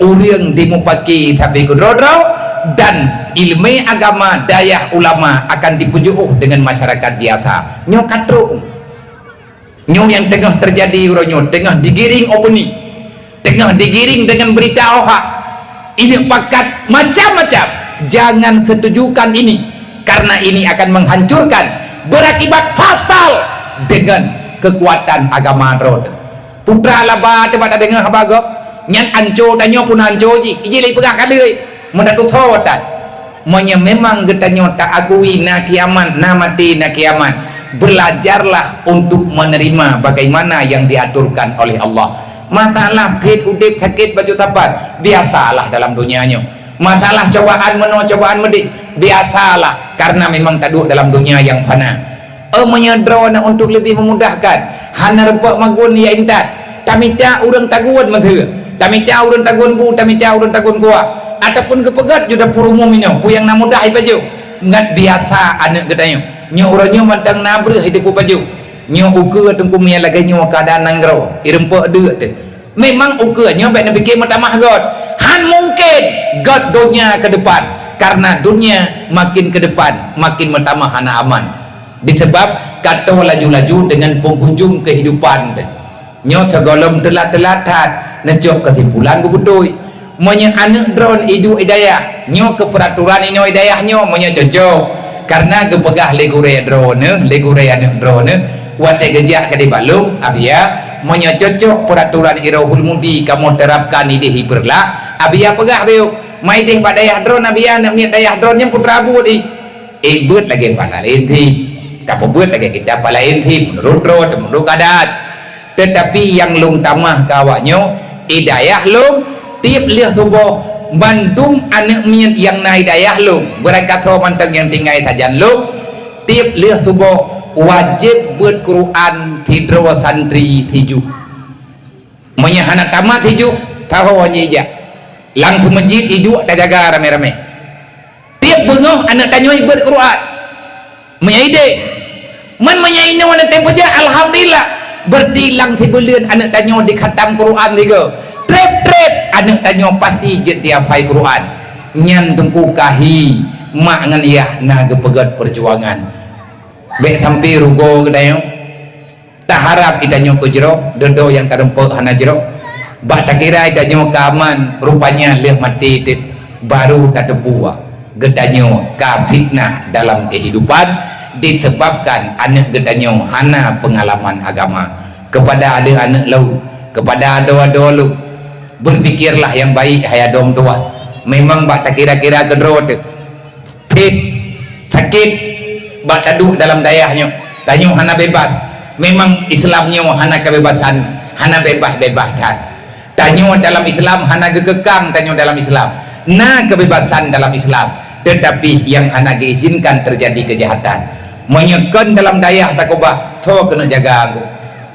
Ureueng dimupaki sabe keudroe-droe dan ileumèe agama dayah ulama akan dipeujeuôh deungon masyarakat biasa. Nyoe ka trok. Nyoe nyang teungoh teujadi uroe nyoe, teungoh digiring opini, teungoh digiring deungon beurita hoak. Ini pakat macam-macam. Jangan setujukan ini, karena ini akan menghancurkan, berakibat fatal deungon keukuatan agama droe. Putra laba teuh bak tadeungoe haba gob, nyan anco tanyoe pun anco jih, ijih lé peugah ka lheueh, meudatu soe that. Meunyoe memang geutanyoe taakui na kiamat, na maté, na kiamat, belajarlah untuk menerima bagaimana yang diaturkan oleh Allah. Masalah phet udeb sakét bacut sapat, biasalah dalam dunia nyoe. Masalah cobaan meunoe, cobaan meudéh, biasalah, karena memang taduek dalam dunia yang fana. Oh, meunyoe droeneuh untuk leubeh memudahkan, hana rumpok magun ya intat, tamita ureueng tagun meuseu, tamita ureueng tagun bu, tamita ureueng tagun kuah, ataupun geupeugét ju dapur umum inoe, peue nyang na mudah ipajoh, ngat biasa aneuk geutanyoe. Nyoe uroe nyoe mantong na breueh ideupu pajoh. Nyoe ukeue teungku meunyoe lagèe nyoe keuadaan nanggroe, irumpok deuk teuh. Memang ukeue nyoe bèk neupike meutamah göt. Han mungken göt donya ke depan, karena dunia makin ke depan makin meutamah hana aman. Disebab ka toe laju-laju dengan penghujung kehidupan teuh. Nyoe sigohlom teulat-teulat that neucok keusimpulan beubeutôi. Meunyoe aneuk droeneuh iduek i dayah, nyoe keu peuraturan inoe i dayah nyoe meunyoe cocok. Karena geupeugah lé gurèe droeneuh, lé gurèe aneuk droeneuh, watèe geujak keudéh bak lôn, Abiya, meunyoe cocok peuraturan i Rohul Mudi kamoe terapkan idéh i Beureulah, Abiya peugah beu, ma idéh bak dayah droeneuh Abiya, aneuk miet dayah droeneuh nyan putra buet i. Ék beuet lagèe pala laén thih, tapeubeuet lagèe kitab pala laén thih, meunurot droe, meunurot adat. Teutapi nyang lôn tamah keu awak nyoe, i dayah lôn, tiep lheueh suboh, mandum aneuk miet nyang na i dayah lôn, beurangkat soe mantong nyang tinggai sajan lôn, tiep lheueh suboh wajéb beuet Quran sidroe santri sijuh. Meunyoe hana tamat sijuh, saho jijak. Lam seumeujid iduek tajaga ramé-ramé. Tiep beungoh aneuk tanyoe beuet Quran. Meunyoe idéh, man meunyoe inoe aneuk tem peujak, alhamdulillah. Berarti lam sibuleuen aneuk tanyoe dikhatam Quran sigoe. Trép-trép aneuk tanyoe pasti jeuet dihafai Quran. Nyan teungku kahi mak ngon yah na geupeugét peujuangan. Bèk sampai rugoe geutanyoe. Taharap geutanyoe keu jroh, dudoe nyang tarumpok hana jroh. Bak takira tanyoe ka aman, rupanya lheueh maté teuk baru tateupeue geutanyoe ka fitnah dalam kehidupan disebabkan aneuk geutanyoe hana pengalaman agama. Kepada aneuk-aneuk lôn, kepada adoe-adoe lôn, berpikirlah yang baik hai adoe meutuwah. Memang bak takira-kira keudroe teuk. Phet, sakét bak taduek dalam dayah nyoe. Tanyoe hana bebas. Memang Islam nyoe hana kebebasan, hana bebas-bebas that. Tanyoe dalam Islam hana geukekang tanyoe dalam Islam. Na kebebasan dalam Islam, tetapi yang hana geuizinkan terjadi kejahatan. Meunyoe kon dalam dayah takubah, soe keuneuk jaga anggô?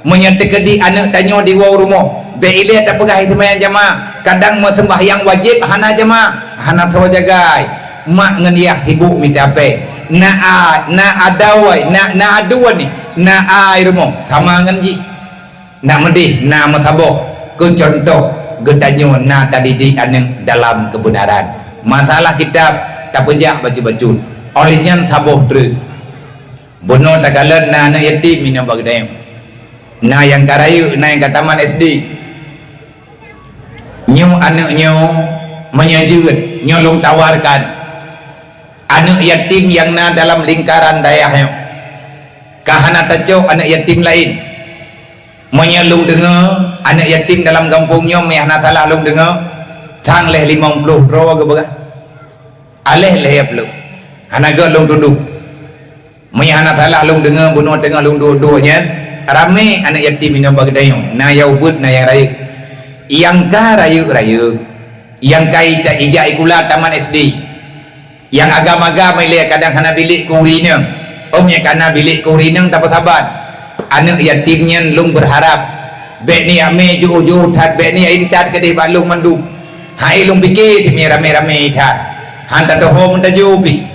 Meunyoe teukeudi aneuk tanyoe diwoe u rumoh, bék ilée tapeugah seumayang jamaah, kadang meuseumbahyang wajéb hana jamaah, hana soe jagai. Mak ngon yah sibuk mita péng. Na a-, na adoe, na, na adoe ni, na ai rumoh, sama ngon jih. Na meudeh, na meusaboh. Keu cuntoh, geutanyoe na tadidik aneuk dalam keubeunaran. Masalah kitab, tapeujak bacut-bacut. Óh lheueh nyan saboh treuk. Bunoe takalon na aneuk yatim inong bak geutanyoe. Na nyang ka rayeuk, na nyang ka tamat S D. Nyoe aneuk nyoe meunyoe jeuet, nyoe lôn tawarkan aneuk yatim nyang na dalam lingkaran dayah nyoe. Ka hana tacok aneuk yatim laén. Meunyoe lôn deungoe aneuk yatim dalam gampông nyoe, meunyoe hana salah lôn deungoe, sang lhée limong ploh droe geupeugah. Aléh lhée ploh. Hana gét lôn tudoh. Meunyoe hana salah lôn deungoe bunoe teungoh lôn duek-duek nyan, ramé aneuk yatim inong bak geutanyoe, na nyang ubit, na nyang rayeuk. Nyang ka rayeuk-rayeuk, nyang ka ija-, ijak sikula tamat S D, nyang agam-agam ilée kadang hana bilék keu ureueng inong. Óh meunyoe ka na bilék keu ureueng inong tapeusabat. Aneuk yatim nyan lôn beurharab, bék neujak mé jiôh-jiôh that, bék neujak intat keudeh bak lôn mandum. Hai lôn pike teumé ramé-ramé that, han tatohom tajôh pih.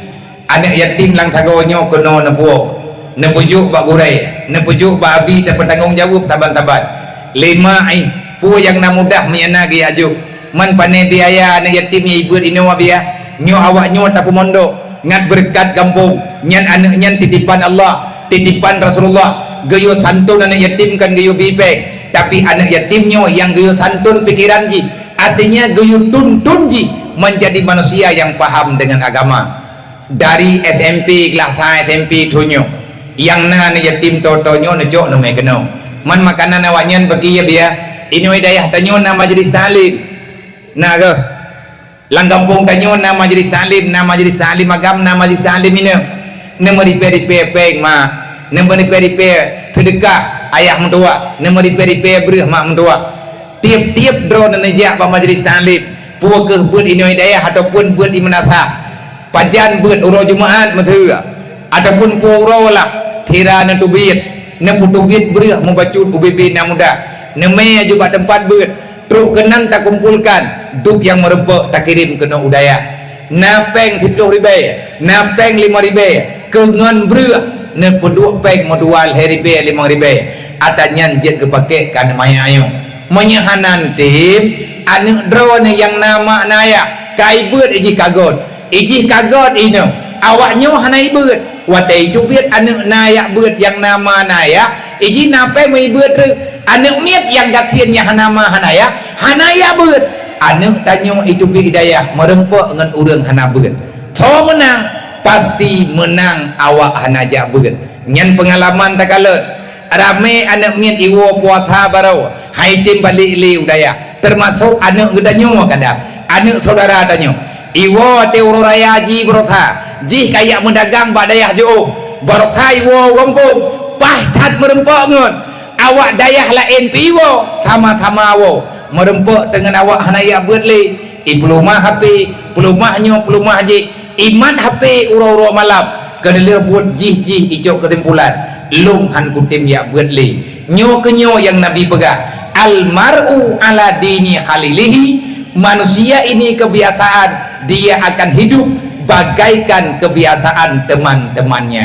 Aneuk yatim lam sagoe nyoe keunoe neupuwoe, neupeujok bak gurée, neupeujok bak abi tapeutanggong jaweueb saban-saban. Lé mak, peue nyang na mudah meunyoe na geujak jok. Man pane biaya aneuk yatim nyang ibeuet inoe biaya. Nyoe awak nyoe tapeumondok ngat beureukat gampông. Nyan aneuk nyan titipan Allah, titipan Rasulullah. Geuyue santun aneuk yatim kon geuyue bi péng, tapi aneuk yatim nyoe nyang geuyue santun pikeran jih, artinya geuyue tuntun jih menjadi manusia yang paham dengan agama. Dari S M P, kelas sa S M P thon nyoe, nyang na aneuk yatim toe-toe nyoe neucok neumé keunoe. Man makanan awaknyan bagi ya biya. Inoe dayah tanyoe na majlis taklim. Na geuh. Lam gampông tanyoe na majlis taklim, na majlis taklim agam, na majlis taklim inong. Neumeuripée-ripée péng mak, neumeuripée-ripée seudeukah ayah meutuwah, neumeuripée-ripée breueh mak meutuwah. Tieb-tieb droe neuneujak bak majlis taklim, peue keuh beuet inoe dayah ataupun beuet di meunasah. Pajan beuet uroe Jumaat meuseue, ataupun peue uroe lah, sira neuteubiet, neupeuteubiet breueh meubacut ubé-bé na muda, neumé aju bak teumpat beuet, trok keunan takumpolkan, dub nyang meureumpok takirém keunoe u dayah. Na péng siploh ribée, na péng limong ribée, keu ngon breueh, neupeuduek péng meudua lhée ribée limong ribée, ata nyan jeuet geupakék keu aneuk manyak nyoe. Meunyoe hana neutem, aneuk droeneuh nyang na mak na yah, ka ibeuet ijih ka göt. Ijih ka göt inong, awak nyoe hana ibeuet. Watée iteubiet aneuk na yah beuet nyang na ma na yah, ijih na péng meubeuet treuk. Aneuk miet nyang gasien nyang hana ma hana yah, hana yah beuet. Aneuk tanyoe iteubiet i dayah meureumpok ngon ureuëng hana beuet. Soe meunang? Pasti meunang awak hana jak beuet. Nyan peungalaman takalon. Ramé aneuk miet iwoe puasa baroe, han item balek lé u dayah, teumasok aneuk geutanyoe kadang, aneuk syedara tanyoe. Iwoe watée uroe raya jih baroesa, jih kajak meudagang bak dayah jiôh, baroesa iwoe u gampông, paih that meureumpok ngon awak dayah laén pih iwoe, sama-sama woe, meureumpok teungon awak hana jak beuet lé, ipeuleumah hapé, peuleumah nyoe, peuleumah jih. Imat hapé uroe-uroe malam, keuneulheueh buet jih-jih icok keusimpulan, lôn han kutem jak beuet lé. Nyoe keuh nyoe nyang Nabi peugah, "Al-mar'u ala dini khalilihi," manusia ini kebiasaan dia akan hidup bagaikan kebiasaan teman-temannya.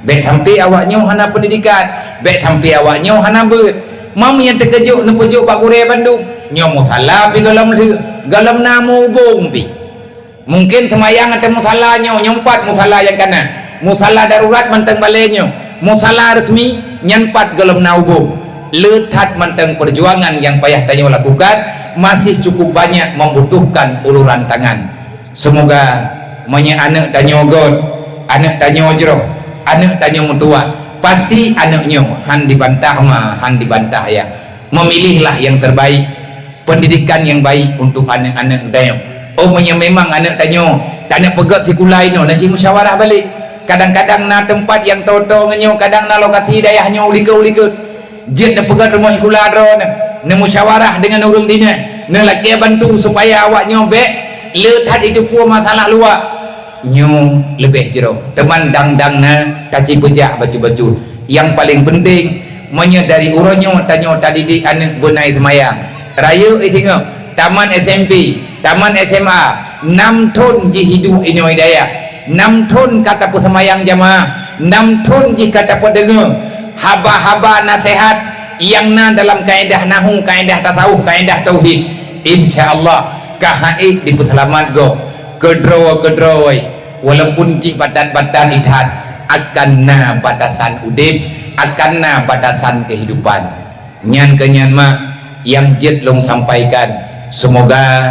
Bék sampai awak nyoe hana pendidikan, bék sampai awak nyoe hana beuet. Mam nyang teukeujot neupeujok bak gurée bandum, nyoe musala pih gohlom lheueh, gohlom na mubông pih. Mungken seumayang ateueh musala nyoe, nyoe pat musala nyang kana. Musala darurat mantong balée nyoe. Musala resmi nyan pat gohlom na ubông. Le that mantong peujuangan nyang payah tanyoe lakukan, masih cukup banyak membutuhkan uluran tangan. Seumoga meunyoe aneuk tanyoe göt, aneuk tanyoe jroh, aneuk tanyoe meutuwah, pasti aneuk nyoe han dibantah ma, han dibantah yah. Memilihlah yang terbaik, pendidikan yang baik untuk aneuk-aneuk tanyoe. Oh, meunyoe memang aneuk tanyoe taneuk peugöt sikula inoe, na jimusyawarah balek. Kadang-kadang na teumpat nyang toe-toe ngon nyoe, kadang na lokasi dayah nyoe u likot-u likot. Jeuet neupeugöt rumoh sikula droeneuh, neumusyawarah deungon ureuëng dinas, neulakée bantu supaya awak nyoe bék le that jiteupeue masalah luwa. Nyoe leubeh jroh, teuma dang-dang na tacipeujak bacut-bacut. Nyang paleng peunteng, meunyoe dari uroe nyoe tanyoe tadidik aneuk beunai seumayang, rayeuk singoh, tamat S M P, tamat S M A, nam thon jih hidup inoe dayah, nam thon ka tapeuseumayang jamaah, nam thon jih ka tapeudeungoe haba-haba naseuhat nyang na dalam kaedah nahu, kaedah tasawuf, kaedah tauhid. Insya Allah, ka han ék dipeuseulamat gob. Keudroe-keudroe, walaupun cit batat-batat ithat, akan na batasan udeb, akan na batasan kehidupan. Nyan keuh nyan mak nyang jeuet lôn sampaikan. Seumoga,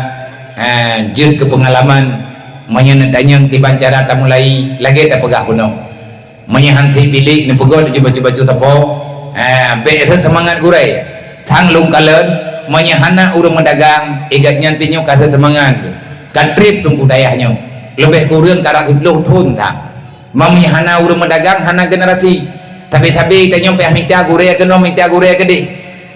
ha, jeuet keu peungalaman. Meunyoe neutanyong kiban cara tamulai, lagée tapeugah bunoe. Meunyoe han sép bilék neupeugöt laju bacut-bacut sapo, ha, bék rhot seumangat gurée. Thang lôn kalon, meunyoe hana ureuëng meudagang, igat nyan pih nyoe ka rhot seumangat. Ka treb teungku dayah nyoe. Leubeh kureueng karab siplôh thon thang. Meunyoe hana ureuëng meudagang, hana generasi. Sabe-sabe tanyoe payah mita gurée keunoe, mita gurée keudeh.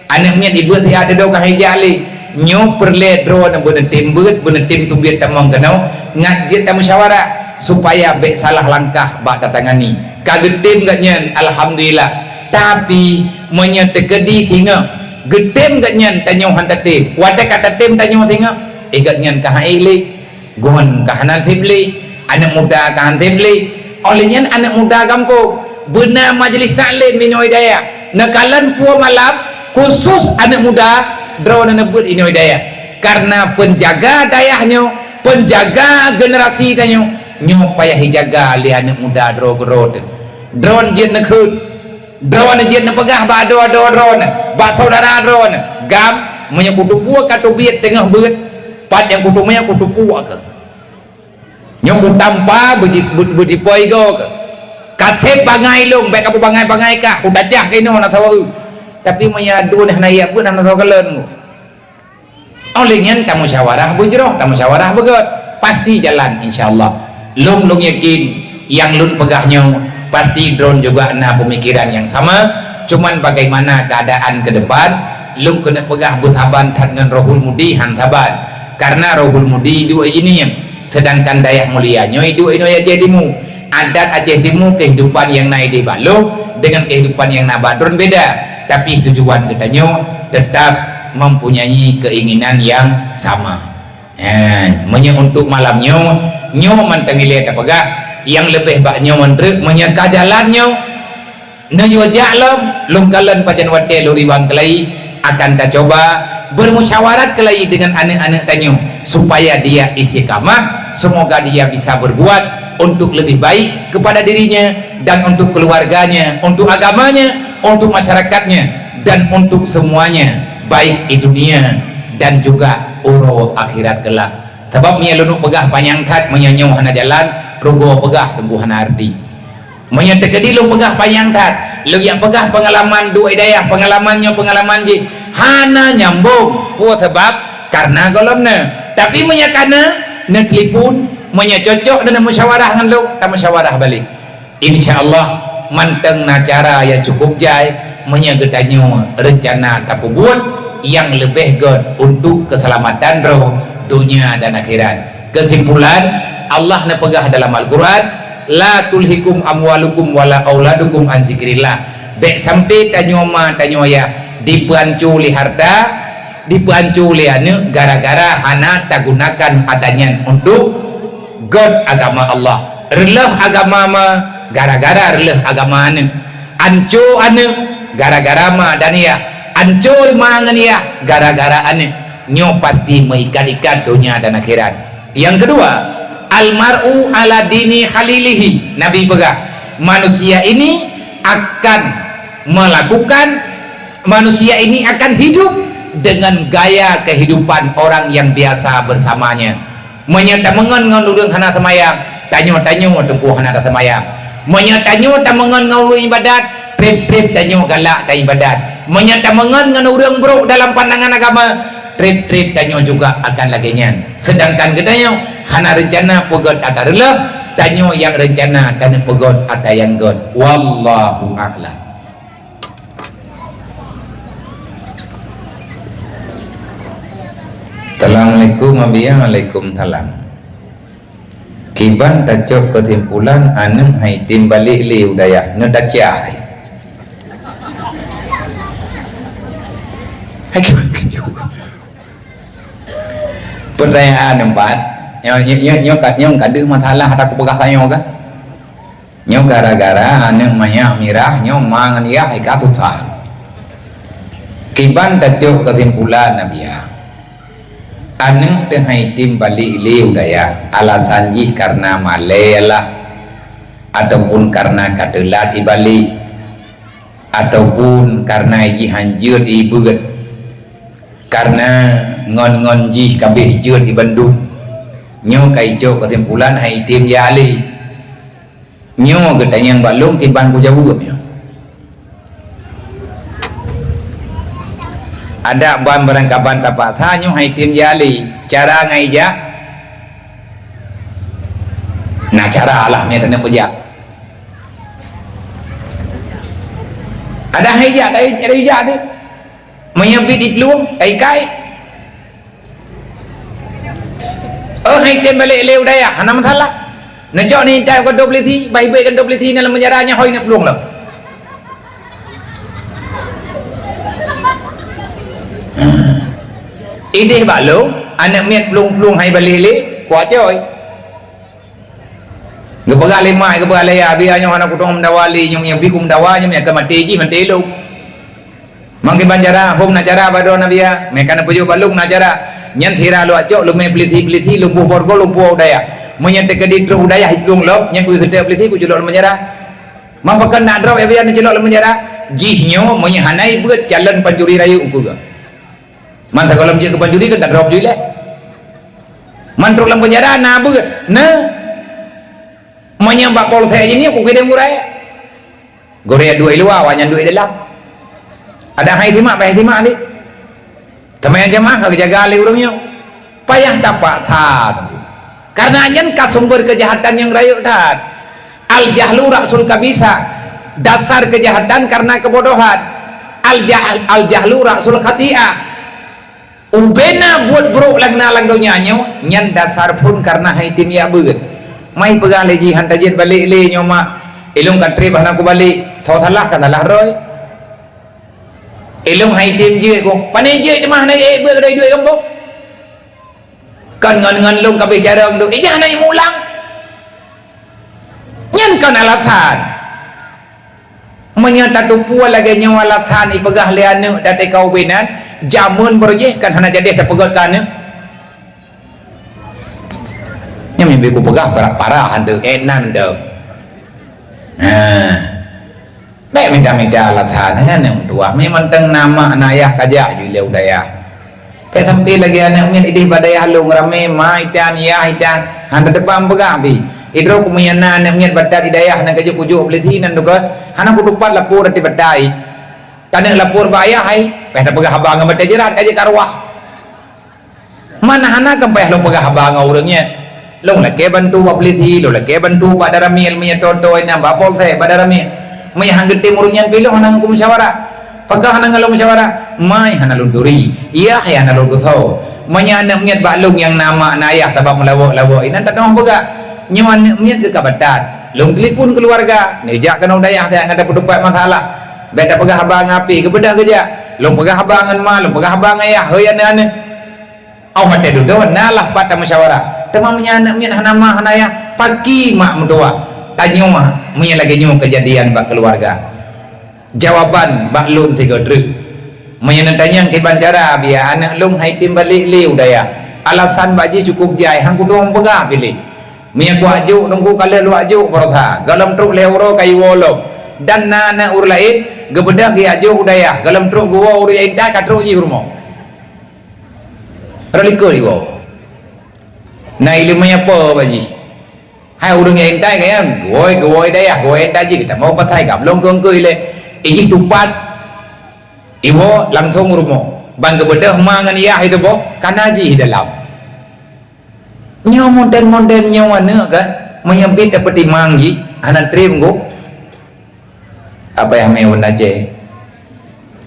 Aneuk miet ibeuet siat dudoe ka hijak lé. Nyoe peureulée droeneuh beuneutem beuet, beuneutem teubiet tamong keunoe, ngat jeuet tamusyawarah, supaya bék salah langkah bak tatangani. Ka geutem gobnyan, alhamdulillah. Tapi, meunyoe teukeudi singoh, geutem gobnyan tanyoe han tatem. Watée ka tatem tanyoe singoh, eh, gobnyan ka han ék lé. Gon ka hana sép lé, aneuk muda ka han sép lé. Óh lheueh nyan aneuk muda gampông beuna majelis taklim inoe dayah. Neukalon peue malam khusus aneuk muda droeneuh neubeuet inoe dayah. Karena peunjaga dayah nyoe, peunjaga generasi tanyoe, nyoe payah jijaga lé aneuk muda droe keudroe teuh. Droeneuh jeuet neukheun. Droeneuh jeuet neupeugah bak adoe-adoe droeneuh, bak syedara droeneuh, "Gam, meunyoe kuteupue ka teubiet teungoh beuet, pat nyang kuteumé kuteupue keuh. Nyoe kutampa beuji-, beu-, beutipoi goe keuh. Ka sép bangai lôn, bék ka beubangai-bangai kah, kutacah keunoe na sawa eu. Tapi meunyoe adoe hana jak beuet, hana sawa kalon." Óh lheueh nyan tamusyawarah beujroh, tamusyawarah beugét, pasti jalan, insya Allah. Lôn, lôn yakin nyang lôn peugah nyoe pasti droeneuh juga na peumikiran nyang sama, cuman bagaimana keuadaan keu depan, lôn keuneuk peugah beusaban that ngon Rohul Mudi han saban. Karena Rohul Mudi duek i Jeuniem, seudangkan Dayah Mulia nyoe duek inoe Aceh Timu. Adat Aceh Timu, kehidupan nyang na idéh bak lôn deungon kehidupan nyang na bak droeneuh beda, tapi tujuan geutanyoe teutap mempunyai keinginan nyang sama. Ha, meunyoe untuk malam nyoe, nyoe mantong ilée tapeugah, nyang leubeh bak nyoe mantreuk meunyoe ka jalan nyoe, neuyue jak lom, lôn kalon pajan watée lôn riwang keulai, akan tacoba bermusyawarat keulai deungon aneuk-aneuk tanyoe, supaya dia istiqamah, semoga dia bisa berbuat untuk lebih baik kepada dirinya dan untuk keluarganya, untuk agamanya, untuk masyarakatnya, dan untuk semuanya, baik di dunia dan juga uroe akhirat kelak. Sabab meunyoe lôn peugah panyang that, meunyoe nyoe hana jalan, rugoe peugah teungku hana arti. Meunyoe teukeudi lôn peugah panyang that, lôn jak peugah peungalaman duek i dayah, peungalaman nyoe, peungalaman jih, hana nyambong. Peue sabab? Karena gohlom na. Tapi meunyoe ka na, neutelepon, meunyoe cocok dan neumusyawarah ngon lôn, tamusyawarah balek. Insya Allah, mantong na cara nyang cukup jai meunyoe geutanyoe reuncana tapeubuet nyang leubeh gét untuk keuseulamatan droe, donya dan akhirat. Keusimpulan, Allah neupeugah dalam Al-Quran, "La tulhikum amwalukum wala auladukum an zikrillah." Bék sampai tanyoe ma tanyoe yah dipeuanco lé harta, dipeuanco lé aneuk gara-gara hana tagunakan harta nyan untuk gét agama Allah. Reuloh agama ma gara-gara reuloh agama aneuk. Anco aneuk gara-gara ma dan yah. Anco ma ngon yah gara-gara aneuk. Nyoe pasti meuikat-ikat donya dan akhirat. Nyang keudua, "Al mar'u ala dini khalilihi." Nabi peugah, manusia ini akan melakukan Manusia ini akan hidup dengan gaya kehidupan orang yang biasa bersamanya. Meunyoe tameungon ngon ureuëng hana seumayang, tanyoe-tanyoe teungku hana taseumayang. Meunyoe tanyoe tameungon ngon ureuëng ibadat, treb-treb tanyoe galak tan ibadat. Meunyoe tameungon ngon ureuëng brok dalam pandangan agama, treb-treb tanyoe juga akan lagée nyan. Sedangkan geutanyoe hana reuncana peugét ata reuloh, tanyoe nyang reuncana taneuk peugét ata nyang gét. Wallahu a'lam. Assalamualaikum, Abiya. Waalaikumsalam. Kiban tacok keusimpulan aneuk hai tem balek lé u dayah, neu tacah. Hai kiban keu jaweueb. Peutanyaan empat, nyoe, nyoe, nyoe, nyoe ka, nyoe ka deuh masalah ata kupeugah tanyoe ka. Nyoe gara-gara aneuk manyak mirah nyoe ma ngon yah ka susah. Kiban tacok keusimpulan, Abiya. Aneuk teuhai tem balek lé u dayah, alasan jih karena malée lah, ataupun karena ka teulat ibalek, ataupun karena jih hanjeuet ibeuet, karena ngon-ngon jih kabeh jeuet ibandum. Nyoe ka icok keusimpulan hai tem jak lé. Nyoe geutanyong bak lôn kiban kujaweueb nyoe. Adak ban barangkaban tapaksa nyoe hai tem jak lé. Cara ngai jak? Na cara lah nyoe keuneuk peujak. Adak hai jak, tai jak deh. Meunyoe bit diplueng, tai kai. Oh, hai tem balek lé u dayah, hana masalah. Neucok ni tai keu dua polisi, bah ibek keu dua polisi na lam penjara nyan hôi neuk plueng lom. Ideh bak lôn, aneuk miet plueng-plueng hai balek lé, kuat coy. Geupeugah lé mak, geupeugah lé ayah, "Biya nyoe hana kutong meudawa lé, nyoe nyang bi kumeudawa, nyoe nyang ka maté jih, maté lôn." Mangke ban cara, hom na cara bak droe na biya, meuka na peujeuet bak lôn na cara. Nyan sira lôn acok, lôn mé peulisi-peulisi, lôn boh borgo, lôn puwoe u dayah. Meunyoe teukeudi trok u dayah, lôn lop, nyan kuyue seutôt peulisi, kuculok lam penjara. Mah pakon na droe ya biya neuculok lam penjara? Jih nyoe meunyoe hana ibeuet calon pancuri rayeuk ukeue. Man sigohlom jeuet keu pancuri kan tadroe jih lé. Man trok lam penjara na beuet, na. Meunyoe bak polsek jih nyoe kukideng gurée. Gurée duek i luwa, awak nyan duek i dalam. Adak hai simak, bah simak lé. Teuma nyang jamaah ka geujaga lé ureuëng nyoe. Payah tapaksa. Karena nyan ka sumber kejahatan nyang rayeuk that. Al-jahlu ra'sul kabisa. Dasar kejahatan karena kebodohan. Al-jah-, al-jahlu ra'sul khati'ah. Ubena buet brok lam na lam donya nyoe, nyan dasar phon karena hai tem jak beuet. Mai peugah lé jih han tajeuet balek lé nyoe mak. Ilong ka treb hana kubalek, soe salah ka salah droe. Ilong hai tem jeuet ko, pane jeuet teuma hana jeuet beuet keudroe duek gampông. Kan ngon-ngon lôn ka bicara dok, ijah hana imulang. Nyan kon alasan. Meunyoe tateupeue lagée nyoe alasan ipeugah lé aneuk datée ka ubenan, jameun baroe jih kan hana jadeh tapeugét keu aneuk. Nyan mimpi kupeugah parah-parah aneuk, eh, nan deuh. Nah. Bék mita-mita alasan, hai aneuk meutuwah, meuntang na mak na yah kajak ju lé u dayah. Bék sampoe lagée aneuk miet ideh bak dayah lôn ramé ma itan, yah itan, hana teupang peugah pih. Idroe ku meunyan na aneuk miet batat di dayah na kajak kujok peulisi nan tuka, hana kutupat lapor ati batai. Taneuk lapor bak ayah hai, bék tapeugah haba ngon batai jeurat kajak karuah. Mana hana kan payah lôn peugah haba ngon ureuëng nyan. Lôn lakée bantu bak peulisi, lôn lakée bantu bak daramil meunyoe toe-toe nyang bak polsek bak daramil. Meunyoe han geutem ureuëng nyan pih lôn hana ngon musyawarah. Pakon hana ngon lôn musyawarah? Mai hana lôn turi, yah hana lôn tusoe. Meunyoe aneuk miet bak lôn nyang na mak na ayah sabab meulawok-lawok inan tanoh peugah. Nyoe aneuk miet geuh ka batat. Lôn telepon keuluwarga, neujak keunoe dayah siat ngon tapeutupat masalah. Bék tapeugah haba ngon api, geubeudôh geujak. Lôn peugah haba ngon ma, lôn peugah haba ngon ayah, hôi aneuk-aneuk. Óh watée dudoe na lah pat tamusyawarah. Teuma meunyoe aneuk miet hana ma hana yah, paki mak meutuwah. Tanyoe meunyoe lagée nyoe keujadian bak keuluwarga. Jawaban bak lôn tiga treuk. Meunyoe neutanyong kiban cara biya aneuk lôn hai tem balek lé u dayah. Alasan bak jih cukup jai, han kutueng peugah piléh. Meunyoe kuwak jok teungku ka lheueh luwak jok baroesa, gohlom trok lhée uroe ka iwoe lom. Dan na, na ureuëng laén geubeudôh geujak jôh u dayah, gohlom trok geuwoe ureuëng nyang intat ka trok jih u rumoh. Rot likot jiwoe. Na iéleumé apa bak jih? Hai ureuëng nyang intat ka nyan, geuwoe, geuwoe dayah, geuwoe intat jih, geutamong pasai ka, blong keue-keue ilée. Ijih tupat, iwoe langsong u rumoh. Ban geubeudôh ma ngon yah itu boh, ka na jih dalam. Nyoe modern-modern nyoe aneuëk kan, meunyoe bit tapeutimang jih, hana treb ngon apa nyang meunan cit.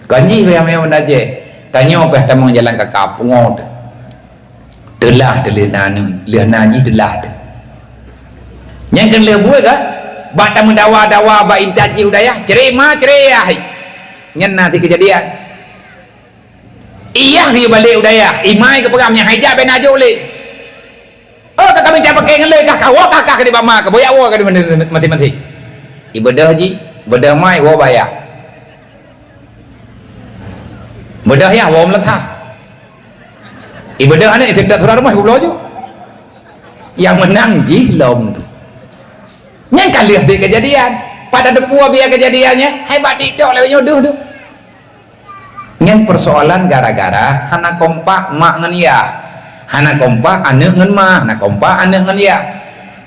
Kon jih nyang meunan cit. Tanyoe pih tamong jalan kaka pungo teuh. Teulah teuh lheueh na aneuëk, lheueh na jih teulah teuh. Nyang keu lheueh buet kan, bak tameudawa-dawa bak intat jih u dayah, cre ma cre yah. Nyan na si keujadian. Iyah geuyue balek u dayah, imai geupeugah meunyoe hai jak bèk na jok lé. Oh, ka kami jak paké ngon lé kah, kawoe kah, kah di bak ma, ka boyak woe ka di maté-maté. Ibeudôh jih, beudôh mai woe bak yah. Beudôh yah woe meuleusa. Ibeudôh aneuëk, iseutôt surah rumoh, ibloe ju. Nyang meunang jih lom. Nyan ka lheueh bit keujadian. Pada deupue biaya keujadian nyan, hai bak TikTok lewat nyoe deuh deuh. Nyan persoalan gara-gara hana kompak mak ngon yah. Hana kompak aneuëk ngon ma, hana kompak aneuëk ngon yah.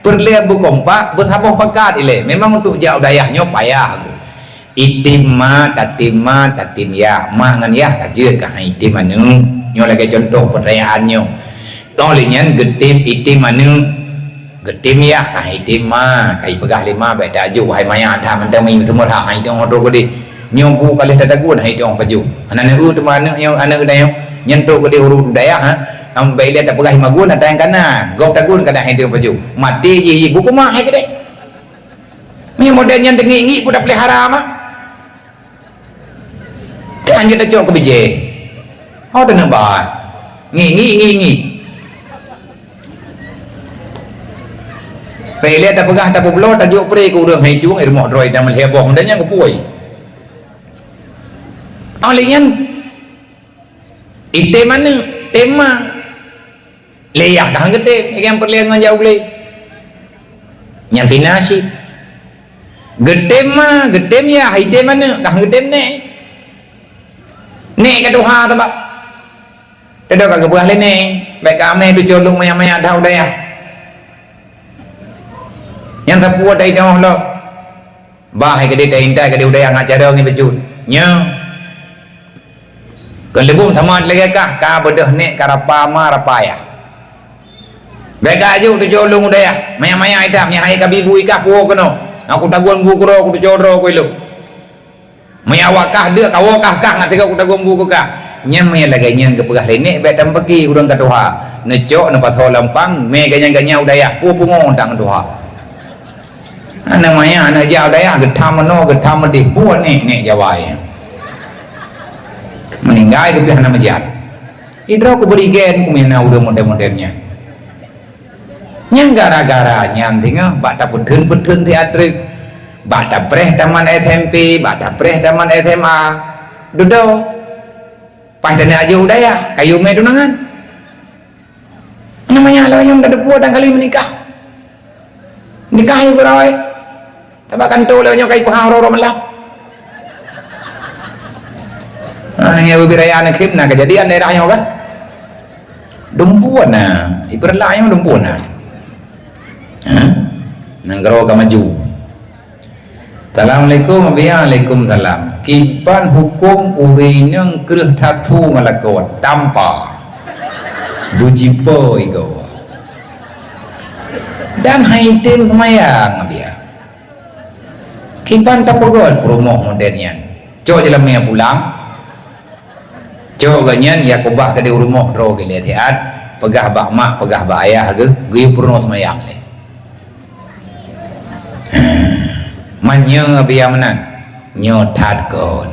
Peureulée beukompak, beusaboh pakat ilée. Memang untuk jak u dayah nyoe payah. Item ma, tatem ma, tatem yah. Mak ngon yah ka jeuet ka han item aneuëk. Nyoe lagée contoh peutanyaan nyoe. Toh lé nyan geutem item aneuëk. Geutem yah, ka item ma, ka ipeugah lé ma, bèk tajok, hai maya that mantong mi meuteumé that, hai tong oto geude. Nyoe bu ka lheueh tatagun, hai tong pajoh. Hana neueu teuma aneuëk nyoe, aneuëk geutanyoe. Nyan trok geude ureuëng dayah, ha. Am bèk ilée tapeugah magun, ata nyang kana. Gob tagun kana hai tong pajoh. Maté jih, jih. Bukon ma hai geude. Meunyoe model nyan teungiek-ngiek pun tapeulihara ma. Kan jeuet tacok keu bijéh. Oh, teuneuba. Ngi, ngi, ngi, ngi. Peuilée tapeugah tapeubloe tajok pré keu ureuëng hai tueng, i rumoh droe dan meulhèe boh, dan nyang geupui. Oh, lé nyan. Item aneuëk, tem ma. Lé yah ka han geutem, nyang peureulée ngon jak u glé. Nyang pina cit. Geutem ma, geutem yah, item aneuëk, ka han geutem nèk. Nèk ka tuha sabab. Teudoe ka geupeugah lé nèk, bèk ka amé tujoh lôn maya-maya that u dayah. Nyang sapeue tai teuh lom. Bah hai keudeh taintai keudeh u dayah ngat carông nyan bacut. Nyoe. Kon leubeh sama lagée kah, ka beudôh nèk ka rapa ma rapa yah. Bèk ka aju tujoh lôn u dayah, maya-maya idam nyang hai ka bi bu ikah puwoe keunoe. Aku tagun bu keudroe, aku tujoh droe ku ilôn. Maya awak kah deuk, kawoe kah kah ngat teuka aku tagun bu keu kah. Nyan maya lagée nyan geupeugah lé nèk bèk tampaki ureuëng ka tuha. Neucok neupasoe lampang, mé ganyang-ganyang u dayah, peue pungo tang tuha. Aneuk maya, aneuk jak u dayah, geutham meunoe, geutham meudeh, buet nèk, nèk Jawa nyan. Meuninggai geupih hana meujak. Idroe kubri gen kumeunan ureuëng model-model nyan. Nyan gara-gara nyan singoh bak tapeutheun-peutheun teatrek, bak tapreh taman S M P, bak tapreh taman S M A. Dudoe. Paih taneuk aju u dayah, kayue mé tunangan. Namanya lawang nyang ka teupeue dan kali menikah. Nikah yue beuroi. Sabab kanto lawang nyoe ka ipeuhah uroe-uroe malam. Ha, nyang bubit raya aneuk krim na kejadian daerah nyoe kan. Dumpeue na, ipeureulah nyoe dumpeue na. Ha? Nanggroe ka maju. Assalamualaikum, Abiya. Waalaikumsalam. Kiban huköm ureuëng nyang kreueh tatu ngon lakoe tanpa beujipo igoe. Dan hai tem seumayang, Abiya. Kiban tapeugöt peurumoh model nyan. Cok jeulamé pulang. Cok geuh nyan, ya keubah keudeh u rumoh droe geuh lé siat, peugah bak mak, peugah bak ayah geuh, geuyue peurunoe seumayang lé. Man nyoe biya meunan, nyoe that kon.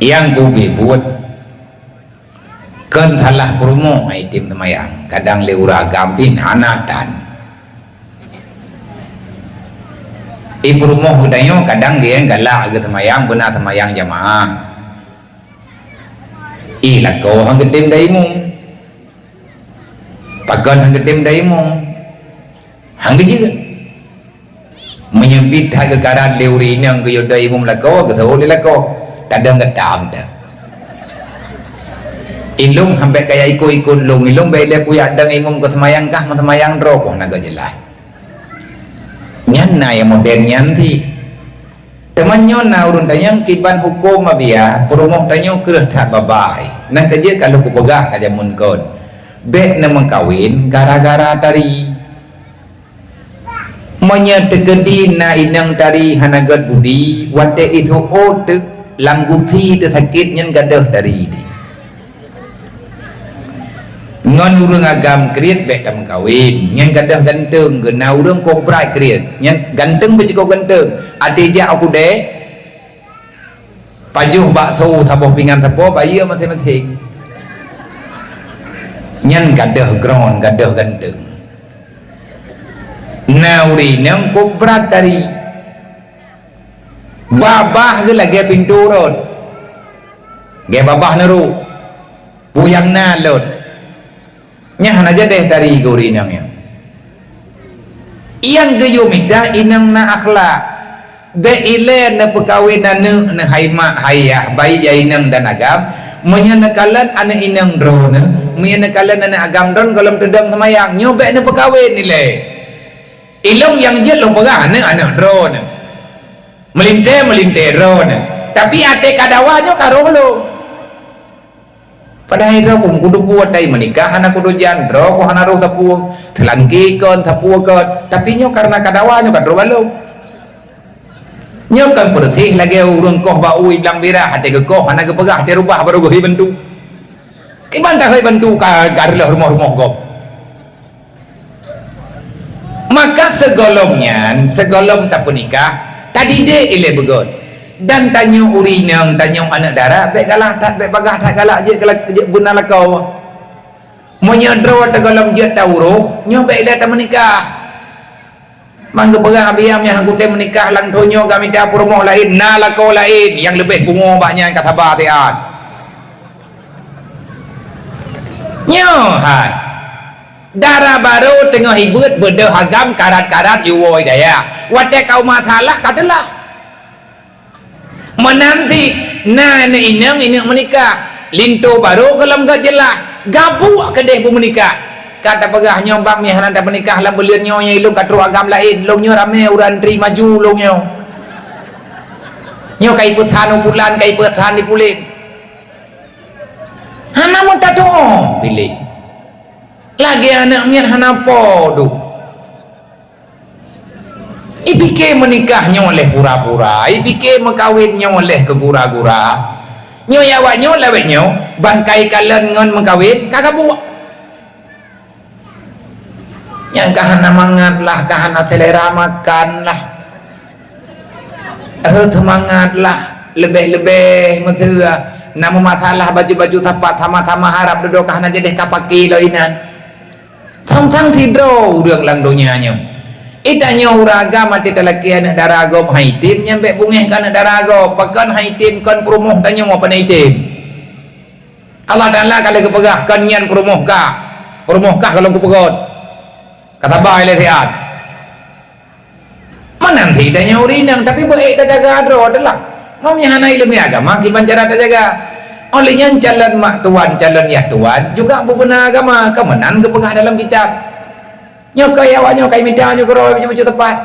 Nyang kubi buet, kon salah peurumoh ai tem seumayang, kadang lé ureuëng agam pih hana tan. Di peurumoh geutanyoe kadang geuh galak geuh seumayang, beuna seumayang jamaah. Ih, lakoe han geutem daimong. Pakon han geutem daimong? Han geujeuet. Meunyoe bit that geukarat lé ureueng inong geuyue dong imum lakoe, geuseuôt lé lakoe. Tadong gata meuta. Ilong hambek kaya ikot-ikot long, ilong bèk lé kuyak dong imum keu seumayang kah meuseumayang droe, keuh na geujeulaih. Nyan na nyang modern nyan cit. Teuma nyoe na ureueng tanyong kiban huköm Mabiya, peurumoh tanyoe kreueh that babai. Nyan keuh jeuet ka lheueh kupeugah ka jameun kon. Bèk neumeukawen gara-gara tari. Meunyoe teukeudi na inong tari hana gèt budi, watèe itôh ôt teuk lam gusi teusakét nyan gadôh tari di. Ngon ureueng agam kriet bèk tameukawen, nyan gadôh ganteng, geuna ureueng kobrat kriet, nyan ganteng beucukôp ganteng, até jak u keudè, pajoh bakso saboh pingan sapo, bayeue maséng-maséng. Nyan gadôh gron, gadôh ganteng. Na ureueng inong kobrat tari. Babah geuh lagèe pintoe rot. Lagèe babah neurok. Puyang na lôn. Nyan hana jadèh tari keu ureueng inong nyan. Nyang geuyue mita inong na akhlak. Bèk ilèe neupeukawen aneuk neuh hai mak hai yah, baik nyang inong dan agam. Meunyoe neukalon aneuk inong droeneuh, meunyoe neukalon aneuk agam droeneuh gohlom teudong seumayang, nyoe bèk neupeukawen ilèe. Ilong nyang jeuet lôn peugah aneuk-aneuk droeneuh. Meulintèe-meulintèe droeneuh. Tapi até ka dawa nyoe ka roh lôn. Padahai droe kudeupu watèe meunikah hana kudojan, droe ku hana roh sapeue, seulangké kon, sapeue kon. Tapi nyoe kareuna ka dawa nyoe ka droe balom. Nyoe kon peureuseh lagèe ureueng koh bak u i blang birah, até geukoh hana geupeugah, até rubah barô geuhôi bantu. Kiban tahôi bantu ka, ka reuloh rumoh-rumoh gob. Maka sigohlom nyan, sigohlom tapeunikah, tadidik ilèe beugöt. Dan tanyoe ureueng inong, tanyoe aneuk dara, bèk galak that, bèk bagaih that galak jeuet keu lak-, jeuet beuna lakoe. Meunyoe droe teugohlom jeuet tauroh, nyoe bèk ilèe tameunikah. Mang geupeugah biang nyang kutém meunikah lam thôn nyoe ka mita peurumoh laén, na lakoe laén nyang leubeh pungo bak nyan ka saba siat. Nyoe hai. Dara barô teungoh ibeuet beudôh agam karat-karat yuwoe daya. Watèe ka uma salah ka teulah. Meunan cit na aneuk inong, aneuk meunikah, linto barô gohlom geujeulaih, gabuek keudeh beumeunikah. Ka tapeugah nyoe bang meuhana tapeunikah lam buleuen nyoe, nyoe ilong ka trok agam laén, lôn nyoe ramé ureueng antri maju lôn nyoe. Nyoe ka ipeusan u pulan, ka ipeusan di pulan. Hana meutateu'oh piléh. Lagèe aneuk miet hana po duek. Ipike meunikah nyoe lé pura-pura, ipike meukawen nyoe lé keu gura-gura. Nyoe ya awak nyoe lawét nyoe, bangkai kalon ngon meukawen ka gabuek. Nyang ka hana mangat lah, ka hana selera makan lah. Rhot seumangat lah, leubeh-leubeh meuseu na meumasalah baju-baju sapat sama-sama harab dudoe ka hana jadeh ka pake lom inan. Sang-sang sidroe ureueng lam donya nyoe. Ita nyoe ureueng agam até talakée aneuk dara gob hai item nyan bék beungéh keu aneuk dara gob. Pakon hai item kon peurumoh tanyoe pane item. Allah Taala ka lheueh geupeugah kon nyan peurumoh kah. Peurumoh kah ka lôn kupeugöt. Ka saba ilée siat. Meunan cit tanyoe ureueng inong, tapi beu ék tajaga droe teuh lah. Meunyoe hana ileumèe agama, kiban cara tajaga. Óh lheueh nyan calon mak tuan, calon yah tuan juga beubeuna agama, ka meunan geupeugah dalam kitab. Nyoe keuh awak nyoe ka imita nyoe keudroe bacut-bacut teumpat.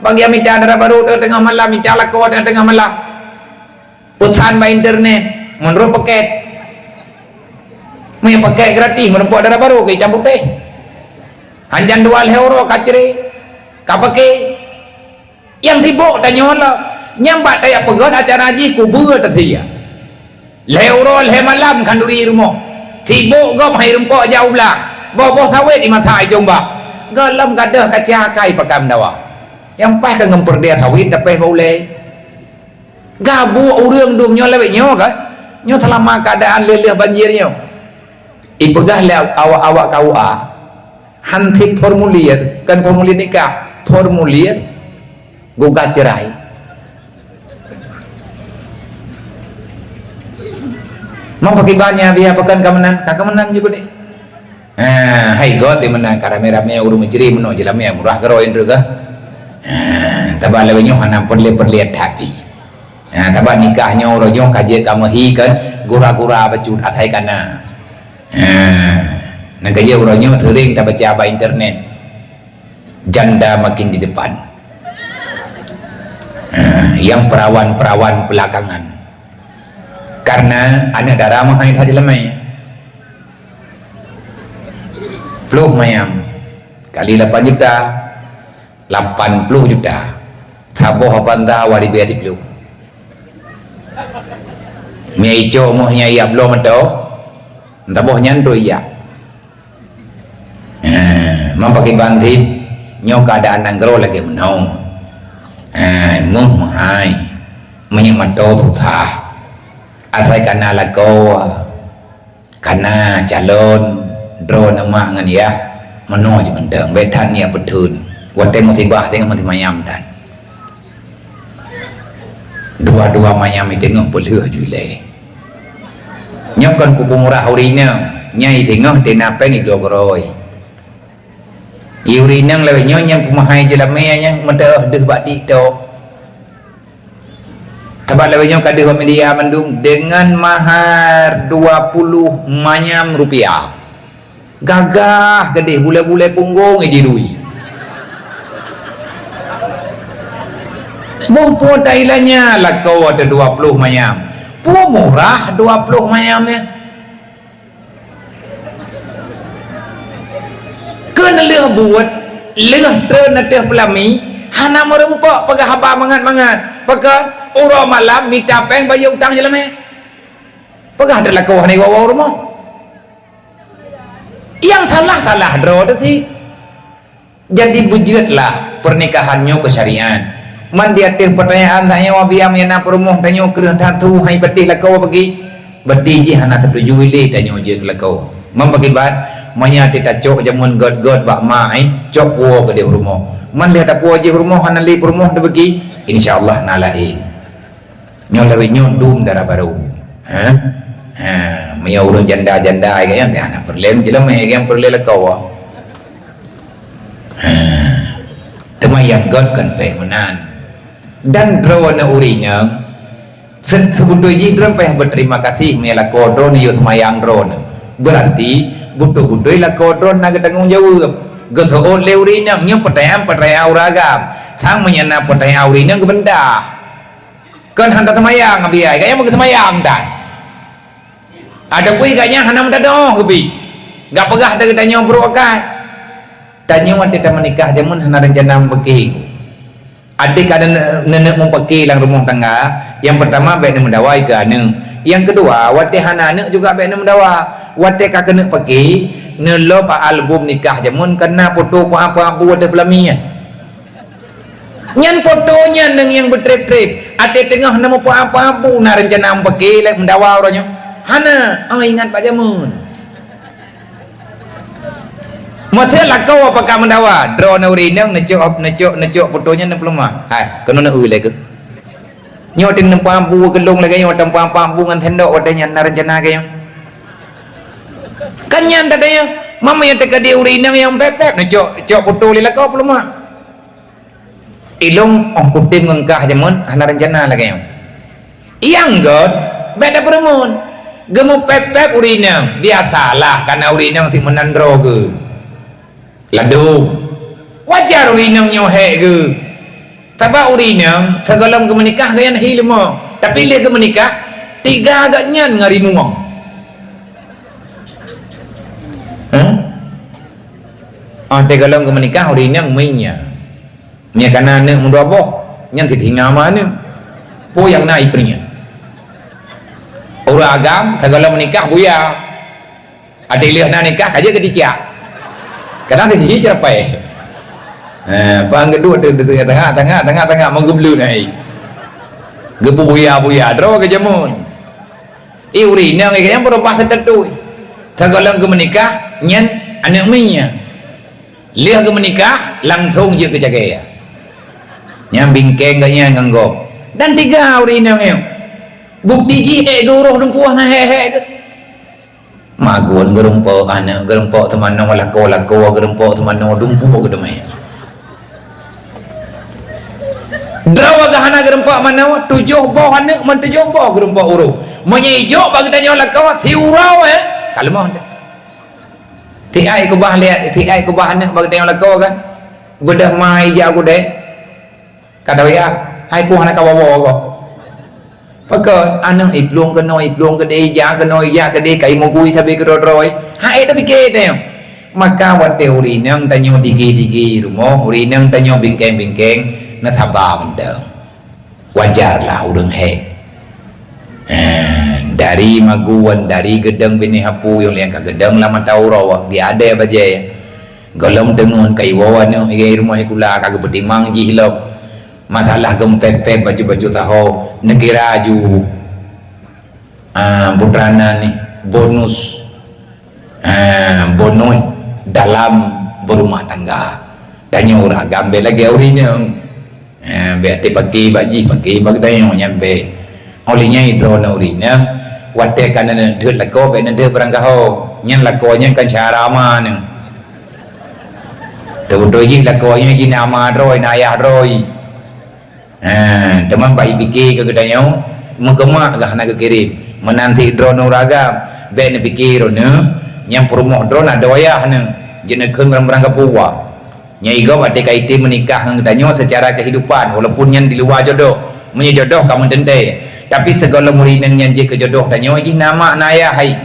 Bagi mita dara barô teungoh malam, mita lakoe teungoh malam. Peusan bak internet, meunurot paket. Meunyoe paket gratis, meureumpok dara barô keu itam putéh. Hanjan dua lhèe uroe ka cre, ka paké. Nyang sibok tanyoe lom, nyang bak tajak peugöt acara jih kubeue teusia. Lhèe uroe lhèe malam khanduri rumoh. Sibok gob hai reumpok jak u blang. Boh-boh sawét imasak i jumba. Gohlom gadôh kaca akai pakam dawa. Nyang paih ka ngon peureudèe sawét dapéh bak ulèe. Gabuek ureueng dum nyoe lawét nyoe kan? Nyoe seulama keuadaan lheueh-lheueh banjir nyoe. Ipeugah lé awak-awak K U A, han cit formulir, kon formulir nikah, formulir gugah cerai. Mau pakiban nyan biaya pakon ka meunan, ka meunan juga deh. Ha, hai gob di meunan ka ramé-ramé ureueng meucre meunoe jeulamé murah keudroe indeuek ka. Ha, Sabab lagée nyoe hana peureulée-peureulée that pih. Ha, sabab nikah nyoe uroe nyoe ka jeuet ka meuhi kan gura-gura bacut asai kana. Ha, nyang ka jeuet uroe nyoe seuring tabaca bak internet. Janda makin di depan. Ha, nyang perawan-perawan belakangan. Karena aneuk dara meuhai that jeulamé. Ploh mayam kali lapan juta, lapan ploh juta. Saboh Avanza dua ribèe siplôh. Mie icok moh nyang ia bloe mantong, saboh nyan trok ia. Ha, man pakriban cit nyoe keuadaan nanggroe lagée meunoe. Ha, moh meuhai, meunyoe mantong susah. Asai kana lakoe, kana calon, droeneuh mak ngon yah, meunoe jih mantong, bék that ngieng peutheun. Watée musibah teungoh meusimayam that. Dua-dua mayam i teungoh peulheueh ju ilée. Nyoe kon kupeumurah ureuëng inong, nyang i teungoh teuna péng i bloe keurôi. I ureuëng inong lawét nyoe nyang peumeuhai jeulamé nyang meuteuôh deuh bak TikTok. Sabab lawét nyoe ka deuh bak media mandum deungon mahar dua puluh manyam rupiah. Gagah keudeh bulée-bulée punggong i dirui. Boh po tailanya lakoe teuh dua ploh manyam. Peue murah dua ploh manyam nyan? Keu neulheueh buet, lheueh treun ateueh peulami, hana meurumpok peugah haba mangat-mangat. Pakon uroe malam mita péng bayeue utang jeulamé. Peugah teuh lakoe hana iwoe-woe rumoh. Nyang salah-salah droe teuh cit. Jadi beujeuetlah pernikahan nyoe keu syariat. Man di ateueh peutanyaan tanyoe biang nyang na peurumoh tanyoe kreueh that tuha hai patéh lakoe bagi. Berarti jih hana setuju ilée tanyoe jeuet keu lakoe. Man pakiban, meunyoe teuh tacok jameun gét-gét bak ma, eh, cok puwoe keudeh rumoh. Man lheueh tapuwoe jih rumoh hana lé peurumoh teubagi, insya Allah na laén. Nyoe lawét nyoe dum dara barô. Ha? Ha, meunyoe ureuëng janda-janda gét nyan teuh hana peureulée jeulamé gét peureulée lakoe. Ha. Teuma nyang gét kon bék meunan. Dan droeneuh ureuëng inong, se-, seubeutôi jih droeneuh payah beuterima kasih meunyoe lakoe droeneuh yôh seumayang droeneuh. Berarti beutôi-beutôi lakoe droeneuh na geutanggong jaweueb. Geuseuôt lé ureuëng inong nyoe peutanyaan-peutanyaan ureuëng agam. Sang meunyoe na peutanyaan ureuëng inong geubeuntah. Kon hana seumayang, Abi ai, gaya meukeuseumayang dan. Adapui gaya hana meutadong geubi. Gak peugah dari tanyoe brok akai. Tanyoe watée tameunikah jameun hana rencana meupeukée. Até ka neuneuk meupeukée lam rumoh tangga, nyang peutama bék neumeudawa keu aneuk. Nyang keudua, watée hana aneuk juga bék neumeudawa. Watée ka keuneuk peukée, neulop album nikah jameun kana poto peue-peue watée peulamian. Nyan poto nyan nyang beutreb-treb. Até teungoh na meupeue-peue na rencana meupeukée lé meudawa uroe nyoe. Hana, oh ingat bak jameun. Meuseue lakoe pakat meudawa, droeneuh ureuëng inong neucok, neucok, neucok poto nyan neupeuleumah. Hai, keunoe neueu lé keuh. Nyoe teuh neupeuampu geulong lagée nyoe, teupeuampu ngon sendok watée nyan na rencana keu nyoe. Kan nyan teuh nyoe, mama nyang teuka di ureuëng inong nyang pép-pép neucok, cok poto lé lakoe peuleumah. Ilong óh kutem ngon kah jameun hana rencana lagée nyoe. Nyang gét, bék tapeureumeun. Geumeupép-pép ureuëng inong, biasalah kana ureuëng inong si meunan droe geuh. Ladôm. Wajar ureuëng inong nyoe hék geuh. Sabab ureuëng inong sigohlom geumeunikah gobnyan hi leumo, tapi lheueh geumeunikah tiga gobnyan ngon rimueng. Hah? Óh sigohlom geumeunikah ureuëng inong meuinya. Meunyoe kana aneuk meudua boh, nyan cit hina ma aneuk. Peue nyang na ié peureunyan. Ureuëng agam, sigohlom meunikah buya. Até lheueh na nikah, ka jeuet keu ticak. Kadang di sisi ceurapai. Eh, pang geuduek di, di tengah-tengah, tengah, tengah, tengah, meugeubleut hai. Geupeubuya-buya, droe keu jameun. Ié ureuëng inong nyang beurubah seutatui. Sigohlom geumeunikah, nyan aneuk miet. Lheueh geumeunikah, langsong jeuet keu cagée. Nyang bingkeng gobnyan ngon gob. Dan tiga ureuëng inong nyoe. Bukti jih ék geuroh dumpeue hana hék-hék geuh. Magun geurumpok aneuk, geurumpok teumanoe lakoe-lakoe, geurumpok teumanoe dumpeue geuh teumé. Droe geuh hana geureumpok manoe, tujoh boh aneuk, meutujoh boh geureumpok uroe. Meunyoe ijok bak geutanyoe lakoe, siuroe, eh, ka leumoh teuh. Siat keubah lé, siat keubah aneuk bak geutanyoe lakoe kan. Beudôh ma ija gudée. Ka doya, hai puih hana ka woe-woe gob. Pakon, aneuk iplueng keunoe, iplueng keudeh, ija keunoe, ija keudeh, kai meugui sabe keudroe-droe. Hai tapike tanyoe. Maka watée ureueng inong tanyoe digi-digi rumoh, ureueng inong tanyoe bingkeng-bingkeng, neusaba mantong. Wajarlah ureueng hék. Eh, dari magun, dari geudong binéh apui nyang ka geudong lam mata uroe, di adée bajée. Gohlom deungon ka iwoe aneuk i rumoh sikula ka geupeutimang jih lom. Masalah geumpép-pép baju-baju saho, neukira ju, ah, putra na nih, bonus. Ah, bonus dalam berumah tangga. Tanyoe ureueng agam bék lagée ureueng inong. Ah, bék até pake bak jih, pake bak geutanyoe nyan bék. Óh lheueh nyan droeneuh ureueng inong, watée ka neuneudeuet lakoe bék neudeuet barangkaho. Nyan lakoe nyan kan syara ama neuh. Teubeutôi jih lakoe nyan jih na ama droe, na ayah droe. Ha, teuma bak ipike keu geutanyoe, meukeumak geuh hana geukirém. Meunan cit droeneuh ureueng agam, bék neupike droeneuh, nyang peurumoh droeneuh adoe ayah neuh, jeuet neukheun barang-barang geupuwa. Nyan igob até ka item meunikah ngon geutanyoe seucara keuhidupan, walaupun nyan di luwa jodoh. Meunyoe jodoh ka meuteuntée, tapi sigohlom ureueng inong nyan jeuet keu jodoh tanyoe jih na mak na ayah hai.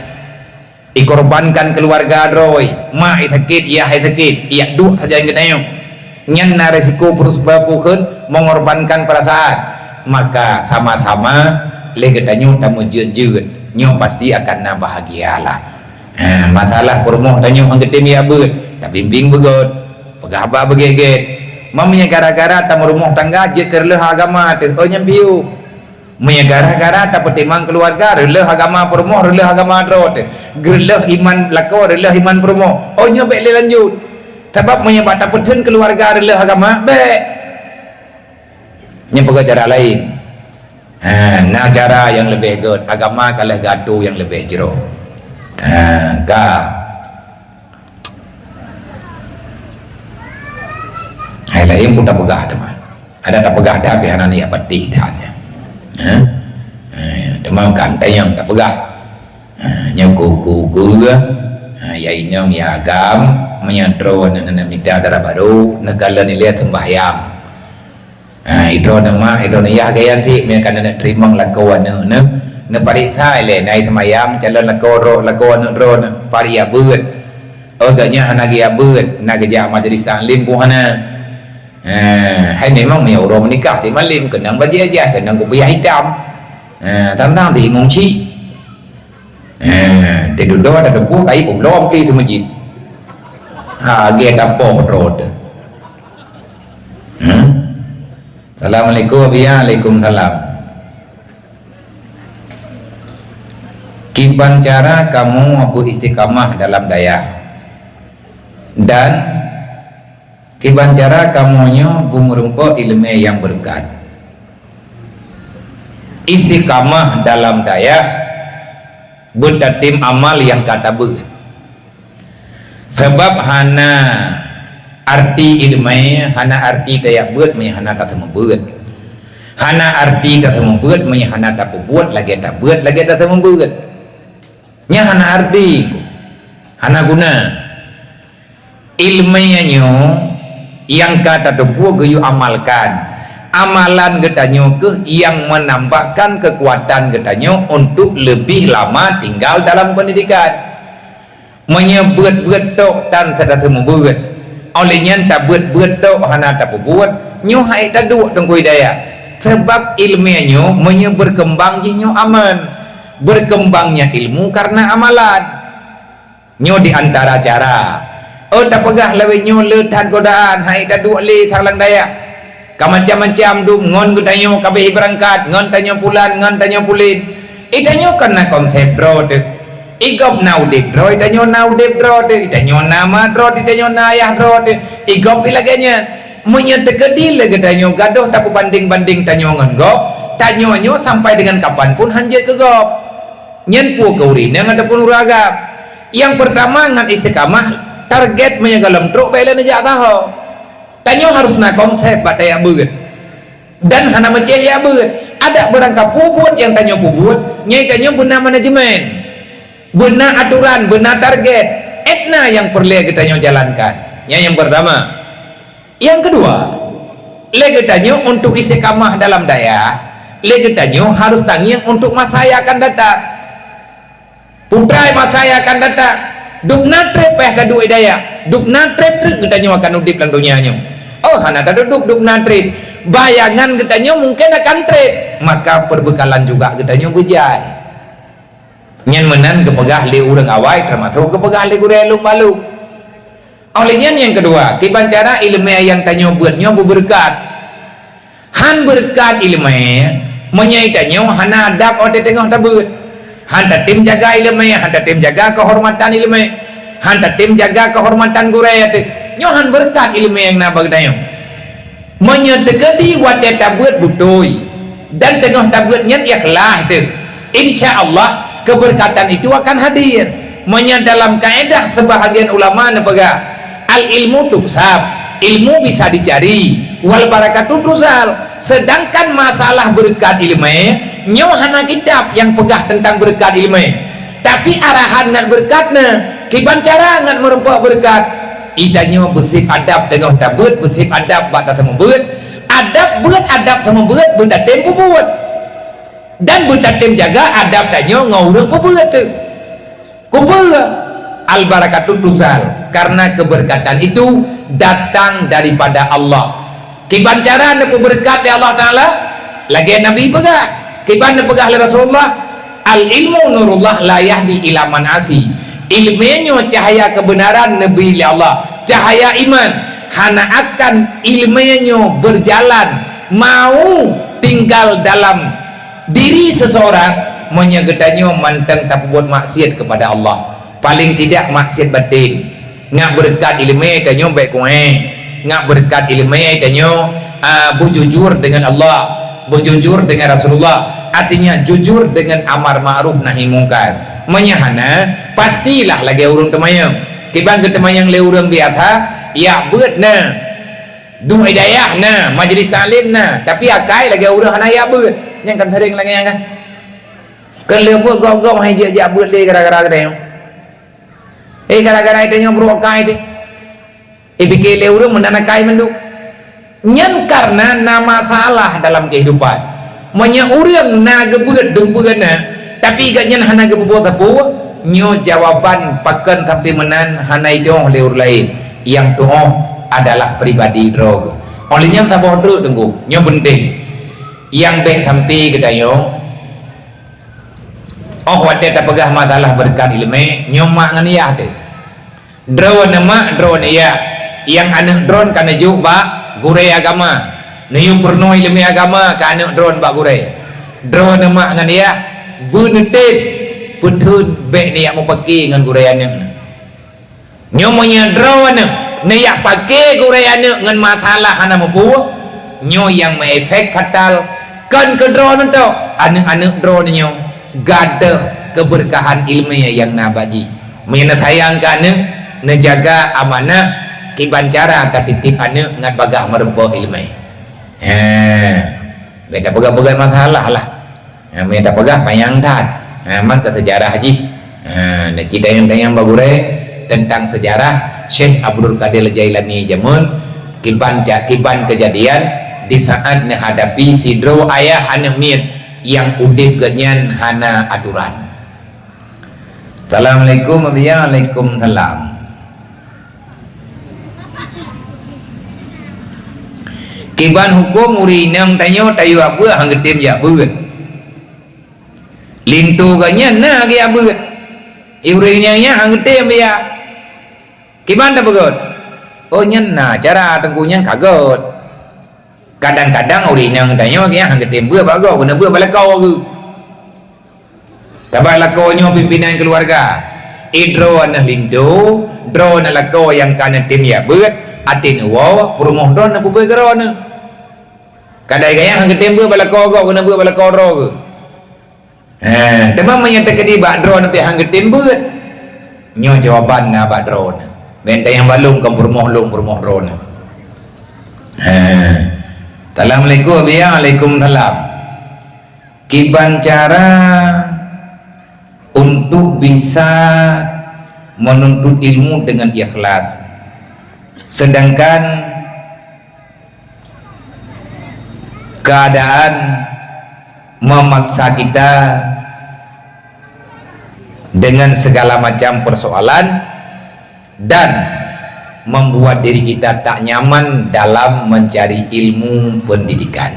Ikorbankan keuluwarga droe, mak isakét, yah isakét, yak duek sajan geutanyoe. Nyan na risiko peurus-, peukheun mengorbankan perasaan. Maka sama-sama lé geutanyoe tameujeuet-jeuet, nyoe pasti akan na bahagialah. Ha, masalah peurumoh tanyoe nyang geutem yak beuet, tabimbing beugét, peugah haba beugét-gét. Meunyoe gara-gara tameurumoh tangga jeuet keu reuloh agama teuh, oh nyan piôh. Meunyoe gara-gara tapeutimang keuluwarga, reuloh agama peurumoh, reuloh agama droe teuh, reuloh iman lakoe, reuloh iman peurumoh, oh nyoe bék lé lanjut. Sabab meunyoe bak tapeutheun keuluwarga reuloh agama, bék. Nyan peugah cara laén. Ha, na cara nyang leubeh gét, agama ka lheueh geuatô nyang leubeh jroh. Ha, ka. Hai laén pun tapeugah teuma. Ada tapeugah dah, tapi hana niat patéh dah nyan. Ha? Ha, teuma kan tayang tapeugah. Ha, nyoe ku-, ku-, ku-, ha, ya inong ya agam, meunyoe droeneuh na mita dara barô, neukalon ilée seumbahyang. Ha, idroeneuh mak, idroeneuh yah gaya ntik, meunyoe ka neuneuk teurimong lakoe aneuk neuh, neupareksa ilée, na i seumayang, calon lakoe droe, lakoe aneuk droeneuh, parék yak beuet. Oh, gobnyan hana geujak beuet, na geujak majelis taklim pun hana. Ha, hai memang meunyoe uroe meunikah, ti malem, keunong bajée ijazah, keunong kupiah itam. Ha, tantang ti imum cit. Eh, di dudoe ada debu kai peubloe ampli teuh masjid. Ha, lagée tapoh droe teuh. Hmm? Assalamualaikum, ya, waalaikumsalam. Kiban cara kamoe beuistiqamah dalam dayah? Dan kiban cara kamoe nyoe beumeureumpok ileumé nyang beureukat? Istiqamah dalam dayah beutatem amal nyang ka tabeuet. Sabab hana arti ileumé, hana arti tajak beuet meunyoe hana tateumeubeuet. Hana arti tateumeubeuet meunyoe hana tapeubuet lagée tabeuet, lagée tateumeubeuet. Nyan hana arti, hana guna. Ileumé nyoe nyang ka tateupeue geuyue amalkan. Amalan geutanyoe kheueh nyang meunambahkan keukuatan geutanyoe untuk leubeh lama tinggal dalam peundidikan. Meunyoe beuet-beuet tok tan tateumeubeuet, óh lheueh nyan tabeuet-beuet tok hana tapeubuet, nyoe han ék taduek Teungku Hidayat. Sabab ileumé nyoe meunyoe beureukeubang jih nyoe aman. Beureukeubangnya ilmu kareuna amalan. Nyoe di antara cara. Oh, tapeugah lawét nyoe le that godaan, han ék taduek lé salang dayah. Ka macam-macam dum ngon geutanyoe ka abéh beurangkat, ngon tanyoe pulan, ngon tanyoe pulen. Itanyoe kon na konsep droe teuh. Igob na udeb droe, itanyoe na udeb droe teuh, itanyoe na ma droe teuh, itanyoe na ayah droe teuh. Igob pi lagée nyan. Meunyoe teukeudi lé geutanyoe gadôh tapeubandeng-bandeng tanyoe ngon gob, tanyoe nyoe sampai deungon kapan pun han jeuet keu gob. Nyan peue keu ureuëng inong ataupun ureuëng agam. Nyang peurtama ngon istiqamah, target meunyoe gohlom trok bék lé neujak saho. Tanyoe harôh na konsep bak tajak beuet. Dan hana meucéh jak beuet. Adak beurangkapeue buet nyang tanyoe peubuet, nyan tanyoe beuna manajemen, beuna atoran, beuna target, étna nyang peureulée geutanyoe jalankan. Nyan nyang peurtama. Nyang keudua, lé geutanyoe untuk istiqamah dalam dayah, lé geutanyoe harus tangieng untuk masa nyang akan datang. Putra masa nyang akan datang, dubna treb payah taduek di dayah, dubna treb treuk geutanyoe akan udeb lam donya nyoe. Oh, hana taduek dubna treb, bayangan geutanyoe mungken akan treb, maka peubeukalan juga geutanyoe beujai. Nyan meunan geupeugah lé ureuëng awai, teumasok geupeugah lé gurée lom balom. Óh lheueh nyan nyang keudua, kiban cara iéleumé nyang tanyoe beuet nyoe beubeureukat. Han beureukat iéleumé, meunyoe tanyoe hana adab watée teungoh tabeuet. Han tatem jaga iéleumé, han tatem jaga keuhormatan iéleumé, han tatem jaga keuhormatan gurée teuh. Nyoe han beureukat iéleumé nyang na bak geutanyoe. Meunyoe teukeudi watée tabeuet beutôi dan teungoh tabeuet nyan ikhlaih teuh, insya Allah keubeureukatan itu akan hadir. Meunyoe dalam kaedah seubahagian ulama neupeugah, al-ilmu tuksab, ilmu bisa dicari, wal barakatu tursal. Seudangkan masalah beureukat iéleumé, nyoe hana kitab nyang peugah teuntang beureukat iéleumé. Tapi arahan ngat beureukat na, kiban cara ngat meurumpok beureukat. Geutanyoe beuseb adab teungoh tabeuet, beuseb adab bak tateumé beuet. Adab beuet, adab teumé beuet, beutatem peubuet. Dan beutatem jaga adab tanyoe ngon ureuëng peubuet teuh. Kupeue? Al-barakatu tursal, karena keberkatan itu datang daripada Allah. Kiban cara neupeubeureukat lé Allah Taala? Lagée Nabi peugah, kiban neupeugah lé Rasulullah, "Al-ilmu nurullah la yahdi ila man asi." Iéleumé nyoe cahya keubeunaran neubri lé Allah, cahya iman. Hana akan iéleumé nyoe beujalan, mau tinggal dalam diri seuseurang, meunyoe geutanyoe mantong tapeubuet maksiat keupada Allah. Paleng tidak maksiat baten. Ngat beureukat iéleumé tanyoe bék kuéh. Ngat beureukat iéleumé tanyoe, a, beujujur deungon Allah, beujujur deungon Rasulullah. Artinya jujur deungon amar ma'ruf nahi mungkar. Meunyoe hana, pastilah lagée ureuëng teumanyong. Kiban geuteumanyong lé ureuëng biasa, jak beuet na. Duek hidayah na, majlis taklim na, tapi akai lagée ureuëng hana jak beuet. Nyang kan sering lagée nyan kan. Keu lheueh beuet gob-gob hai jak-jak beuet lé gara-gara geutanyoe. Eh, gara-gara geutanyoe brok akai teuh. Eh, pike lé ureuëng meunan akai mandum. Nyan karena na masalah dalam kehidupan. Meunyoe ureuëng na geubeuet dum peue na, tapi gobnyan hana geupeubuet sapeue, nyoe jawaban pakon sampai meunan hana idong lé ureuëng laén. Nyang tuoh adalah pribadi droe geuh. Óh lheueh nyan saboh treuk teungku, nyoe peunteng. Nyang bék sampai geutanyoe, óh watée tapeugah masalah beureukat iéleumé, nyoe mak ngon yah teuh. Droeneuh mak, droeneuh yah, nyang aneuëk droeneuh ka neujok bak gurée agama. Neuyue peurunoe iéleumé agama keu aneuëk droeneuh bak gurée. Droeneuh mak ngon yah, beuneutem peutheun bék neujak meupaké ngon gurée aneuëk. Nyoe meunyoe droeneuh neujak paké gurée aneuëk ngon masalah hana muphom, nyoe nyang meuefek fatal. Kon keu droeneuh tok, aneuëk-aneuëk droeneuh nyoe gadôh keubeureukahan iéleumé nyang na bak jih. Meunyoe neusayang keu aneuëk, neujaga amanah, kiban cara tatitip aneuëk ngat bagaih meurumpok iéleumé. He, bék tapeugah-peugah masalah lah. Ha, meunyoe tapeugah panyang that. Ha, man keu seujarah jih. Ha, neuci tanyong-tanyong bak gurée teuntang seujarah Syekh Abdul Qadir Jailani jameun kiban ja-, kiban keujadian di saát neuhadapi sidroe ayah aneuëk miet nyang udeb geuhnyan hana atoran. Assalamualaikum, Abiya. Waalaikumsalam. Kiban huköm ureuëng inong tanyoe tayue beuet han geutem jak beuet. Linto geuhnyan na geujak beuet. Ureuëng inong nyan han geutem jak. Kiban tapeugöt? Oh, nyan na cara teungku nyan ka göt. Kadang-kadang ureuëng inong tanyoe nyan han geutem beuet bak gob, keuneuk beuet bak lakoe geuh. Sabab lakoe nyoe pimpinan keuluwarga. Eh, droeneuh linto, droeneuh lakoe nyang ka neutem jak beuet, até neuwoe peurumoh droeneuh peubeuet keu droeneuh. Kadai gaya han geutem beuet bak lakoe gob, keuneuk beuet bak lakoe droe geuh. He, teuma meunyoe teukeudi bak droeneuh pih han geutem beuet, nyoe jawaban na bak droeneuh. Bék tanyong bak lôn kon peurumoh lôn, peurumoh droeneuh. He. Assalamualaikum, ya, waalaikumsalam. Kiban cara untuk bisa menuntut ilmu dengan ikhlas, sedangkan keadaan memaksa kita dengan segala macam persoalan dan membuat diri kita tak nyaman dalam mencari ilmu pendidikan.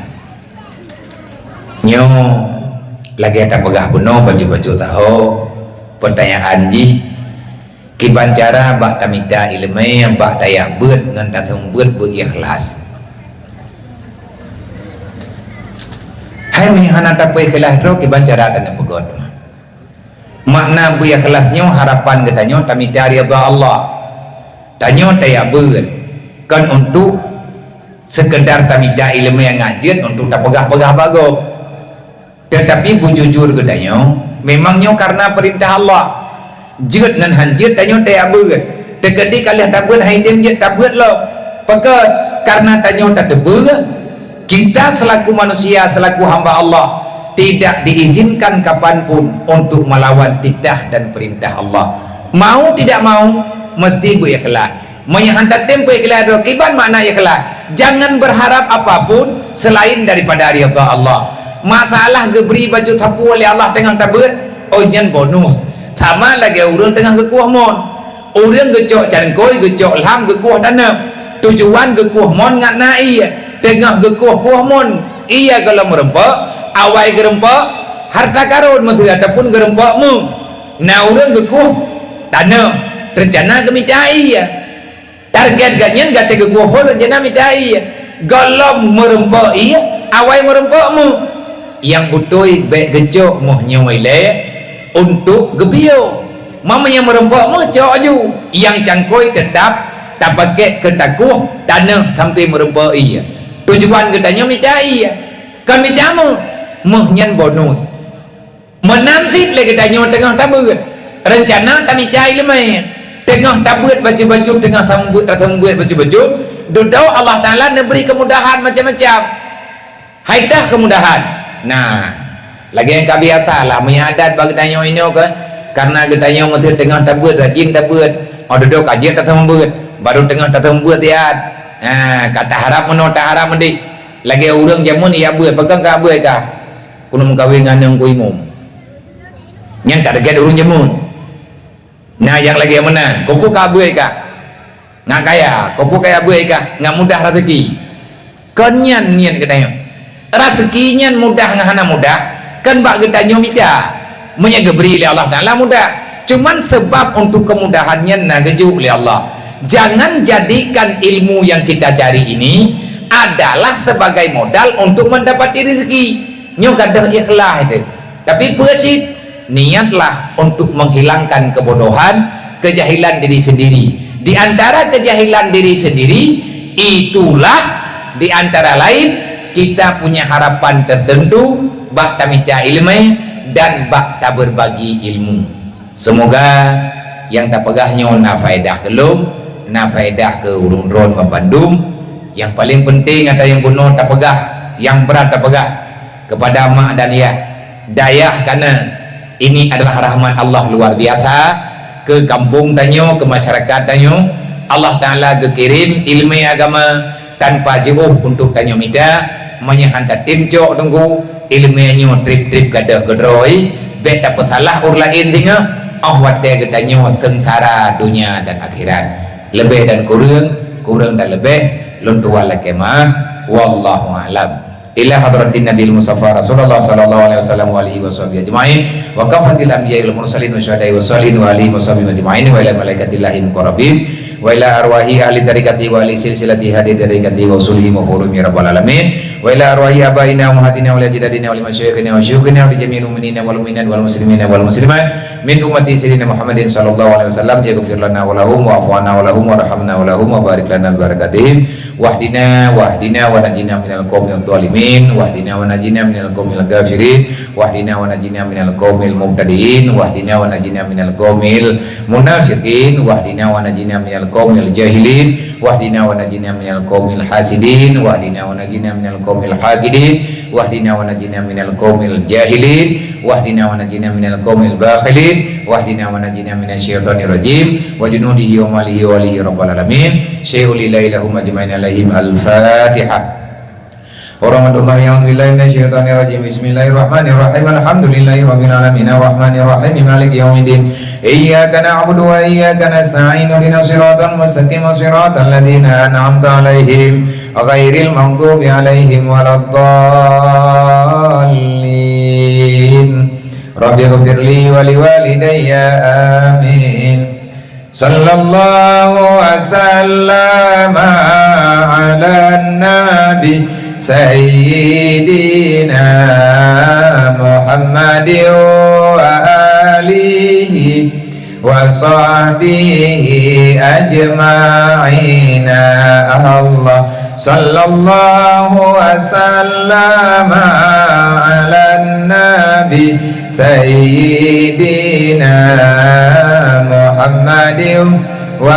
Nyoe lagée tapeugah bunoe bacut-bacut taho, pertanyaan jih, kiban cara bak tamita iéleumé, bak tajak beuet ngon taseumeubeuet beu ikhlas? Hai meunyoe hana tapeuikhlas droe, kiban cara taneupeugot? Makna beu ikhlas nyoe harapan geutanyoe tamita ridha Allah. Tanyoe tajak beuet kon untuk sekedar tamita iéleumé nyang jeuet untuk tapeugah-peugah bak gob. Teutapi beujujur geutanyoe, memang nyoe karena peurintah Allah. Jeuet ngon han jeuet tanyoe tajak beuet. Teukeudi ka lheueh tabeuet han idem jeuet tabeuet lom. Pakon? Karena tanyoe tateupeue, kita selaku manusia, selaku hamba Allah, tidak diizinkan kapanpun untuk melawan titah dan perintah Allah. Mau tidak mau, mesti beu ikhlas. Meunyoe han tatem peuikhlas droe, kiban makna ikhlas? Jangan berharap apapun selain daripada ridha Allah. Masalah geubri bacut sapeue lé Allah teungoh tabeuet, oh, nyan bonus. Sama lagée ureuëng teungoh geukueh mon. Ureuëng geucok cangkôi, geucok lham, geukueh taneum. Tujuan geukueh mon ngat na ié. Teungoh geukueh-kueh mon, ié gohlom meurumpok, awai geurumpok, harta karun meuseue ataupun geurumpok meu. Na ureuëng geukueh taneum, reuncana geumita ié. Target gobnyan gata geukueh phon rencana mita ié. Gohlom meurumpok ié, awai meurumpok meu. Nyang beutôi bék geucok moh nyoe ilée untuk geupiôh. Meunyoe meurumpok meu cok aju. Nyang cangkôi teutap tapakék keu takueh taneum sampoe meurumpok ié. Tujuan geutanyoe mita ié. Kon mita meu, moh nyan bonus. Meunan cit lé geutanyoe teungoh tabeuet, reuncana tamita iéleumé, teungoh tabeuet bacut-bacut, teungoh taseumeubeuet, taseumeubeuet bacut-bacut, dudoe Allah Taala neubri keumudahan macam-macam. Hai tah keumudahan. Nah, lagée nyang ka biasa lah, meunyoe adat bak geutanyoe inoe keuh, karena geutanyoe meuseu teungoh tabeuet, rajin tabeuet, oh dudoe ka jeuet taseumeubeuet, baru teungoh taseumeubeuet siat. Ha, ka taharab meunoe, taharab meudéh. Lagée ureuëng jameun jak beuet, pakon ka beuet kah? Keuneuk meukawen ngon aneuk Teungku Imum. Nyan target ureuëng jameun. Na nyang lagée meunan, kok ka beuet kah? Ngat kaya, kok kaya beuet kah? Ngat mudah raseuki. Kon nyan niet geutanyoe. Raseuki nyan mudah ngon hana mudah, kon bak geutanyoe mita. Meunyoe geubri lé Allah Taala mudah. Cuman seubab untuk keumudahan nyan na geujok lé Allah. Jangan jadikan ilmu yang kita cari ini adalah sebagai modal untuk mendapati rezeki. Nyoe gadôh ikhlas teuh. Tapi peue cit? Niatlah untuk menghilangkan kebodohan, kejahilan diri sendiri. Di antara kejahilan diri sendiri, itulah di antara lain kita punya harapan tertentu bak tamita iéleumé dan bak taberbagi ilmu. Semoga nyang tapeugah nyoe na faedah keu lôn, na faedah keu ureuëng droen banmandum. Nyang paleng peunteng ata nyang bunoe tapeugah, nyang brat tapeugah keupada mak dan yah, dayah kana. Ini adalah rahmat Allah luar biasa keu kampung tanyoe, keu masyarakat tanyoe. Allah Taala geukirém iéleumé agama tanpa jiôh untuk tanyoe mita. Meunyoe han tatem cok Teungku, iéleumé nyoe treb-treb gadôh keudroe, bék tapeusalah ureuëng laén singoh, óh watée geutanyoe seungsara donya dan akhirat. Leubeh dan kureueng, kureueng dan leubeh, lôn tuan lakée meu'ah. Wallahu a'lam. Ila hadratin Nabil Mustafa Rasulullah sallallahu alaihi wasallam wa alihi washabihi ajmain, wa kafatil anbiya'i wal mursalin wa syuhada'i wa shalihin wa alihi washabihi ajmain, wa ila malaikatillahil muqarrabin, wa ila arwahi ahli tariqati wa ahli silsilati hadi tariqati wa usulihim wa furu'ihim ya rabbal alamin, wa ila arwahi abaina wa ummahatina wa ajdadina wa li masyayikhina wa syuyukhina wa li jami'il mu'minina wal mu'minat wal muslimina wal muslimat min ummati sayyidina Muhammadin sallallahu alaihi wasallam, yaghfir lana wa lahum, wa'fu anna wa lahum, warhamna wa lahum, wa barik lana bi barakatihim, Wahdina, wahdina wa najina minal qaumil zalimin, wahdina wa najina minal qaumil kafirin, wahdina wa najina minal qaumil mubtadiin, wahdina wa najina minal qaumil munafiqin, wahdina wa najina minal qaumil jahilin, wahdina wa najina minal qaumil hasidin, wahdina wa najina minal qaumil haqidin, wahdina wa najina minal qaumil jahilin, wahdina wa najina minal qaumil bakhilin, wahdina wa najina minasy syaithanir rajim, wa junudihi wa amalihi wa alihi rabbal alamin. Syai'un lillahi lahum ajmain alaihim. Al-Fatihah. Warahmatullahi, a'udzu billahi minasy syaithanir rajim. Bismillahirrahmanirrahim. Alhamdulillahi rabbil alamin. Arrahmanir rahim. Maliki yaumiddin. Iyyaka na'budu wa iyyaka nasta'in. Ihdinas siratal mustaqim. Siratal ladzina an'amta alaihim ghairil maghdubi alaihim waladdallin. Rabbighfirli wa liwalidayya. Amin. Sallallahu wa sallama ala nabi sayyidina Muhammadin wa alihi wa sahbihi ajma'ina. Allah, sallallahu wa sallama ala nabi sayyidina Muhammadin wa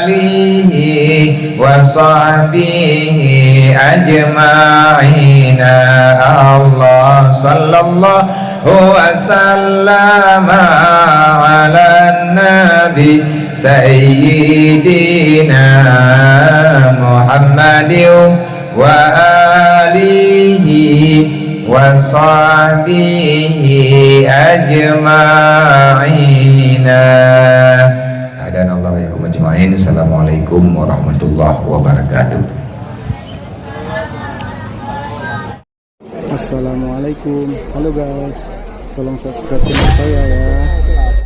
alihi wa sahbihi ajma'ina. Allah, sallallahu wa sallama ala nabi sayyidina Muhammadin wa alihi wa sahbihi ajma'ina. Hadanallahu wa iyyakum ajma'in. Assalamualaikum warahmatullahi wabarakatuh. Assalamualaikum. Halo guys, tolong subscribe channel saya ya.